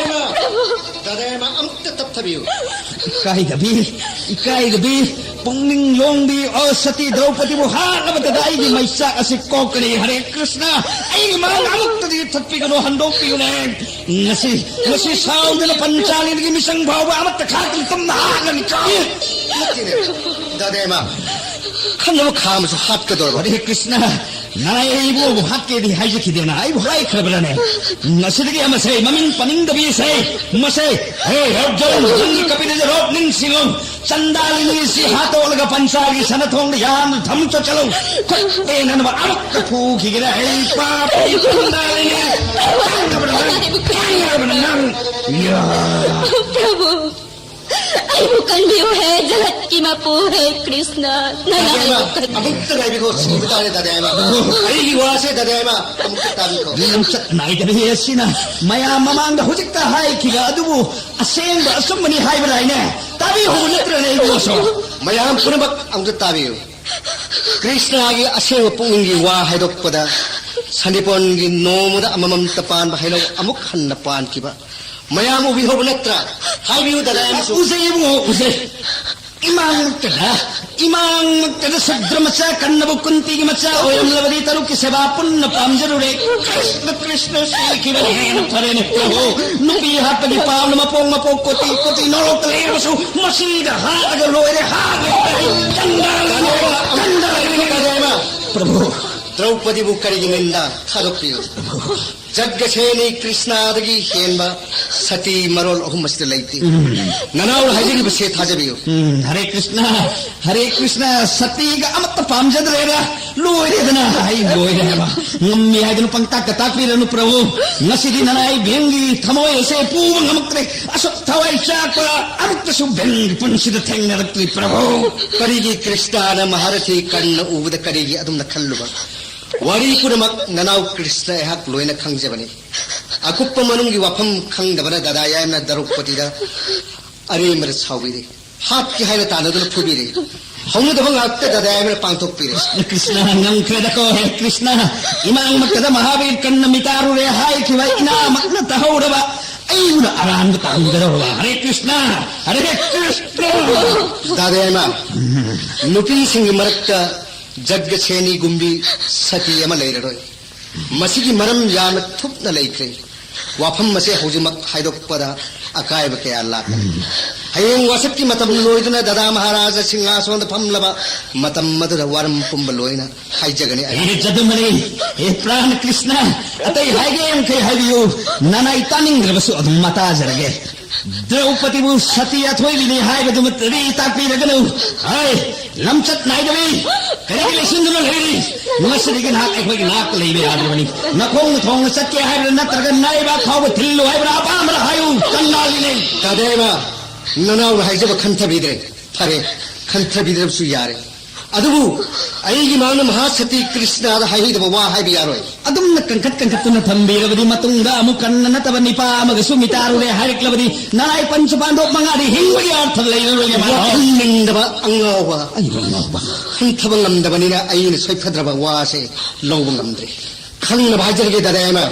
ꯄ꯭ꯔꯚꯨ! ꯗꯥꯗꯥ ꯏꯃꯥ, ꯑꯃꯨꯛꯇ ꯇꯞꯊꯕꯤꯌꯨ꯫ ꯏꯀꯥꯏꯗꯕꯤ, ꯏꯀꯥꯏꯗꯕꯤ, ꯄꯨꯛꯅꯤꯡ ꯂꯣꯡꯕꯤ ꯑꯣ ꯁꯇꯤ ꯗ꯭ꯔꯧꯄꯗꯤꯕꯨ ꯍꯥꯠꯂꯕꯗ ꯑꯩꯒꯤ ꯃꯩꯆꯥꯛ ꯑꯁꯤ ꯀꯣꯛꯀꯅꯤ꯫ ꯍꯔꯦ ꯀ꯭ꯔꯤꯁꯅ, ꯑꯩꯒꯤ ꯃꯥꯡ ꯑꯃꯨꯛꯇꯗꯤ ꯊꯠꯄꯤꯒꯅꯨ, ꯍꯟꯗꯣꯛꯄꯤꯌꯨꯅꯦ꯫ ꯉꯁꯤ, ꯉꯁꯤ ꯁꯥꯎꯗꯅ ꯄꯟꯆꯥꯂꯤꯒꯤ ꯃꯤꯁꯪ ꯐꯥꯎꯕ ꯑꯃꯠꯇ ꯈꯥꯛꯇꯅ ꯇꯝꯅ ꯍꯥꯠꯂꯅꯤ꯫ ꯅꯠꯇꯦꯅꯦ, ꯗꯥꯗꯥ ꯏꯃꯥ, ꯈꯪꯅꯕ ꯈꯥꯝꯃꯁꯨ ꯍꯥꯠꯀꯗꯧꯔꯕ꯫ ꯍꯔꯦ ꯀ꯭ꯔꯤꯁꯅ, ꯅꯥꯏ ꯑꯩꯕꯨ ꯍꯥꯠꯀꯦꯗꯤ ꯍꯥꯏꯖꯈꯤꯗꯦꯅ ꯑꯩꯕꯨ ꯍꯥꯏꯈ꯭ꯔꯕ꯭ꯔꯅꯦ? ꯉꯁꯤꯗꯒꯤ ꯑꯃꯁꯦ ꯃꯃꯤꯡ ꯄꯟꯅꯤꯡꯗꯕꯤꯁꯦ, ꯃꯁꯦ, ꯍꯦ, ꯍꯦ, ꯖꯣꯟ, ꯅꯪꯒꯤ ꯀꯄꯤꯗ ꯔꯣꯛ ꯅꯤꯡꯁꯤꯡꯉꯨ꯫ ꯆꯟꯗꯥꯂꯤꯅꯤ ꯁꯤ ꯍꯥꯠꯇꯣꯛꯂꯒ ꯄꯟꯆꯥꯒꯤ ꯁꯅꯊꯣꯡꯗ ꯌꯥꯝꯅ ꯊꯝ ꯆꯠꯆꯠꯂꯨ꯫ ꯈꯨꯠ ꯇꯦꯟꯅꯅꯕ ꯑꯃꯨꯛꯇ ꯐꯨꯈꯤꯒꯦꯔꯥ? ꯑꯩ ꯄꯥꯄꯤ ꯆꯟꯗꯥꯂꯤꯅꯤ꯫ ꯈꯪꯉꯕꯅ ꯅꯪ, ꯈꯪꯉꯕꯅ ꯅꯪ꯫ ꯌꯥ꯫ ꯄ꯭ꯔꯚꯨ, ꯑꯩꯕꯨ ꯀꯟꯕꯤꯌꯨ ꯍꯦ, ꯖꯒꯠꯀꯤ ꯃꯄꯨ ꯍꯦ ꯀ꯭ꯔꯤꯁꯅ, ꯅꯅꯥꯏꯕꯨ ꯀꯟꯕꯤꯌꯨ꯫ ꯑꯃꯨꯛꯇ ꯉꯥꯏꯕꯤꯈꯣ, ꯁꯤꯕ ꯇꯥꯔꯦ ꯗꯥꯗꯥ ꯏꯃꯥ꯫ ꯑꯩꯒꯤ ꯋꯥꯁꯦ ꯗꯥꯗꯥ ꯏꯃꯥ, ꯑꯃꯨꯛꯇ ꯇꯥꯕꯤꯈꯣ꯫ ꯂꯝꯆꯠ ꯅꯥꯏꯗꯕ ꯍꯦ ꯑꯁꯤꯅ ꯃꯌꯥꯝ ꯃꯃꯥꯡꯗ ꯍꯧꯖꯤꯛꯇ ꯍꯥꯏꯈꯤꯕ ꯑꯗꯨꯕꯨ ꯑꯁꯦꯡꯕ ꯑꯆꯨꯝꯕꯅꯤ ꯍꯥꯏꯕꯗꯥꯏꯅꯦ? ꯇꯥꯕꯤꯍꯧꯕ ꯅꯠꯇ꯭ꯔꯅꯦ ꯏꯕꯨꯡꯉꯣꯁꯨ? ꯃꯌꯥꯝ ꯄꯨꯝꯅꯃꯛ ꯑꯃꯨꯛꯇ ꯇꯥꯕꯤꯌꯨ꯫ ꯀ꯭ꯔꯤꯁꯅꯒꯤ ꯑꯁꯦꯡꯕ ꯄꯨꯛꯅꯤꯡꯒꯤ ꯋꯥ ꯍꯥꯏꯗꯣꯛꯄꯗ, ꯁꯟꯗꯤꯄꯣꯟꯒꯤ ꯅꯣꯡꯃꯗ ꯑꯃꯃꯝꯇ ꯄꯥꯟꯕ ꯍꯩꯅꯧ ꯑꯃꯨꯛ ꯍꯟꯅ ꯄꯥꯟꯈꯤꯕ꯫ ꯃꯌꯥꯝ ꯎꯕꯤꯍꯧꯕ ꯅꯠꯇ꯭ꯔꯥ? ꯍꯥꯏꯕꯤꯌꯨ ꯗꯥꯗꯥ ꯑꯃꯁꯨ꯫ ꯎꯖꯩ ꯏꯕꯨꯡꯉꯣ, ꯎꯖꯩ꯫ ꯏꯃꯥꯡꯃꯛꯇꯗ, ꯏꯃꯥꯡꯃꯛꯇꯗ ꯁꯨꯗ꯭ꯔ ꯃꯆꯥ ꯀꯟꯅꯕ ꯀꯨꯟꯇꯤꯒꯤ ꯃꯆꯥ ꯑꯣꯏꯔꯝꯂꯕꯗꯤ ꯇꯔꯨꯛꯀꯤ ꯁꯦꯕꯥ ꯄꯨꯟꯅ ꯄꯥꯝꯖꯔꯨꯔꯦ꯫ ꯀ꯭ꯔꯤꯁꯅ, ꯀ꯭ꯔꯤꯁꯅ ꯁꯤꯈꯤꯕꯅ ꯍꯦꯟꯅ ꯐꯔꯦꯅꯦ ꯄ꯭ꯔꯚꯨ꯫ ꯅꯨꯄꯤ ꯍꯥꯠꯄꯒꯤ ꯄꯥꯞꯅ ꯃꯄꯣꯛ ꯃꯄꯣꯛ ꯀꯣꯇꯤ ꯀꯣꯇꯤ ꯅꯣꯔꯣꯛꯇ ꯂꯩꯔꯕꯁꯨ ꯃꯁꯤꯗ ꯍꯥꯠꯂꯒ ꯂꯣꯏꯔꯦ, ꯍꯥꯠꯂꯦ꯫ ꯆꯟꯗꯥ, ꯆꯟꯗꯥ꯫ ꯄ꯭ꯔꯚꯨ꯫ ꯗ꯭ꯔꯧꯄꯗꯤꯕꯨ ꯀꯔꯤꯒꯤ ꯅꯤꯟꯗ ꯊꯥꯗꯣꯛꯄꯤꯌꯨ? ꯖꯒꯁꯦꯅꯤ ꯀ꯭ꯔꯤꯁꯅꯗꯒꯤ ꯍꯦꯟꯕ ꯁꯇꯤ ꯃꯔꯣꯜ ꯑꯍꯨꯝ ꯑꯁꯤꯗ ꯂꯩꯇꯦ꯫ ꯎꯝ꯫ ꯅꯅꯥꯎꯅ ꯍꯥꯏꯖꯔꯤꯕꯁꯦ ꯊꯥꯖꯕꯤꯌꯨ꯫ ꯎꯝ, ꯍꯔꯦ ꯀ꯭ꯔꯤꯁꯅ, ꯍꯔꯦ ꯀ꯭ꯔꯤꯁꯅ, ꯁꯇꯤꯒ ꯑꯃꯠꯇ ꯄꯥꯝꯖꯗ꯭ꯔꯦꯗ꯫ ꯂꯣꯏꯔꯦꯗꯅ, ꯑꯩ ꯂꯣꯏꯔꯦ ꯍꯥꯏꯕ꯫ ꯉꯝꯃꯤ ꯍꯥꯏꯗꯨꯅ ꯄꯪꯇꯥꯛꯇ ꯇꯥꯛꯄꯤꯔꯅꯨ ꯄ꯭ꯔꯚꯨ꯫ ꯉꯁꯤꯗꯤ ꯅꯅꯥꯏ ꯚꯤꯝꯒꯤ ꯊꯃꯣꯏ ꯑꯁꯦ ꯄꯨꯕ ꯉꯝꯃꯛꯇ꯭ꯔꯦ꯫ ꯑꯁꯨꯛ ꯊꯋꯥꯏ ꯆꯥꯛꯄ ꯑꯃꯨꯛꯇꯁꯨ ꯚꯤꯝꯒꯤ ꯄꯨꯟꯁꯤꯗ ꯊꯦꯡꯅꯔꯛꯇ꯭ꯔꯤ ꯄ꯭ꯔꯚꯨ꯫ ꯀꯔꯤꯒꯤ ꯀ꯭ꯔꯤꯁꯅꯅ ꯃꯍꯥꯔꯊꯤ ꯀꯟꯅ ꯎꯕꯗ ꯀꯔꯤꯒꯤ ꯑꯗꯨꯝꯅ ꯈꯜꯂꯨꯕ? ꯋꯥꯔꯤ ꯄꯨꯝꯅꯃꯛ ꯅꯅꯥꯎ ꯀ꯭ꯔꯤꯁꯅ ꯑꯩꯍꯥꯛ ꯂꯣꯏꯅ ꯈꯪꯖꯕꯅꯤ꯫ ꯑꯀꯨꯞꯄ ꯃꯅꯨꯡꯒꯤ ꯋꯥꯐꯝ ꯈꯪꯗꯕꯅ ꯗꯥꯗꯥ ꯌꯥꯏꯃꯅ ꯗ꯭ꯔꯧꯄꯗꯤꯗ ꯑꯔꯦꯝꯕꯗ ꯁꯥꯎꯕꯤꯔꯦ꯫ ꯍꯥꯠꯀꯦ ꯍꯥꯏꯅ ꯇꯥꯟꯅꯗꯨꯅ ꯐꯨꯕꯤꯔꯦ꯫ ꯍꯧꯅꯗꯕ ꯉꯥꯛꯇ ꯗꯥꯗꯥ ꯌꯥꯏꯃꯅ ꯄꯥꯡꯊꯣꯛꯄꯤꯔꯦ꯫ ꯀ꯭ꯔꯤꯁꯅ ꯉꯝꯈ꯭ꯔꯦꯗꯀꯣ, ꯍꯦ ꯀ꯭ꯔꯤꯁꯅ꯫ ꯏꯃꯥꯡꯃꯛꯇꯗ ꯃꯍꯥꯕꯤꯔ ꯀꯟꯅ ꯃꯤꯇꯥꯔꯨꯔꯦ ꯍꯥꯏꯈꯤꯕ ꯏꯅꯥꯃꯛꯅ ꯇꯥꯍꯧꯔꯕ ꯑꯩꯕꯨꯅ ꯑꯔꯥꯟꯕ ꯇꯥꯍꯟꯒꯗꯧꯔꯕ꯫ ꯍꯔꯦ ꯀ꯭ꯔꯤꯁꯅ, ꯍꯔꯦ ꯀ꯭ꯔꯤꯁꯅ꯫ ꯗꯥꯗꯥ ꯌꯥꯏꯃ, ꯅꯨꯄꯤꯁꯤꯡꯒꯤ ꯃꯔꯛꯇ ꯖꯒꯁꯦꯅꯤꯒꯨꯝꯕꯤ ꯁꯇꯤ ꯑꯃ ꯂꯩꯔꯔꯣꯏ꯫ ꯃꯁꯤꯒꯤ ꯃꯔꯝ ꯌꯥꯝꯅ ꯊꯨꯞꯅ ꯂꯩꯈ꯭ꯔꯦ꯫ ꯋꯥꯐꯝ ꯑꯁꯦ ꯍꯧꯖꯤꯛꯃꯛ ꯍꯥꯏꯗꯣꯛꯄꯗ ꯑꯀꯥꯏꯕ ꯀꯌꯥ ꯂꯥꯛꯀꯅꯤ꯫ ꯍꯌꯦꯡ ꯋꯥꯁꯛꯀꯤ ꯃꯇꯝ ꯂꯣꯏꯗꯨꯅ ꯗꯥꯗꯥ ꯃꯍꯥꯔꯥꯖꯥ ꯁꯤꯡꯍꯥꯁꯣꯟꯗ ꯐꯝꯂꯕ ꯃꯇꯝ ꯑꯗꯨꯗ ꯋꯥꯔꯝ ꯄꯨꯝꯕ ꯂꯣꯏꯅ ꯍꯥꯏꯖꯒꯅꯤ꯫ ꯍꯦ ꯖꯗꯨꯃꯅꯤ, ꯍꯦ ꯄ꯭ꯔꯥꯟ ꯀ꯭ꯔꯤꯁꯅ, ꯑꯇꯩ ꯍꯥꯏꯒꯦ ꯌꯥꯝꯈꯩ ꯍꯥꯏꯕꯤꯌꯨ, ꯅꯅꯥꯏ ꯇꯥꯅꯤꯡꯗ꯭ꯔꯕꯁꯨ ꯑꯗꯨꯝ ꯃꯇꯥꯖꯔꯒꯦ꯫ ꯗ꯭ꯔꯧꯄꯗꯤꯕꯨ ꯁꯇꯤ ꯑꯊꯣꯏꯕꯤꯅꯤ ꯍꯥꯏꯕꯗꯨꯃ ꯇꯥꯛꯄꯤꯔꯒꯅꯨ꯫ ꯍꯥꯏ, ꯂꯝꯆꯠ ꯅꯥꯏꯗꯕꯤ, ꯀꯔꯤꯒꯤ ꯂꯩꯁꯤꯟꯗꯨꯅ ꯂꯩꯔꯤ? ꯉꯁꯤꯗꯒꯤ ꯅꯍꯥꯛ ꯑꯩꯈꯣꯏꯒꯤ ꯅꯥꯛꯇ ꯂꯩꯕ ꯌꯥꯗ꯭ꯔꯕꯅꯤ꯫ ꯅꯈꯣꯡꯅ ꯊꯣꯡꯅ ꯆꯠꯀꯦ ꯍꯥꯏꯕ꯭ꯔꯥ, ꯅꯠꯇ꯭ꯔꯒ ꯅꯥꯏꯕ ꯐꯥꯎꯕ ꯊꯤꯜꯂꯨ ꯍꯥꯏꯕ꯭ꯔꯥ, ꯑꯄꯥꯝꯕꯗ ꯍꯥꯏꯌꯨ, ꯀꯅꯥꯒꯤꯅꯦ? ꯗꯥꯗꯥ ꯌꯥꯏꯃ, ꯅꯅꯥꯎꯅ ꯍꯥꯏꯖꯕ ꯈꯟꯊꯕꯤꯗ꯭ꯔꯦ꯫ ꯐꯔꯦ, ꯈꯟꯊꯕꯤꯗ꯭ꯔꯕꯁꯨ ꯌꯥꯔꯦ꯫ ꯑꯗꯨꯕꯨ ꯑꯩꯒꯤ ꯃꯥꯡꯗ ꯃꯍꯥꯁꯇꯤ ꯀ꯭ꯔꯤꯁꯅꯗ ꯍꯥꯏꯍꯩꯗꯕ ꯋꯥ ꯍꯥꯏꯕ ꯌꯥꯔꯣꯏ꯫ ꯑꯗꯨꯝꯅ ꯀꯟꯈꯠ ꯀꯟꯈꯠꯇꯨꯅ ꯊꯝꯕꯤꯔꯕꯗꯤ ꯃꯇꯨꯡꯗ ꯑꯃꯨꯛ ꯀꯟꯅ ꯅꯠꯇꯕ ꯅꯤꯄꯥ ꯑꯃꯒꯁꯨ ꯃꯤꯇꯥꯔꯨꯔꯦ ꯍꯥꯏꯔꯛꯂꯕꯗꯤ ꯅꯔꯥꯏ ꯄꯟꯆ ꯄꯥꯟꯗꯣꯞ ꯃꯉꯥꯗꯤ ꯍꯤꯡꯕꯒꯤ ꯑꯔꯊ ꯂꯩꯔꯔꯣꯏꯅꯦ, ꯃꯥ꯫ ꯋꯥꯈꯜ ꯅꯤꯡꯗꯕ ꯑꯉꯥꯎꯕ꯫ ꯑꯩꯕꯨ ꯑꯉꯥꯎꯕ꯫ ꯈꯟꯊꯕ ꯉꯝꯗꯕꯅꯤꯅ ꯑꯩꯅ ꯁꯣꯏꯐꯗ꯭ꯔꯕ ꯋꯥꯁꯦ ꯂꯧꯕ ꯉꯝꯗ꯭ꯔꯦ꯫ ꯈꯪꯅꯕ ꯍꯥꯏꯖꯔꯒꯦ, ꯗꯥꯗꯥ ꯌꯥꯏꯃ꯫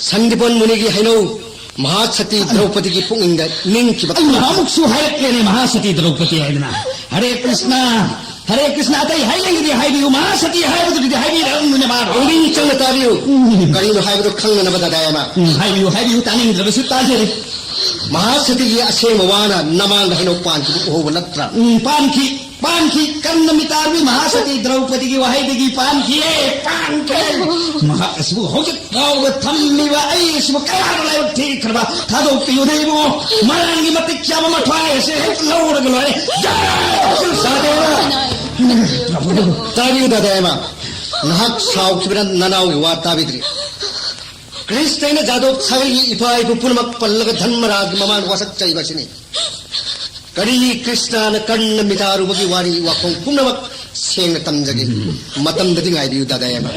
ꯁꯟꯗꯤꯄꯣꯟ ꯃꯨꯅꯤꯒꯤ ꯍꯩꯅꯧ ꯃꯍꯥꯁꯇꯤ ꯗ꯭ꯔꯧꯄꯗꯤꯒꯤ ꯄꯨꯛꯅꯤꯡꯗ ꯅꯤꯡꯈꯤꯕ ꯑꯩ ꯅꯍꯥꯟꯃꯨꯛꯁꯨ ꯍꯥꯏꯔꯛꯂꯦꯅꯦ, ꯃꯍꯥꯁꯇꯤ ꯗ꯭ꯔꯧꯄꯗꯤ ꯍꯥꯏꯗꯅ꯫ ꯍꯔꯦ ꯀ꯭ꯔꯤꯁꯅ, ꯍꯔꯦ ꯀ꯭ꯔꯤꯁꯅ, ꯑꯇꯩ ꯍꯥꯏꯅꯤꯡꯉꯗꯤ ꯍꯥꯏꯕꯤꯌꯨ, ꯃꯍꯥꯁꯇꯤ ꯍꯥꯏꯕꯗꯨꯗꯤ ꯍꯥꯏꯕꯤꯔꯛꯑꯅꯨꯅꯦ ꯃꯥ꯫ ꯄꯨꯛꯅꯤꯡ ꯆꯪꯅ ꯇꯥꯕꯤꯌꯨ꯫ ꯎꯝ꯫ ꯀꯔꯤꯅꯣ ꯍꯥꯏꯕꯗꯨ ꯈꯪꯅꯅꯕ, ꯗꯥꯗꯥ ꯌꯥꯏꯃ꯫ ꯎꯝ, ꯍꯥꯏꯕꯤꯌꯨ, ꯍꯥꯏꯕꯤꯌꯨ, ꯇꯥꯅꯤꯡꯗ꯭ꯔꯕꯁꯨ ꯇꯥꯖꯔꯦ꯫ ꯃꯍꯥꯁꯇꯤꯒꯤ ꯑꯁꯦꯡꯕ ꯋꯥꯅ ꯅꯃꯥꯡꯗ ꯍꯩꯅꯧ ꯄꯥꯟꯈꯤꯕ ꯎꯍꯧꯕ ꯅꯠꯇ꯭ꯔꯥ? ꯎꯝ, ꯄꯥꯟꯈꯤ꯫ ꯄꯥꯟꯈꯤ, ꯀꯟꯅ ꯃꯤꯇꯥꯔꯨꯕꯤ ꯃꯍꯥꯁꯇꯤ ꯗ꯭ꯔꯧꯄꯗꯤꯒꯤ ꯋꯥꯍꯩꯗꯒꯤ ꯄꯥꯟꯈꯤꯌꯦ, ꯄꯥꯟꯈꯤ꯫ ꯃꯍꯥꯛ ꯑꯁꯤꯕꯨ ꯍꯧꯖꯤꯛ ꯐꯥꯎꯕ ꯊꯝꯂꯤꯕ ꯑꯩ ꯑꯁꯤꯕꯨ ꯀꯌꯥꯗ ꯂꯥꯏꯕꯛ ꯊꯤꯈ꯭ꯔꯕ? ꯊꯥꯗꯣꯛꯄꯤꯌꯨꯗ ꯏꯕꯨꯡꯉꯣ, ꯃꯔꯥꯡꯒꯤ ꯃꯇꯤꯛ ꯆꯥꯕ ꯃꯊ꯭ꯋꯥꯏ ꯑꯁꯤ ꯍꯦꯛ ꯂꯧꯔꯒ ꯂꯣꯏꯔꯦ꯫ ꯖꯥꯏ! ꯇꯥꯕꯤꯌꯨ, ꯗꯥꯗꯥ ꯌꯥꯏꯃ, ꯅꯍꯥꯛ ꯁꯥꯎꯈꯤꯕꯅ ꯅꯅꯥꯎꯒꯤ ꯋꯥ ꯇꯥꯕꯤꯗ꯭ꯔꯤ꯫ ꯀ꯭ꯔꯤꯁꯅ ꯖꯥꯗꯣꯕ ꯁꯥꯒꯩꯒꯤ ꯏꯄꯥ ꯏꯄꯨ ꯄꯨꯝꯅꯃꯛ ꯄꯜꯂꯒ ꯙꯔꯃꯔꯥꯖꯒꯤ ꯃꯃꯥꯡꯗ ꯋꯥꯁꯛꯆꯔꯤꯕ ꯑꯁꯤꯅꯤ꯫ ꯀꯔꯤ ꯀ꯭ꯔꯤꯁꯅꯅ ꯀꯔꯅ ꯃꯤꯇꯥꯔꯨꯕꯒꯤ ꯋꯥꯔꯤ ꯋꯥꯈꯣꯡ ꯄꯨꯝꯅꯃꯛ ꯁꯦꯡꯅ ꯇꯝꯖꯒꯦ꯫ ꯃꯇꯝꯗꯗꯤ ꯉꯥꯏꯕꯤꯌꯨ, ꯗꯥꯗꯥ ꯌꯥꯏꯃ꯫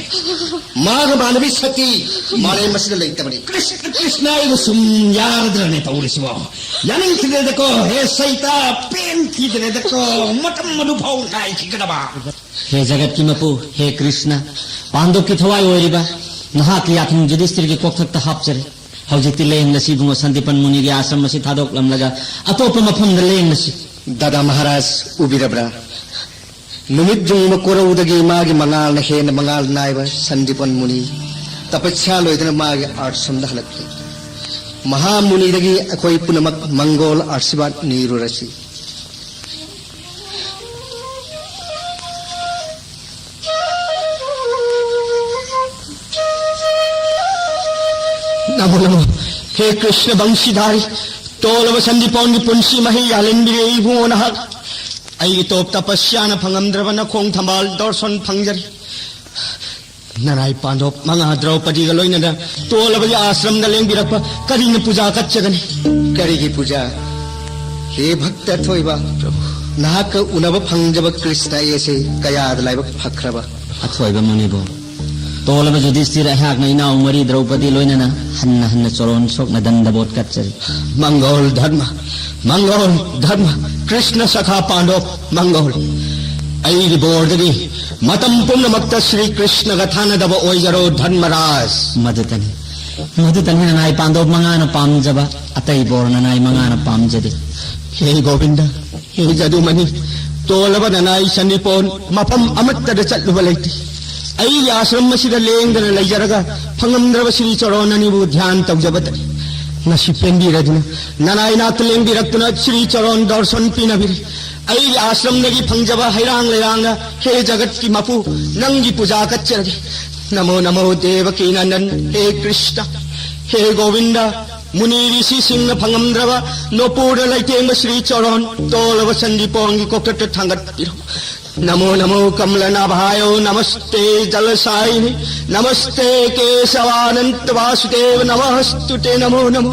ꯃꯥꯒ ꯃꯥꯟꯅꯕꯤ ꯁꯇꯤ ꯃꯥꯂꯦꯝ ꯑꯁꯤꯗ ꯂꯩꯇꯕꯅꯤ꯫ ꯀ꯭ꯔꯤꯁꯅ, ꯀ꯭ꯔꯤꯁꯅ ꯑꯩꯕꯨ ꯁꯨꯝ ꯌꯥꯔꯗ꯭ꯔꯅꯦ ꯇꯧꯔꯤꯁꯤꯕꯣ? ꯌꯥꯅꯤꯡꯈꯤꯗ꯭ꯔꯦꯗꯀꯣ, ꯍꯦ ꯁꯩꯇꯥ, ꯄꯦꯟꯈꯤꯗ꯭ꯔꯦꯗꯀꯣ, ꯃꯇꯝ ꯑꯗꯨ ꯐꯥꯎ ꯉꯥꯏꯈꯤꯒꯗꯕ꯫ ꯍꯦ ꯖꯒꯠꯀꯤ ꯃꯄꯨ, ꯍꯦ ꯀ꯭ꯔꯤꯁꯅ, ꯄꯥꯟꯗꯣꯞꯀꯤ ꯊꯋꯥꯏ ꯑꯣꯏꯔꯤꯕ ꯅꯍꯥꯛꯀꯤ ꯌꯥꯊꯪ ꯌꯨꯙꯤꯁꯇꯤꯔꯒꯤ ꯀꯣꯛꯊꯛꯇ ꯍꯥꯞꯆꯔꯤ꯫ ꯍꯧꯖꯤꯛꯇꯤ ꯂꯦꯡꯂꯁꯤ ꯏꯕꯨꯡꯉꯣ, ꯁꯟꯗꯤꯄꯟ ꯃꯨꯅꯤꯒꯤ ꯑꯥꯁ꯭ꯔꯝ ꯑꯁꯤ ꯊꯥꯗꯣꯛꯂꯝꯂꯒ ꯑꯇꯣꯞꯄ ꯃꯐꯝꯗ ꯂꯦꯡꯂꯁꯤ꯫ ꯗꯥꯗꯥ ꯃꯍꯥꯔꯥꯖ, ꯎꯕꯤꯔꯕ꯭ꯔꯥ? ꯅꯨꯃꯤꯠ ꯌꯨꯡꯕ ꯀꯣꯔꯧꯗꯒꯤ ꯃꯥꯒꯤ ꯃꯉꯥꯜꯅ ꯍꯦꯟꯅ ꯃꯉꯥꯜ ꯅꯥꯏꯕ ꯁꯟꯗꯤꯄꯟ ꯃꯨꯅꯤ ꯇꯄꯁ꯭ꯌꯥ ꯂꯣꯏꯗꯨꯅ ꯃꯥꯒꯤ ꯑꯥꯁ꯭ꯔꯝꯗ ꯍꯜꯂꯛꯂꯦ꯫ ꯃꯍꯥꯃꯨꯅꯤꯗꯒꯤ ꯑꯩꯈꯣꯏ ꯄꯨꯝꯅꯃꯛ ꯃꯪꯒꯣꯜ ꯑꯥꯁꯤꯔꯕꯥꯗ ꯅꯤꯔꯨꯔꯁꯤ꯫ ꯅꯃꯣ ꯅꯃꯣ꯫ ꯍꯦ ꯀ꯭ꯔꯤꯁ꯭ꯅ ꯕꯪꯁꯤꯙꯥꯔꯤ, ꯇꯣꯜꯂꯕ ꯁꯟꯗꯤꯄꯣꯟꯒꯤ ꯄꯨꯟꯁꯤ ꯃꯍꯩ ꯌꯥꯜꯍꯟꯕꯤꯔꯦ ꯏꯕꯨꯡꯉꯣ ꯅꯍꯥꯛ꯫ ꯑꯩꯒꯤ ꯇꯣꯞ ꯇꯄꯁ꯭ꯌꯥꯅ ꯐꯪꯉꯝꯗ꯭ꯔꯕ ꯅꯈꯣꯡ ꯊꯝꯕꯥꯜ ꯗꯣꯔꯁꯟ ꯐꯪꯖꯔꯦ꯫ ꯅꯅꯥꯏ ꯄꯥꯟꯗꯣꯞ ꯃꯉꯥ ꯗ꯭ꯔꯧꯄꯗꯤꯒ ꯂꯣꯏꯅꯅ ꯇꯣꯜꯂꯕꯒꯤ ꯑꯥꯁ꯭ꯔꯝꯗ ꯂꯦꯡꯕꯤꯔꯛꯄ ꯀꯔꯤꯅ ꯄꯨꯖꯥ ꯀꯠꯆꯒꯅꯤ? ꯀꯔꯤꯒꯤ ꯄꯨꯖꯥ? ꯍꯦ ꯚꯛꯇ ꯑꯊꯣꯏꯕ, ꯄ꯭ꯔꯚꯨ꯫ ꯅꯍꯥꯛꯀ ꯎꯅꯕ ꯐꯪꯖꯕ ꯀ꯭ꯔꯤꯁ꯭ꯅ ꯑꯩ ꯑꯁꯤ ꯀꯌꯥꯗ ꯂꯥꯏꯕꯛ ꯐꯈ꯭ꯔꯕ꯫ ꯑꯊꯣꯏꯕ ꯃꯨꯅꯤꯕꯨ, ꯇꯣꯜꯂꯕ ꯌꯨꯙꯤꯁꯊꯤꯔ ꯑꯩꯍꯥꯛꯅ ꯏꯅꯥꯎ ꯃꯔꯤ ꯗ꯭ꯔꯧꯄꯗꯤ ꯂꯣꯏꯅꯅ ꯍꯟꯅ ꯍꯟꯅ ꯆꯣꯔꯣꯟ ꯁꯣꯛꯅ ꯗꯟꯗꯕꯣꯠ ꯀꯠꯆꯔꯤ꯫ ꯃꯪꯒꯣꯜ ꯙꯔꯃ, ꯃꯪꯒꯣꯜ ꯙꯔꯃ, ꯀ꯭ꯔꯤꯁ꯭ꯅ ꯁꯈꯥ ꯄꯥꯟꯗꯣꯞ ꯃꯪꯒꯣꯜ꯫ ꯑꯩꯒꯤ ꯕꯣꯔꯗꯒꯤ ꯃꯇꯝ ꯄꯨꯝꯅꯃꯛꯇ ꯁ꯭ꯔꯤ ꯀ꯭ꯔꯤꯁ꯭ꯅꯒ ꯊꯥꯅꯗꯕ ꯑꯣꯏꯖꯔꯣ ꯙꯔꯃꯔꯥꯖ꯫ ꯃꯗꯨꯇꯅꯤ, ꯃꯗꯨꯇꯅꯤ ꯅꯅꯥꯏ ꯄꯥꯟꯗꯣꯞ ꯃꯉꯥꯅ ꯄꯥꯝꯖꯕ, ꯑꯇꯩ ꯕꯣꯔ ꯅꯅꯥꯏ ꯃꯉꯥꯅ ꯄꯥꯝꯖꯗꯦ꯫ ꯍꯦ ꯒꯣꯕꯤꯟꯗ, ꯍꯦ ꯖꯗꯨꯃꯅꯤ, ꯇꯣꯜꯂꯕ ꯅꯅꯥꯏ ꯁꯟꯗꯤꯄꯣꯟ ꯃꯐꯝ ꯑꯃꯠꯇꯗ ꯆꯠꯂꯨꯕ ꯂꯩꯇꯦ꯫ ꯑꯩꯒꯤ ꯑꯥꯁ꯭ꯔꯝ ꯑꯁꯤꯗ ꯂꯦꯡꯗꯅ ꯂꯩꯖꯔꯒ ꯐꯪꯉꯝꯗ꯭ꯔꯕ ꯁ꯭ꯔꯤ ꯆꯣꯔꯣꯟ ꯑꯅꯤꯕꯨ ꯙ꯭ꯌꯥꯟ ꯇꯧꯖꯕꯇꯅꯤ꯫ ꯉꯁꯤ ꯄꯦꯟꯕꯤꯔꯗꯨꯅ ꯅꯅꯥꯏ ꯅꯥꯛꯇ ꯂꯦꯡꯕꯤꯔꯛꯇꯨꯅ ꯁ꯭ꯔꯤ ꯆꯣꯔꯣꯟ ꯗꯣꯔꯁꯟ ꯄꯤꯅꯕꯤꯔꯤ꯫ ꯑꯩꯒꯤ ꯑꯥꯁ꯭ꯔꯝꯗꯒꯤ ꯐꯪꯖꯕ ꯍꯩꯔꯥꯡ ꯂꯩꯔꯥꯡꯅ ꯍꯦ ꯖꯒꯠꯀꯤ ꯃꯄꯨ ꯅꯪꯒꯤ ꯄꯨꯖꯥ ꯀꯠꯆꯔꯒꯦ꯫ ꯅꯃꯣ ꯅꯃꯣ ꯗꯦꯕꯀꯤ ꯅꯟꯗꯟ, ꯍꯦ ꯀ꯭ꯔꯤꯁ꯭ꯅ, ꯍꯦ ꯒꯣꯕꯤꯟꯗ, ꯃꯨꯅꯤ ꯔꯤꯁꯤꯁꯤꯡꯅ ꯐꯪꯉꯝꯗ꯭ꯔꯕ ꯅꯣꯄꯨꯔꯗ ꯂꯩꯇꯦꯡꯕ ꯁ꯭ꯔꯤ ꯆꯣꯔꯣꯟ ꯇꯣꯜꯂꯕ ꯁꯟꯗꯤꯄꯣꯟꯒꯤ ꯀꯣꯛꯊꯛꯇ ꯊꯥꯡꯒꯠꯄꯤꯔꯣ꯫ ꯅꯃꯣ ꯅꯃꯣ ꯀꯃꯂꯅꯥꯚꯥꯌꯣ ꯅꯃꯁ꯭ꯇꯦ ꯖꯂꯁꯥꯌꯤꯅꯤ ꯅꯃꯁ꯭ꯇꯦ ꯀꯦꯁꯥꯚꯥꯅꯟꯇ ꯚꯥꯁꯨꯗꯦꯚ ꯅꯃꯣꯁ꯭ꯇꯨꯇꯦ ꯅꯃꯣ ꯅꯃꯣ꯫